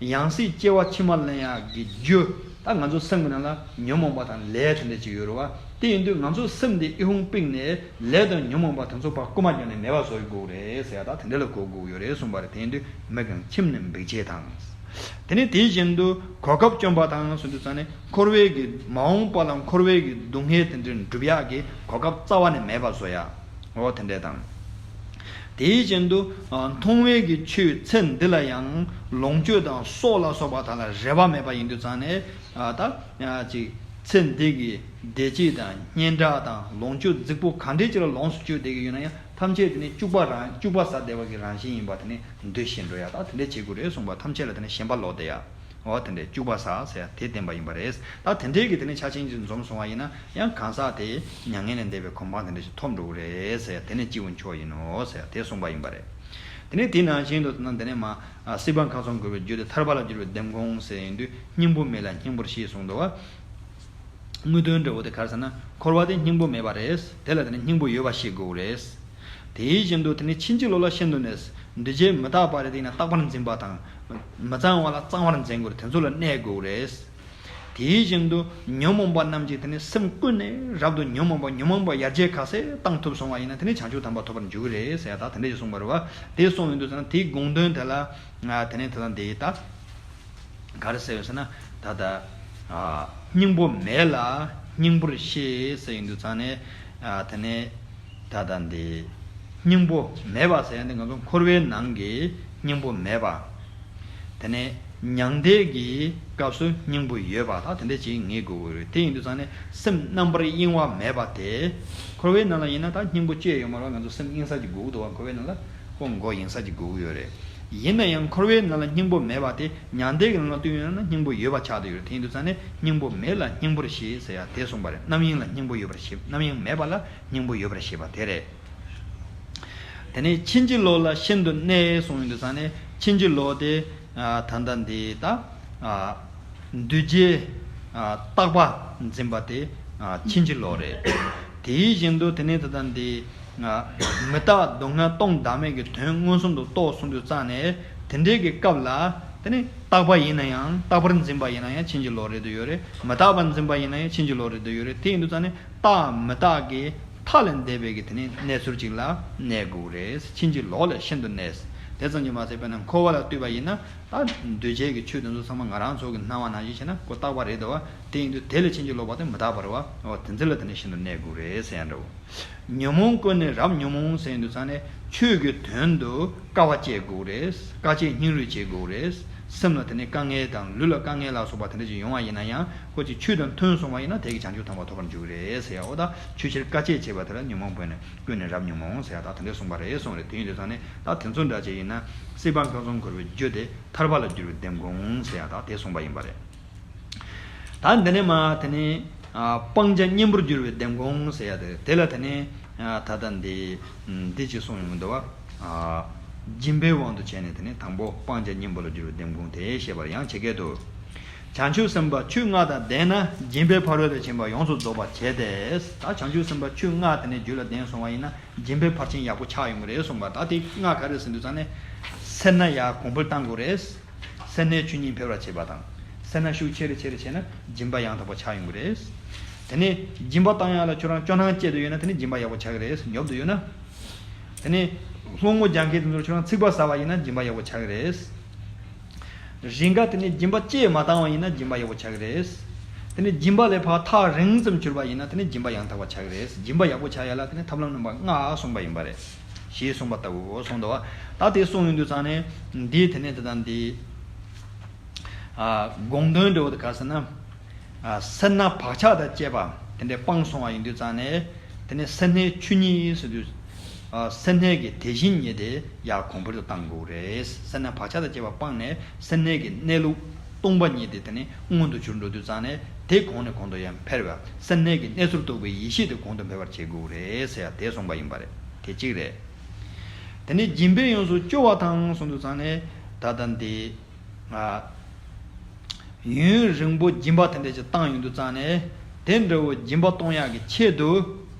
ཡང་སྲིད་སྐྱེ་བ་ཕྱི་མ་ལེན་ཡག་གི་རྒྱུ། ད་ང་ཚོ་སེམས་ཀྱི་ནང་ལ་ཉོན་མོངས་པ་དང་ལས་དེ་འདྲ་ཅིག་ཡོད་རེད་བ། དེ་ཡིན་དུས་ང་ཚོ་སེམས་འདི་ཨི་ཧུང་པིག་ནས་ལས་དང་ཉོན་མོངས་པ་དེ་ཚོ་ཕར་རྐུ་མ་རྒྱག་ནས་མེད་པ་བཟོ་དགོས་རེད་ཟེར་ཡ་ད་དེ་འདྲ་ལ་གོ་དགོས་ཡོད་རེད་གསུངས་པ་རེད། དེ་ཡིན་དུས་མི་གང་ཁྱིམ་ནི་འབིགས་བྱེད་དང་། དེ་ནས་དེ་བཞིན་དུ་གོ་སྐབས་བཅོམ་པ་དང་ཟེར་དུས་ཙང་ནས་འཁོར་བའི་གི་མ་འོངས་པ་ལ་འཁོར་བའི་གི་སྡུག་བསྔལ་དེ་འདྲ་འགྲུབ་ཡག་གི་གོ་སྐབས་རྩ་བ་ནས་མེད་པ་བཟོ་ཡ། འོ་དེ་འདྲ་དང་། དེ་བཞིན་དུ་མཐོང་བའི་གི་ཆོས་ཚེ་འདི་ལ་ཡང་ལོངས་སྤྱོད་དང་སྲོག་ལ་སོགས་པ་དག་ལ་རེ་བ་མེད་པ་ཡིན་དུས་ཙང་ནས་ད་ཅིག་ཚེ་འདི་གི་བདེ་སྐྱིད་དང་སྙན་གྲགས་དང་ལོངས་སྤྱོད་རྫིག་པོ་ག་འདྲས་ཅིག་ལ་ལོངས་སུ་སྤྱོད་བསྡད་ཀྱི་ཡོད་ན་ཡང་ཐམས་ཅད་དེ་ནི་སྐྱུག་པ་རང་སྐྱུག་པ་ཟ་བསྡད་པ་གི་རང་བཞིན་ཡིན་པ་དེ་ནི་འདོད་ཤེས་འགྲོ་ཡ་ད་དེ་འདྲས་བྱེད་དགོས་རེད་གསུངས་པ་ཐམས་ཅད་ལ་དེ་ནི་ཞེན་པ་ལོག་བསྡད་ཡ། འོ་དེ་འདྲས་སྐྱུག་པ་ཟ་ཟེར་ཡ་དེ་བསྟན་པ་ཡིན་པ་རེད། ད་དེ་འདྲས་ཀྱི་དེ་ནས་ཆ་ཆེན་གྱི་འཛོམས་སོང་བ་ཡིན་ན་ཡང་གང་ཟག་དེ་མྱ་ངན་ལས་འདས་པའི་གོ་འཕང་དེ་འདྲས་ཞིག་ཐོབ་འགྲོ་གི་རེད་ཟེར་ཡ་དེ་ནི་སྐྱིད་པོ་མཆོག་ཡིན་ནོ་ཟེར་ཡ་དེ་གསུངས་པ་ཡིན་པ་རེད། དེ་ནས་དེ་ནང་བཞིན་དུ་ད་དེ་ནས་མ་སྲིད་པ་ཁམས་གསུམ་འགོག་པའི་རྒྱུ་དེ་ཐར་པ་ལ་འགྱུར་བའི་ལྡེམ་དགོངས་ཟེར་ཡིན་དུས་སྙིང་པོ་མེད་ལ་སྙིང་པོར་ཤེས་གསུངས་འདུག་བ། དངོས་དོན་འདྲ་བོ་དེ་ག་རེ་ཟེར་ན་འཁོར་བ་དེ་སྙིང་པོ་མེད་པ་རེད། དེ་ལ་དེ་ནི་སྙིང་པོ་ཡོད་པ་ཤེས་དགོས་རེད། དེ་བཞིན་དུ་དེ་ནི་ཕྱིན་ཅི་ལོག་ལ་ཤིན་ཏུ་གནས། འདུས་བྱས་མི་རྟག་པ་རེད་དེ་ཡིན་ན་རྟག་པར་འཛིན་པ་དང་། མི་གཙང་བ་ལ་གཙང་བར་འཛིན་དགོས་རེད། དེ་ཚོ་ལ་གནས་དགོས་རེད། དེ་བཞིན་དུ་ཉོན་མོངས་པ་རྣམས་ཀྱིས་དེ་ནི་སེམས་ཀུན་ནས་རབ་ཏུ་ཉོན་མོངས་པ་ཉོན་མོངས་པ་ཡར་རྒྱས་ག་ཚད་བཏང་ཐུབ་སོང་བ་ཡིན་ན་དེ་ནི་བྱང་ཆུབ་དམ་པ་ཐོབ་པར་འགྱུར་གྱི་རེད་ཟེར་ཡ་ད་དེ་འདྲ་ཞིག་གསུངས་པ་རེད་བ། དེ་གསུངས་ཡོང་དུས་ཟེར་ན་དེའི་དགོངས་དོན་དེ་ལ་དེ་ནི་དེ་ལ་འདི་ད། ག་རེ་ཟེར་ཡོད་ཟེར་ན་ད་ལྟ་ཨ་སྙིང་པོ་མེད་ལ་སྙིང་པོར་ཤེས་ཟེར་ཡོང་དུས་ཙང་ནས་ཨ་དེ་ནས་ད་ལྟ་འདི་སྙིང་པོ་མེད་པ་ཟེར་ཡ་འདི་ང་ཚོ་འཁོར་བའི་ནང་གི་སྙིང་པོ་མེད་པ། དེ་ནས་མྱང་འདས་ཀྱི་སྐབས་སུ་སྙིང་པོ་ཡོད་པ་ད་དེ་འདྲ་ཅིག་ངེས་དགོས་ཀྱི་རེད། དེ་ཡིན་དུས་ཙང་ནས་སེམས་རྣམ་པར་གཡེང་བ་མེད་པ་དེ། འཁོར་བའི་ནང་ལ་ཡིན་ན་ད་སྙིང་པོ་ཅི་ཡང་ཡོད་མ་རེད། ང་ཚོ་སེམས་གཡེང་ས་ཅིག་དགོས་ཀྱི་འདུག་བ། འཁོར་བའི་ནང་ལ་ཁོ་མགོ་གཡེང་ས་ཅིག་དགོས་ཀྱི་ཡོད་རེད། ཡིན་ན་ཡང་འཁོར་བའི་ནང་ལ་སྙིང་པོ་མེད་པ་དེ་མྱང་འདས་ཀྱི་ནང་ལ་བསྟུན་ཡོད་ན་སྙིང་པོ་ཡོད་པ་ཆགས་བསྡད་ཡོད་རེད། དེ་ཡིན་དུས་ཙང་ནས་སྙིང་པོ་མེད་ལ་སྙིང་པོར་ཤེས་ཟེར་ཡ་དེ་གསུངས་པ་རེད། རྣམ་གཡེང་ལ་སྙིང་པོ་ཡོད་པར་ཤེས། རྣམ་གཡེང་མེད་པ་ལ་སྙིང་པོ་ཡོད་པར་ཤེས་པ་དེ་རེད། དེ་ནས་ཕྱིན་ཅི་ལོག་ལ་ཤིན་ཏུ་གནས་གསུངས་ཡོང་དུས་ཙང་ནས་ཕྱིན་ཅི་ལོག་དེ་ད་ལྟ་འདི་ད་འདུས་བྱས་རྟག་པ་འཛིན་པ་དེ་ཕྱིན་ཅི་ལོག་རེད། དེ་བཞིན་དུ་དེ་ནས་ད་ལྟ་འདི་མི་རྟག་སྡུག་བསྔལ་སྟོང་བདག་མེད་ཀྱི་དོན་མངོན་སུམ་དུ་རྟོགས་གསུངས་དུས་ཙང་ནས་དེ་འདྲའི་གི་སྐབས་ལ་ དེ་ནི་རྟག་པ་ཡིན་ན་ཡང་རྟག་པར་འཛིན་པ་ཡིན་ན་ཡང་ཕྱིན་ཅི་ལོག་རེད་དུ་ཡོད་རེད། མི་རྟག་པར་འཛིན་པ་ཡིན་ན་ཡང་ཕྱིན་ཅི་ལོག་རེད་དུ་ཡོད་རེད། དེ་ཡིན་དུས་ཙང་ནས་རྟག་མི་རྟག་གི་མཐའ་ལས་འདས་པའི་གི་དེ་ནི་གནས་ཚུལ་ཅིག་ལ་གནས་དགོས་རེད། ཕྱིན་ཅི་ལོག་ལས་ཤིན་ཏུ་གནས། དེ་ཙམ་གྱིས་མ་ཟད་དཔེར་ན་འཁོར་བ་ལ་ལྟོས་པ་ཡིན་ན་ད་འདུས་བྱས་ཀྱི་ཆོས་དེ་ཚོ་ཚང་མ་ང་རང་ཚོ་གི་སྣང་བ་ནང་བཞིན་བྱས་ན་ཁོ་རྟག་པ་རེད་དོ། དེ་ཡིན་དུས་དེ་ལས་ཕྱིན་ཅི་ལོག་པ་དེ་མི་རྟག་པ་རེད་བ། འོ་དེ་ཚོ་ལ་དེ་ནི་ཤིན་ཏུ་གནས་དགོས་རེད་ཟེར་ཡ་འདྲ་བོ། ཉོན་མོངས་ཀུན་ནི་རབ་ཉོན་མོངས་ཟེར་དུས་ཙང་ནས་ཆོས་ཀྱི་དོན་དུ་དཀའ་བ་སྤྱད་དགོས་རེད། དཀའ་སྤྱད་སྙིང་རུས་བྱེད་དགོས་རེད། སེམས་ལ་དེ་ནས་དཀའ་ངལ་དང་ལུས་ལ་དཀའ་ངལ་ལ་སོགས་པ་དེ་འདྲ་ཅིག་ཡོང་བ་ཡིན་ན་ཡང་ཁོ་ཅིག་ཆོས་དང་མཐུན་སོང་བ་ཡིན་ན་དེ་གི་བྱང་ཆུབ་ཐོབ་པ་ཐོབ་པར་འགྱུར་རེད་ཟེར་ཡ། འོ་ད་ཆོས་ཕྱིར་དཀའ་སྤྱད་བྱེད་པ་དེ་ལ་ཉོན་མོངས་ཀུན་ནི་ཀུན་ནི་རབ་ཉོན་མོངས་ཟེར་ཡ་ད་དེ་འདྲ་གསུངས་པ་རེད་གསུངས་རེད། དེ་ཡིན་དུས་ཙང་ནས་ད་དེ་ཚོ་འདྲ་ཅིག་ཡིན་ན་སྲིད་པ་མཐའ་བཟུང་འཁོར་བའི་རྒྱུ་དེ་ཐར་པ་ལ་བསྒྱུར་བའི་ལྡེམ་དགོངས་ཟེར་ཡ་ད་དེ་གསུངས་པ་ཡིན་པ་རེད། ད་འདི་ནས་མ་དེ་ནས་ཨ་སྤང་བྱ་གཉེན་པོར་གྱུར་པའི་ལྡེམ་དགོངས་ཟེར་ཡ་དེ་དེ་ལ་དེ་ནས་ཨ་ད་ལྟ་འདི་འདི་ཅིག་གསུངས་ཡོང་གི་འདུག་བ། ཨ་སྦྱིན་པའི་དབང་དུ་བྱས་ནས་དེ་ནས་དང་པོ་སྤང་བྱ་གཉེན་པོ་ལ་གྱུར་པའི་ལྡེམ་དགོངས་དེ་བཤད་པར་ཡང་ཇི་སྐད་དུ། བྱང་ཆུབ་སེམས་དཔའ་ཆོས་ལྔ་དང་ལྡན་ན་སྦྱིན་པའི་ཕ་རོལ་ཏུ་ཕྱིན་པ་ཡོངས་སུ་རྫོགས་པར་བྱས་ཏེ། ད་བྱང་ཆུབ་སེམས་དཔའ་ཆོས་ལྔ་དེ་ནས་རྒྱུད་ལ་ལྡན་སོང་བ་ཡིན་ན་སྦྱིན་པའི་ཕར་ཕྱིན་ཡག་པོ་ཆགས་ཡོང་གི་རེད་གསུངས་པ། ད་དེ་ལྔ་ག་རེ་ཟེར་དུས་ཙང་ནས་སེར་སྣ་ཡར་གོང་འཕེལ་གཏང་དགོས་རེད། སེར་སྣའི་ཆོས་ཉིད་འཕེལ་བར་བྱེད་པ་དང་། སེར་སྣ་ཤུགས་ཆེ་རུ་ཆེ་རུ་བྱས་ན་སྦྱིན་པ་ཡང་དག་པ་ཆགས་ཡོང་གི་རེད། དེ་ནས་སྦྱིན་པ་བཏང་ཡག་ལ་ཁྱོད་རང་སྐྱོ་སྣང་སྐྱེས་བསྡད་ཡོད་ན་དེ་ནས་སྦྱིན་པ་ཡག་པོ་ཆགས་ཀྱི་རེད། ཉོབ་བསྡད་ཡོད་ན། དེ་ནས་སློང་མོ་རྒྱག་མཁན་དེ་ཚོར་ཁྱོད་རང་ཚིག་པ་ཟ་བ་ཡིན་ན་སྦྱིན་པ་ཡག་པོ་ཆགས་ཀྱི་རེད། རེས་འགའ་དེ་ནས་སྦྱིན་པ་ཅེས་མ་བཏང་བ་ཡིན་ན་སྦྱིན་པ་ཡག་པོ་ཆགས་ཀྱི་རེད། དེ་ནས་སྦྱིན་པ་ལས་ཕར་ཐག་རིང་ཙམ་གྱུར་པ་ཡིན་ན་དེ་ནས་སྦྱིན་པ་ཡང་དག་པ་ཆགས་ཀྱི་རེད། སྦྱིན་པ་ཡག་པོ་ཆགས་ཡག་ལ་དེ་ནས་ཐབས་ལམ་རྣམ་པ་ལྔ་གསུངས་པ་ཡིན་པ་རེད། ཞེས་གསུངས་པ་ལྟ་བུའོ་གསུངས་འདུག་བ། ད་དེ་གསུངས་ཡོང་དུས་ཙང་ནས་འདིའི་དེ་ནས་དེ་དང་འདི། ཨ་དགོངས་དོན་འདྲ་བོ་དེ་ག་ཟེར་ན། ཨ་སེར་སྣ་བག་ཆགས་དང་བཅས་པ་དེ་འདྲས་སྤངས་སོང་བ་ཡིན་དུས་ཙང་ནས། དེ་ནས་སེར་སྣའི་ཆོས་ཉིད་ཟེར་དུས། ཨ་སེར་སྣའི་གི་དེ་བཞིན་ཉིད་དེ་ཡར་གོང་འཕེལ་དུ་གཏང་དགོས་རེད། སེར་སྣ་བག་ཆགས་དང་བཅས་པ་སྤངས་ནས་སེར་སྣའི་གི་གནས་ལུགས་སྟོང་པ་ཉིད་དེ་དེ་ནས་མངོན་དུ་གྱུར་འགྲོ་དུས་ཙང་ནས་དེ་གོང་ནས་གོང་དུ་ཡང་འཕེལ་བ། སེར་སྣའི་གི་གནས་ཚུལ་རྟོགས་པའི་ཡེ་ཤེས་དེ་གོང་དུ་འཕེལ་བར་བྱེད་དགོས་རེད་ཟེར་ཡ་དེ་གསུངས་པ་ཡིན་པ་རེད། དེ་གཅིག་རེད། དེ་ནས་སྦྱིན་པས་ཡོངས་སུ་སྐྱོ་བ་དང་གསུངས་དུས་ཙང་ནས་ད་ལྟ་འདི། ཡུན་རིང་པོ་སྦྱིན་པ་དེ་འདྲ་ཅིག་བཏང་ཡོང་དུས་ཙང་ནས། དེ་འདྲ་བོ་སྦྱིན་པ་གཏོང་ཡག་གི་ཆེད་དུ།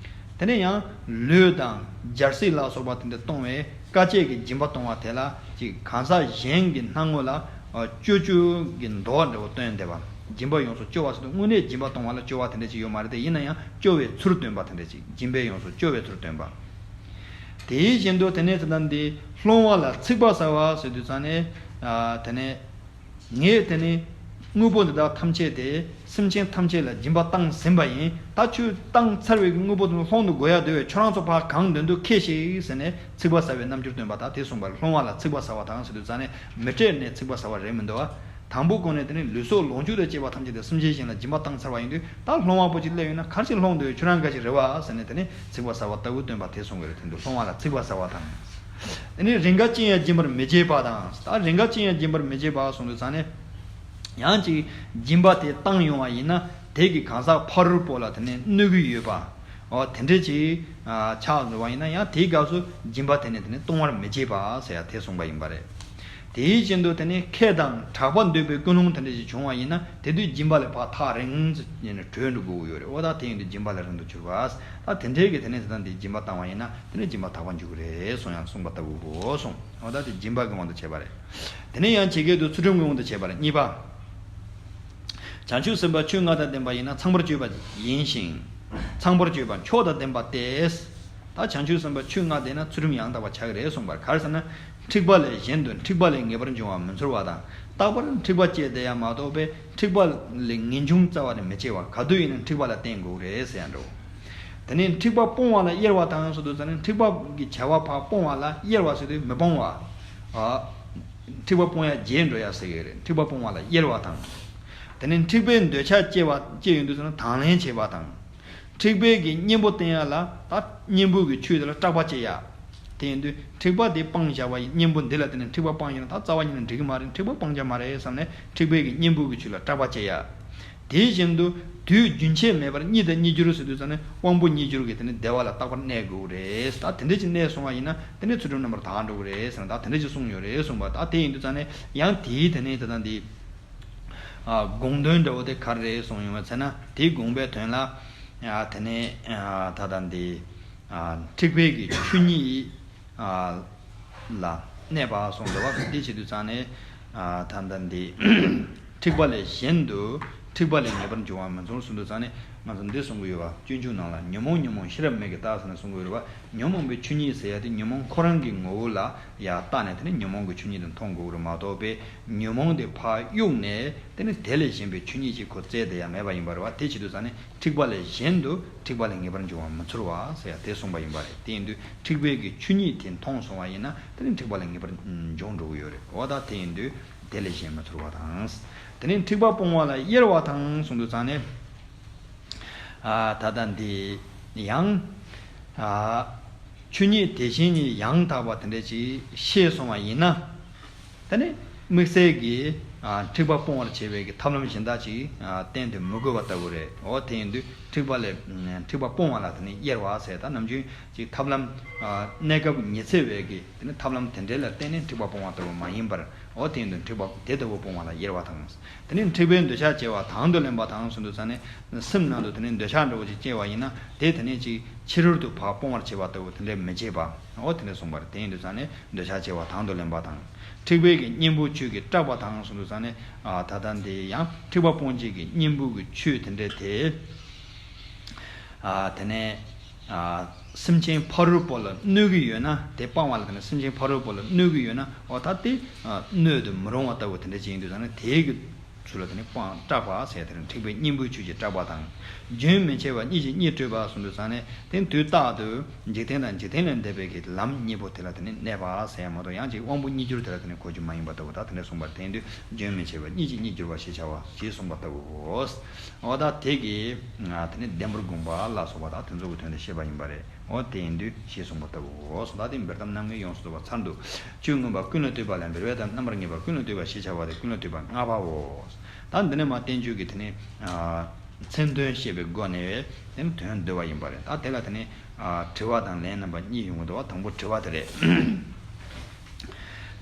དེ་ནས་ཡང་ལུས་དང་སྦྱར་སྲེག་ལ་སོགས་པ་དེ་འདྲ་གཏོང་བའི་དཀའ་སྤྱད་ཀྱི་སྦྱིན་པ་གཏོང་བ་དེ་ལ་ཅིག་གང་ཟག་གཞན་གྱི་སྣང་ངོ་ལ་སྐྱོ་སྐྱོ་གི་མདོག་འདྲ་བོ་སྟོན་བསྡད་པ། སྦྱིན་པ་ཡོངས་སུ་སྐྱོ་བ་ཟེར་དུས་དངོས་གནས་སྦྱིན་པ་གཏོང་བ་ལ་སྐྱོ་བ་དེ་འདྲ་ཅིག་ཡོད་མ་རེད་དེ། ཡིན་ན་ཡང་སྐྱོ་བའི་ཚུལ་སྟོན་པ་དེ་འདྲ་ཅིག་སྦྱིན་པས་ཡོངས་སུ་སྐྱོ་བའི་ཚུལ་སྟོན་པ། དེ་བཞིན་དུ་དེ་ནས་དེ་ལྟར་འདི་སློང་བ་ལ་ཚིག་པ་ཟ་བ་ཟེར་དུས་ཙང་ནས། ཨ་དེ་ནས་ངས་དེ་ནས་དངོས་པོ་འདི་དག་ཐམས་ཅད་དེ་སེམས་ཅན་ཐམས་ཅད་ལ་སྦྱིན་པ་བཏང་ཟིན་པ་ཡིན། ད་ཁྱོད་བཏང་ཚར་བའི་དངོས་པོ་དེ་ཚོ་སློང་དུ་དགོས་ཡ་འདོད་པས་ཁྱོད་རང་ཚོ་ཕར་གང་འདོད་འདོད་ཁྱེར་ཤིག་ཟེར་ནས་ཚིག་པ་ཟ་བའི་རྣམ་འགྱུར་སྟོན་པ་དང་དེ་གསུངས་པ་རེད། སློང་བ་ལ་ཚིག་པ་ཟ་བ་དང་ཟེར་དུས་ཙང་ནས་མི་སྤྲད་ནས་ཚིག་པ་ཟ་བ་རེད་མི་འདུག་བ། དང་པོ་གོང་ནས་དེ་ནས་ལུས་སྲོག་ལོངས་སྤྱོད་དང་བཅས་པ་ཐམས་ཅད་དེ་སེམས་ཅན་གཞན་ལ་སྦྱིན་པ་བཏང་ཚར་བ་ཡིན་དུས་ད་སློང་བ་པོ་ཅིག་སླེབས་ཡོང་ན་ག་རེ་ཞིག་སློང་འདོད་ཡོད། ཁྱོད་རང་ག་ཞིག་རེད་བ་ཟེར་ནས་དེ་ནས་ཚིག་པ་ཟ་བ་ལྟ་བུ་སྟོན་པ་དེ་གསུངས་ཀྱི་རེད། དེ་འདུག་སློང་བ་ལ་ཚིག་པ་ཟ་བ་དང་། དེ་ནས་རེས་འགའ་ཅི་ཡང་སྦྱིན་པར་མི་བྱེད་པ་དང་། ད་རེས་འགའ་ཅི་ཡང་སྦྱིན་པར་མི་བྱེད་པ་གསུངས་དུས་ཙང་ནས། ཡང་ཅིག་སྦྱིན་པ་དེ་བཏང་ཡོང་བ་ཡིན་ན་དེ་གི་གང་ཟག་ཕ་རོལ་པོ་ལ་དེ་ནས་གནོད་ཀྱི་ཡོད་པ། འོ་དེ་འདྲས་ཅིག་ཆགས་འགྲོ་བ་ཡིན་ན་ཡང་དེའི་སྐབས་སུ་སྦྱིན་པ་དེ་ནས་དེ་ནས་གཏོང་བར་མི་བྱེད་པ་ཟེར་ཡ་དེ་གསུངས་པ་ཡིན་པ་རེད། དེའི་རྐྱེན་དུ་དེ་ནས་ཁེ་དང་གྲགས་པ་འདོད་པའི་ཀུན་སློང་དེ་འདྲ་ཞིག་བྱུང་བ་ཡིན་ན་དེ་དུས་སྦྱིན་པ་ལས་ཕར་ཐག་རིང་ཙམ་ཡིན་ན་གྲོལ་འགྲོ་དགོས་ཀྱི་ཡོད་རེད། འོ་ད་དེ་ཡིན་དུས་སྦྱིན་པ་ལས་རིང་དུ་གྱུར་པ། ད་དེ་འདྲའི་གི་དེ་ནས་དེ་དང་དེ་སྦྱིན་པ་བཏང་བ་ཡིན་ན་དེ་ནས་སྦྱིན་པ་དག་པ་འཇུག་གི་རེད་གསུངས་ཡང་གསུངས་པ་ལྟ་བུའོ་གསུངས། འོ་ད་དེ་སྦྱིན་པ་གི་དབང་དུ་བྱས་པ་རེད། དེ་ནས་ཡང་ཇི་སྐད་དུ་ཚུལ་ཁྲིམས་ཀྱི་དབང་དུ་བྱས་པ་རེད། གཉིས་པ། བྱང་ཆུབ་སེམས་དཔའ་ཆོས་ལྔ་དང་ལྡན་པ་ཡིན་ན་ཚངས་པར་སྤྱོད་པ་ཡིན་ཞིང་། ཚངས་པར་སྤྱོད་པ་མཆོག་དང་ལྡན་པ་སྟེ། ད་བྱང་ཆུབ་སེམས་དཔའ་ཆོས་ལྔ་ལྡན་ན་ཚུལ་ཁྲིམས་ཡང་དག་པ་ཆགས་ཀྱི་རེད་གསུངས་པར་ག་རེ་ཟེར་ན། འཁྲིག་པ་ལས་གཞན་དུ་འཁྲིག་པ་ལས་ངེས་པར་འབྱུང་བ་མི་འཚོལ་བ་དང་རྟག་པར་འཁྲིག་པ་སྤྱད་བསྡད་ཡ་མ་གཏོགས་པའི་འཁྲིག་པ་ལས་ངེས་འབྱུང་རྩ་བ་ནས་མི་སྐྱེ་བ་ག་དུས་ཡིན་ན་འཁྲིག་པ་ལ་བརྟེན་དགོས་རེད་ཟེར་ཡ་འགྲོ། དེ་ནས་འཁྲིག་པ་སྤོང་བ་ལ་གཡེར་བ་དང་ཟེར་དུས་ཙང་ནས་འཁྲིག་པ་གི་བྱ་བ་ཕར་སྤོང་བ་ལ་གཡེར་བ་ཟེར་དུས་མི་སྤོང་བ། ཨ། འཁྲིག་པ་སྤོང་ཡ་བརྗེད་འགྲོ་ཡ་ཟེར་གི་རེད། འཁྲིག་པ་སྤོང་བ་ལ་གཡེར་བ་དང་། དེ་ནས་འཁྲིག་པའི་འདོད་ཆགས་སྐྱེ་བ་སྐྱེ་ཡོང་དུས་ཙང་ནས་དང་ལེན་བྱེད་པ་དང་། འཁྲིག་པའི་གི་གཉེན་པོ་བསྟེན་ཡ་ལ་ད་གཉེན་པོ་གི་ཆོས་དེ་ལ་སྐྲག་པ་སྐྱེ་ཡ། དེ་ཡིན་དུས་འཁྲིག་པ་དེ་སྤངས་བཞག་པ་ཡིན། གཉེན་པོ་འདི་ལ་བརྟེན་ནས་འཁྲིག་པ་སྤངས་ཡིན་ན་ད་རྩ་བ་ཉིད་ནས་འགྲིག་གི་མ་རེད། འཁྲིག་པ་སྤང་བྱ་མ་རེད་བསམ་ནས་འཁྲིག་པའི་གི་གཉེན་པོ་གི་ཆོས་ལ་སྐྲག་པ་སྐྱེ་ཡ། དེ་བཞིན་དུ་དུས་རྒྱུན་ཆད་མེད་པར་གཉིད་དང་གཉིད་སྦྱོར་ཟེར་དུས་ཙང་ནས་དབང་པོ་གཉིས་སྦྱོར་གྱི་དེ་ནི་བདེ་བ་ལ་རྟག་པར་གནས་དགོས་རེད། ད་དེ་འདྲ་ཅིག་གནས་སོང་བ་ཡིན་ན་དེ་ནི་ཚུལ་ཁྲིམས་རྣམ་པར་དག་འགྲོ་གི་རེད་ཟེར་ན། ད་དེ་འདྲ་ཅིག་གསུངས་ཡོད་རེད་གསུངས་པ། ད་དེ་ཡིན་དུས་ཙང་ནས་ཡང་དེའི་དེ་ནི་ད་ལྟ་འདི་ཨ་དགོངས་དོན་འདྲ་བོ་དེ་ག་རེ་རེད་གསུངས་ཡོང་བ་ཟེར་ན། དེའི་དགོངས་པའི་དོན་ལ་ཨ་དེ་ནི་ཨ་ད་ལྟ་འདི་ཨ་འཁྲིག་པའི་གི་ཆོས་ཉིད་ཨ་ལ་གནས་པ་གསུངས་འདུག་བ། དེ་བྱེད་དུས་ཙང་ནས་ ད་ལྟ་འདི་འཁྲིག་པ་ལས་གཞན་དུ་འཁྲིག་པ་ལས་ངེས་པར་འབྱུང་བ་མི་འཚོལ་གསུངས་འདུག་ཙང་ནས་ང་ཚོ་འདི་གསུང་གི་ཡོད་པ། སྤྱོད་འཇུག་ནང་ལ་ཉོན་མོངས་ཉོན་མོངས་ཤེས་རབ་མིག་གིས་བལྟ་ཟེར་ནས་གསུང་གི་ཡོད་པ། ཉོན་མོངས་པའི་ཆོས་ཉིད་ཟེར་ཡ་དེ་ཉོན་མོངས་ཁོ་རང་གི་ངོ་བོ་ལ་ཡ་བལྟས་ནས་དེ་ནི་ཉོན་མོངས་ཀྱི་ཆོས་ཉིད་དུ་མཐོང་དགོས་རེད་མ་གཏོགས་པའི་ཉོན་མོངས་དེ་ཕར་གཡུགས་ནས་དེ་ནི་དེ་ལས་གཞན་པའི་ཆོས་ཉིད་ཅིག་ཁོ་བཙལ་བསྡད་ཡ་མེད་པ་ཡིན་པ་རེད་བ། དེ་བྱེད་དུས་ཙང་ནས་འཁྲིག་པ་ལས་གཞན་དུ་འཁྲིག་པ་ལས་ངེས་པར་འབྱུང་བ་མི་འཚོལ་བ་ཟེར་ཡ་དེ་གསུངས་པ་ཡིན་པ་རེད། དེ་ཡིན་དུས་འཁྲིག་པའི་གི་ཆོས་ཉིད་དེ་མཐོང་སོང་བ་ཡིན་ན་དེ་ནི་འཁྲིག་པ་ལས་ངེས་པར་འབྱུང་འགྲོ་གི་ཡོད་རེད། འོ་ད་དེ་ཡིན་དུས་དེ་ལས་གཞན་མི་འཚོལ་བ་དང་། དེ་ནི་འཁྲིག་པ་སྤོང་བ་ལ་དབྱེར་བ་དང་གསུངས་དུས་ཙང་ནས། ཨ། ད་ལྟ་འདི་ཡང་། ཨ། ཆོས་ཉིད་དེ་བཞིན་ཉིད་ཡང་དག་པ་དེ་འདྲ་ཅིག་ཤེས་སོང་བ་ཡིན་ན། ད་ནི་དམིགས་བསལ་གྱི། ཨ། འཁྲིག་པ་སྤོང་བར་བྱེད་པའི་གི་ཐབས་ལམ་གཞན་དག་ཅིག་ཨ། བསྟན་དུ་མི་དགོས་པ་ལྟ་བུ་རེད། འོ་དེ་ཡིན་དུས་འཁྲིག་པ་ལས། འཁྲིག་པ་སྤོང་བ་ལ་དེ་ནི་དབྱེར་བ་ཟེར། ད་ནམ་རྒྱུན་ཅིག་ཐབས་ལམ། ཨ། གནས་སྐབས་ཉི་ཚེ་བའི་གི་དེ་ནི་ཐབས་ལམ་དེ་འདྲའི་ལ་བརྟེན་ནས་འཁྲིག་པ་སྤོང་བ་ལྟ་བུ་མ་ཡིན་པར། འོ་དེ་ཡིན་དུས་འཁྲིག་པ་དེ་ལྟ་བུ་སྤོང་བ་ལ་དབྱེར་བ་དང་། དེ་ནས་འཁྲིག་པའི་འདོད་ཆགས་སྐྱེ་བ་དང་དུ་ལེན་པ་དང་གསུངས་དུས་ཙང་ནས་སེམས་ནང་དུ་དེ་ནས་འདོད་ཆགས་འདྲ་བོ་ཅིག་སྐྱེ་བ་ཡིན་ན་དེ་དེ་ནས་ཅིག་ཕྱི་རོལ་དུ་ཕར་སྤོང་བར་བྱེད་པ་ལྟ་བུ་དེ་འདྲས་མི་བྱེད་པ། འོ་དེ་འདྲས་གསུངས་པ་རེད། དེ་ཡིན་དུས་ཙང་ནས་འདོད་ཆགས་སྐྱེ་བ་དང་དུ་ལེན་པ་དང་། འཁྲིག་པའི་གི་གཉེན་པོ་ཆོས་ཀྱིས་སྐྲག་པ་དང་གསུངས་དུས་ཙང་ནས། ཨ། ད་ལྟ་འདི་ཡང་འཁྲིག་པ་སྤོང་བྱེད་ཀྱི་གཉེན་པོ་གི་ཆོས་དེ་འདྲས་དེ། ཨ། དེ་ནས། ཨ། སེམས་ཅན་ཕ་རོལ་པོ་ལ་གནོད་ཀྱི་ཡོད་ན། དེ་སྤང་བ་ལ་དེ་ནས་སེམས་ཅན་ཕ་རོལ་པོ་ལ་གནོད་ཀྱི་ཡོད་ན། འོ་ད་དེ། ཨ། གནོད་དུ་མི་རུང་བ་ལྟ་བུ་དེ་འདྲ་ཅིག་ཡིན་དུས་ཙང་ནས་དེའི་གི་ཚུལ་ལ་དེ་ནས་སྤང་སྐྲག་པ་ཟེར། དེ་ནས་འཁྲིག་པའི་གཉེན་པོའི་ཆོས་ཀྱིས་སྐྲག་པ་དང་། རྒྱུན་མི་འཆད་པ་གཉིས་ཀྱིས་གཉིས་སྤྲོད་པ་གསུངས་དུས་ཙང་ནས་དེ་དུས་རྟག་ཏུ་འཇིག་རྟེན་དང་འཇིག་རྟེན་ལས་འདས་པའི་གི་ལམ་གཉིས་པོ་དེ་ལ་དེ་ནས་གནས་པ་ཟེར་མ་གཏོགས་ཡང་ཅིག་དབང་པོ་གཉིས་གྱུར་དེ་ལ་དེ་ནས་གོ་རྒྱུ་མ་ཡིན་པ་ལྟ་བུ། ད་དེ་འདྲ་གསུངས་པ་རེད། དེ་ཡིན་དུས་རྒྱུན་མི་འཆད་པ་གཉིས་ཀྱིས་གཉིས་སྦྱོར་བ་ཞེས་བྱ་བ་ཞེས་གསུངས་པ་ལྟ་བུའོ། འོ་ད་དེ་གི་དེ་ནི་ལྡེམ་པར་དགོངས་པ་ལ་སོགས་པ་དག་དེ་ཚོ་གི་དོན་དེ་བཤད་པ་ཡིན་པ་རེད། འོ་དེ་ཡིན་དུས་ཞེས་གསུངས་པ་ལྟ་བུའོ། ད་དེ་འབེལ་གཏམ་རྣམ་ངེས་ཡོངས་སུ་རྫོགས་པ་ཚར་འདུག་ཆོས་མངོན་པ་ཀུན་ལས་བཏུས་པ་ལས། འབེལ་བའི་གཏམ་རྣམ་པར་ངེས་པ་ཀུན་ལས་བཏུས་པ་ཞེས་བྱ་བ་དེ་ཀུན་ལས་བཏུས་པ་ལྔ་པའོ། ད་འདི་ནས་མ་བསྟན་བཅོས་ཀྱི་དེ་ནི་མཚན་དོན་བཤད་པའི་སྒོ་ནས་དེ་ནི་དོན་བསྡུ་བ་ཡིན་པ་རེད། ད་དེ་ལ་དེ་ནི་དྲི་བ་དང་ལན་རྣམ་པ་གཉིས་ཡོང་གི་འདུག་བ། དང་པོ་དྲི་བ་དེ་རེད།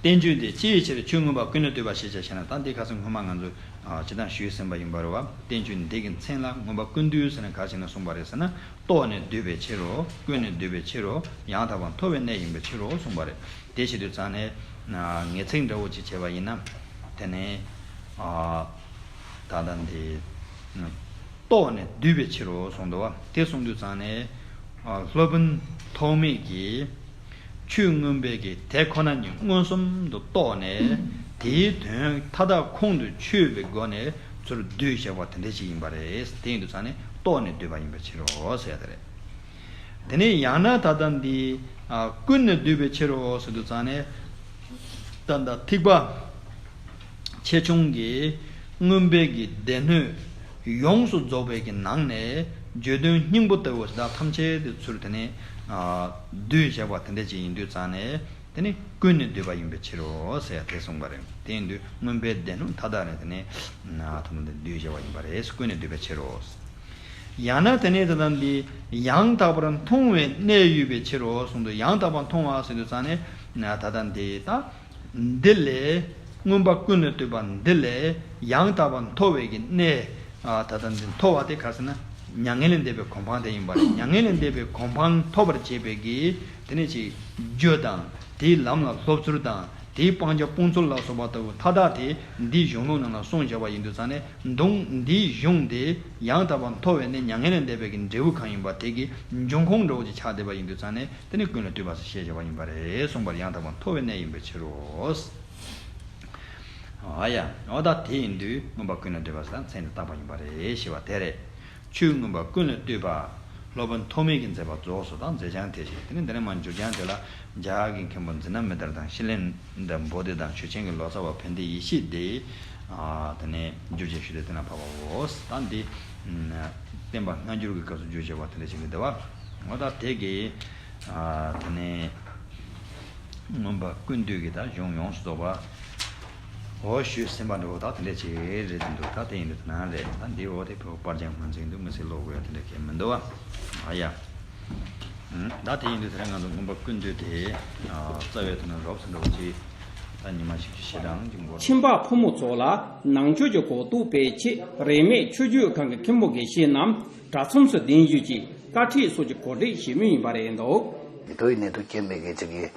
བསྟན་བཅོས་འདི་ཅིའི་ཕྱིར་ཆོས་མངོན་པ་ཀུན་ལས་བཏུས་པ་ཞེས་བྱ་ཞེ་ན། ད་འདི་ཁ་སང་སྔོན་མ་ང་ཚོས་ཨ་ཅི་ལྟར་ཞུས་ཟིན་པ་ཡིན་པ་རེད་བ། བསྟན་བཅོས་འདི་གི་མཚན་ལ་མངོན་པ་ཀུན་བཏུས་ཟེར་ནས་ག་རེ་བྱས་ནས་གསུངས་པ་རེད་ཟེར་ན། རྟོགས་ནས་བསྡུས་པའི་ཕྱིར་རོ། ཀུན་ནས་བསྡུས་པའི་ཕྱིར་རོ། ཡང་དག་པར་མཐོ་བའི་གནས་ཡིན་པའི་ཕྱིར་རོ་གསུངས་པ་རེད། དེ་བྱེད་དུས་ཙང་ནས་ངེས་ཚིག་འདྲ་བོ་ཅིག་བྱས་པ་ཡིན་ན། དེ་ནས་ཨ་ད་ལྟ་འདི། རྟོགས་ནས་བསྡུས་པའི་ཕྱིར་རོ་གསུངས་འདུག་བ། དེ་གསུངས་དུས་ཙང་ནས། ཨ། སློབ་དཔོན་ཐོགས་མེད་ཀྱིས་ཆོས་མངོན་པའི་གི་དེ་ཁོ་ན་ཉིད་མངོན་སུམ་དུ་རྟོགས་ནས་དེའི་དོན་མཐའ་དག་ཁོང་དུ་ཆུད་པའི་སྒོ་ནས་ཚུར་བསྡུས་བཞག་པ་དེ་འདྲ་ཞིག་ཡིན་པ་རེད། དེ་ཡིན་དུས་ཙང་ནས་རྟོགས་ནས་བསྡུས་པ་ཡིན་པའི་ཕྱིར་རོ་ཟེར་ཡ་དེ་རེད། དེ་ནས་ཡང་ན་ད་ལྟ་འདི། ཨ། ཀུན་ནས་བསྡུས་པའི་ཕྱིར་རོ་ཟེར་དུས་ཙང་ནས། ད་ལྟ་ཐེག་པ་ཆེ་ཆུང་གི་མངོན་པའི་གི་སྡེ་སྣོད་ཡོངས་སུ་རྫོགས་པའི་གི་ནང་ནས་བརྗོད་དོན་སྙིང་པོ་ལྟ་བུ་དེ་དག་ཐམས་ཅད་དེ་ཚུར་དེ་ནས་ཨ་བསྡུས་བཞག་པ་དེ་འདྲ་ཅིག་ཡིན་དུས་ཙང་ནས་དེ་ནི་ཀུན་ནས་བསྡུས་པ་ཡིན་པའི་ཕྱིར་རོ་ཟེར་ཡ་དེ་གསུངས་པ་རེད། དེ་ཡིན་དུས་མངོན་པའི་སྡེ་སྣོད་མཐའ་དག་ནས་དེ་ནས་ཨ་ཐམས་ཅད་བསྡུས་བཞག་པ་ཡིན་པ་རེད། ཀུན་ནས་བསྡུས་པའི་ཕྱིར་རོ། ཡང་ན་དེ་ནས་ད་ལྟ་འདི་ཡང་དག་པར་མཐོང་བའི་གནས་ཡོད་པའི་ཕྱིར་རོ་གསུངས་འདུག་ཡང་དག་པར་མཐོང་བ་ཟེར་དུས་ཙང་ནས་ད་ལྟ་འདི་ད། འདི་ལས་མངོན་པ་ཀུན་ལས་བཏུས་པ་འདི་ལས་ཡང་དག་པར་མཐོ་བའི་གི་གནས། ཨ། ད་ལྟ་འདི་མཐོ་བ་དེ་ག་ཟེར་ན། མྱ་ངན་ལས་འདས་པའི་གོ་འཕང་དེ་ཡིན་པ་རེད། མྱ་ངན་ལས་འདས་པའི་གོ་འཕང་ཐོབ་པར་བྱེད་པའི་གི་དེ་ནས་ཅིག་རྒྱུ་དང་དེའི་ལམ་ལ་སློབ་ཚུལ་དང་དེའི་སྤང་བྱ་སྤོང་ཚུལ་ལ་སོགས་པ་ལྟ་བུ་མཐའ་དག་དེ་འདིའི་གཞུང་ལུགས་ནང་ལ་གསུངས་བཞག་པ་ཡིན་དུས་ཙང་ནས་མདོ་འདིའི་གཞུང་དེ་ཡང་དག་པར་མཐོ་བའི་གནས་མྱ་ངན་ལས་འདས་པའི་གི་འབྲས་བུ་གང་ཡིན་པ་དེ་གི་འབྱུང་ཁུངས་འདྲ་བོ་ཅིག་ཆགས་བསྡད་པ་ཡིན་དུས་ཙང་ནས། དེ་ནི་ཀུན་ལས་བཏུས་པ་ཞེས་བྱ་བ་ཡིན་པ་རེད་གསུངས་པར་ཡང་དག་པར་མཐོ་བའི་གནས་ཡིན་པའི་ཕྱིར་རོ། ཨ་ཡ། འོ་ད་དེ་ཡིན་དུས་མངོན་པ་ཀུན་ལས་བཏུས་པ་ཟེར་མཚན་དེ་བཏགས་པ་ཡིན་པ་རེད་ཞེས་པ་དེ་རེད། ཆོས་མངོན་པ་ཀུན་ལས་བཏུས་པ། སློབ་དཔོན་ཐོགས་མེད་ཀྱིས་མཛད་པ་རྫོགས་སོ་དང་མཛད་བྱང་དེ་བཞིན། དེ་ནི་འདི་ནས་མར་འགྱུར་བྱང་དེ་ལ་རྒྱ་གར་གྱི་མཁན་པོ་འཛི་ན་མི་དར་དང་ཤི་ལན་དང་བོ་དྷི་དང་ཞུ་ཆེན་གྱི་ལོ་ཙཱ་བ་ཕན་བདེ་ཡེ་ཤེས་དེ། ཨ། དེ་ནས་བསྒྱུར་བྱས་ཞུས་ཏེ་དེ་ན་ཕབ་པའོ། ད་འདི་བསྟན་པ་སྔ་འགྱུར་གྱི་སྐབས་སུ་བསྒྱུར་བྱས་པ་དེ་འདྲ་ཞིག་གི་འདུག་བ། འོ་ད་དེ་གི། ཨ། དེ་ནས་མངོན་པ་ཀུན་བཏུས་ཀྱི་ད་གཞུང་ཡོངས་སུ་རྫོགས་པ། འོ་ཞུས་ཟིན་པ་འདྲ་བོ་ད་དེ་འདྲ་ཅིག་རེད་འདུག་ད་དེ་ཡིན་དུས་དེ་ན་རེད། ད་འདི་འོ་དེ་བོད་པར་ཀྱང་མ་འཛིན་འདུག་མི་སྲིད་ལོག་དགོས་ཡ་དེ་འདྲ་གས་མི་འདུག་བ། ཨ་ཡ། ད་དེ་ཡིན་དུས་དེ་རིང་ང་ཚོ་མངོན་པ་ཀུན་བཏུས་དེ་རྩ་བའི་དོན་ནི་རོབ་ཙམ་འདྲ་བོ་ཅིག་ད་ཉི་མ་བཞི་བཅུ་ཞེ་གྲངས་ཀྱི་འགོར། ཁྱིམ་པ་ཕོ་མོ་ཚོ་ལ་ནང་ཆོས་ཀྱི་གོ་རྟོགས་སྤེལ་ཆེད་རིས་མེད་ཆོས་བརྒྱུད་ཁང་གི་མཁན་པོ་དགེ་བཤེས་རྣམས་དྲ་མཚམས་སུ་གདན་ཞུས་ཀྱིས་བཀའ་ཁྲིད་སོགས་ཀྱི་གོ་སྒྲིག་བྱེད་མུས་ཡིན་པ་རེད་འདུག་དེ་དུས་ནས་དུ་སྐྱེས་པའི་གི་ཅིག་གི་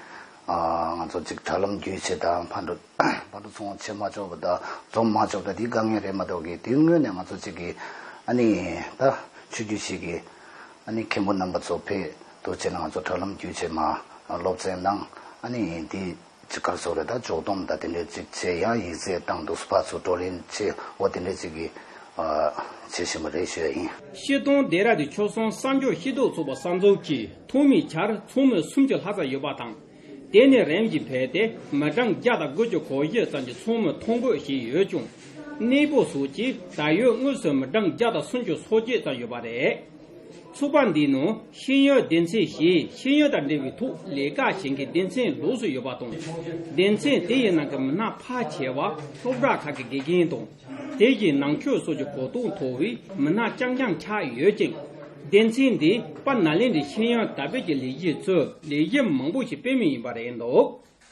ཨ་ང་ཚོ་ཅིག་དྲ་ལམ་བརྒྱུད་བྱས་དང་ཕར་འགྲོ་ཕར་འགྲོ་ཚོང་བྱེད་མ་ཆོག་པ་དང་འཛོམས་མ་ཆོག་པ་དེ་དཀའ་ངལ་རེད་མ་གཏོགས་ཀྱི་དེའི་སྔོན་ནས་ང་ཚོ་ཅིག་གི་ཨ་ནི་ད་ཆོས་བརྒྱུད་ཞིག་གི་ཨ་ནི་མཁན་པོ་རྣམ་པ་ཚོ་ཕེབས་འདུག་བྱས་ན་ང་ཚོ་དྲ་ལམ་བརྒྱུད་བྱས་མ་སློབ་ཚན་གནང་ཨ་ནི་དེ་ཅིག་གར་སོགས་རེད་ད་ཕྱོགས་བསྡོམས་དང་དེ་འདྲའི་ཅིག་བྱས་ཡང་ཡིག་ཚད་བཏང་འདུག་སུ་ཕར་ཚུར་བགྲོ་གླེང་བྱས་འོ་དེ་འདྲའི་ཅིག་གི་བྱེད་བཞིན་པ་རེད་ཞུ་ཡ་ཡིན། སྤྱིར་བཏང་སྡེ་ར་དེ་ཆོལ་གསུམ་གསར་འགྱུར་ཤེས་རྟོགས་ཚོགས་པ་གསར་འཛུགས་ཀྱིས་ཐོག་མའི་ཆར་ཚོགས་མི་སུམ་ཅུ་ལྷག་ཙམ་ཡོད་པ་དང་། དེ་ནས་རིམ་བཞིན་འཕེལ་ཏེ་མི་གྲངས་བརྒྱ་དང་དགུ་བཅུ་གོ་བཞི་ཙམ་གྱི་ཚོགས་མི་ཐོ་འགོད་བྱས་ཡོད་ཀྱང་། གནས་སྤོ་སོགས་ཀྱིས་ད་ཡོད་དངོས་སུ་མི་གྲངས་བརྒྱ་དང་སུམ་ཅུ་སོ་བརྒྱད་ཙམ་ཡོད་པ་རེད། ཚོགས་པ་འདིའི་ནང་ཤེས་ཡོན་སྡེ་ཚན་བཞིས་ཤེས་ཡོན་དང་འབྲེལ་བའི་ཐོག་ལས་ཀ་བྱེད་མཁན་སྡེ་ཚན་ལོགས་སུ་ཡོད་པ་དང་། སྡེ་ཚན་དེ་ཡི་ནང་གི་མི་སྣ་ཕལ་ཆེ་བ་སློབ་གྲྭ་ཁག་གི་དགེ་རྒན་དང་། དེ་བཞིན་ནང་ཆོས་སོགས་ཀྱི་གོ་རྟོགས་མཐོ་བའི་མི་སྣ་རྐྱང་རྐྱང་ཆགས་ཡོད་ཅིང་། སྡེ་ཚན་འདིས་པ་ན་ལི་འདི་ཤེས་ཡོན་དར་སྤེལ་གྱི་ལས་གཞི་གཙོས་ལས་གཞི་མང་པོ་ཞིག་སྤེལ་མུས་ཡིན་པ་རེད་འདུག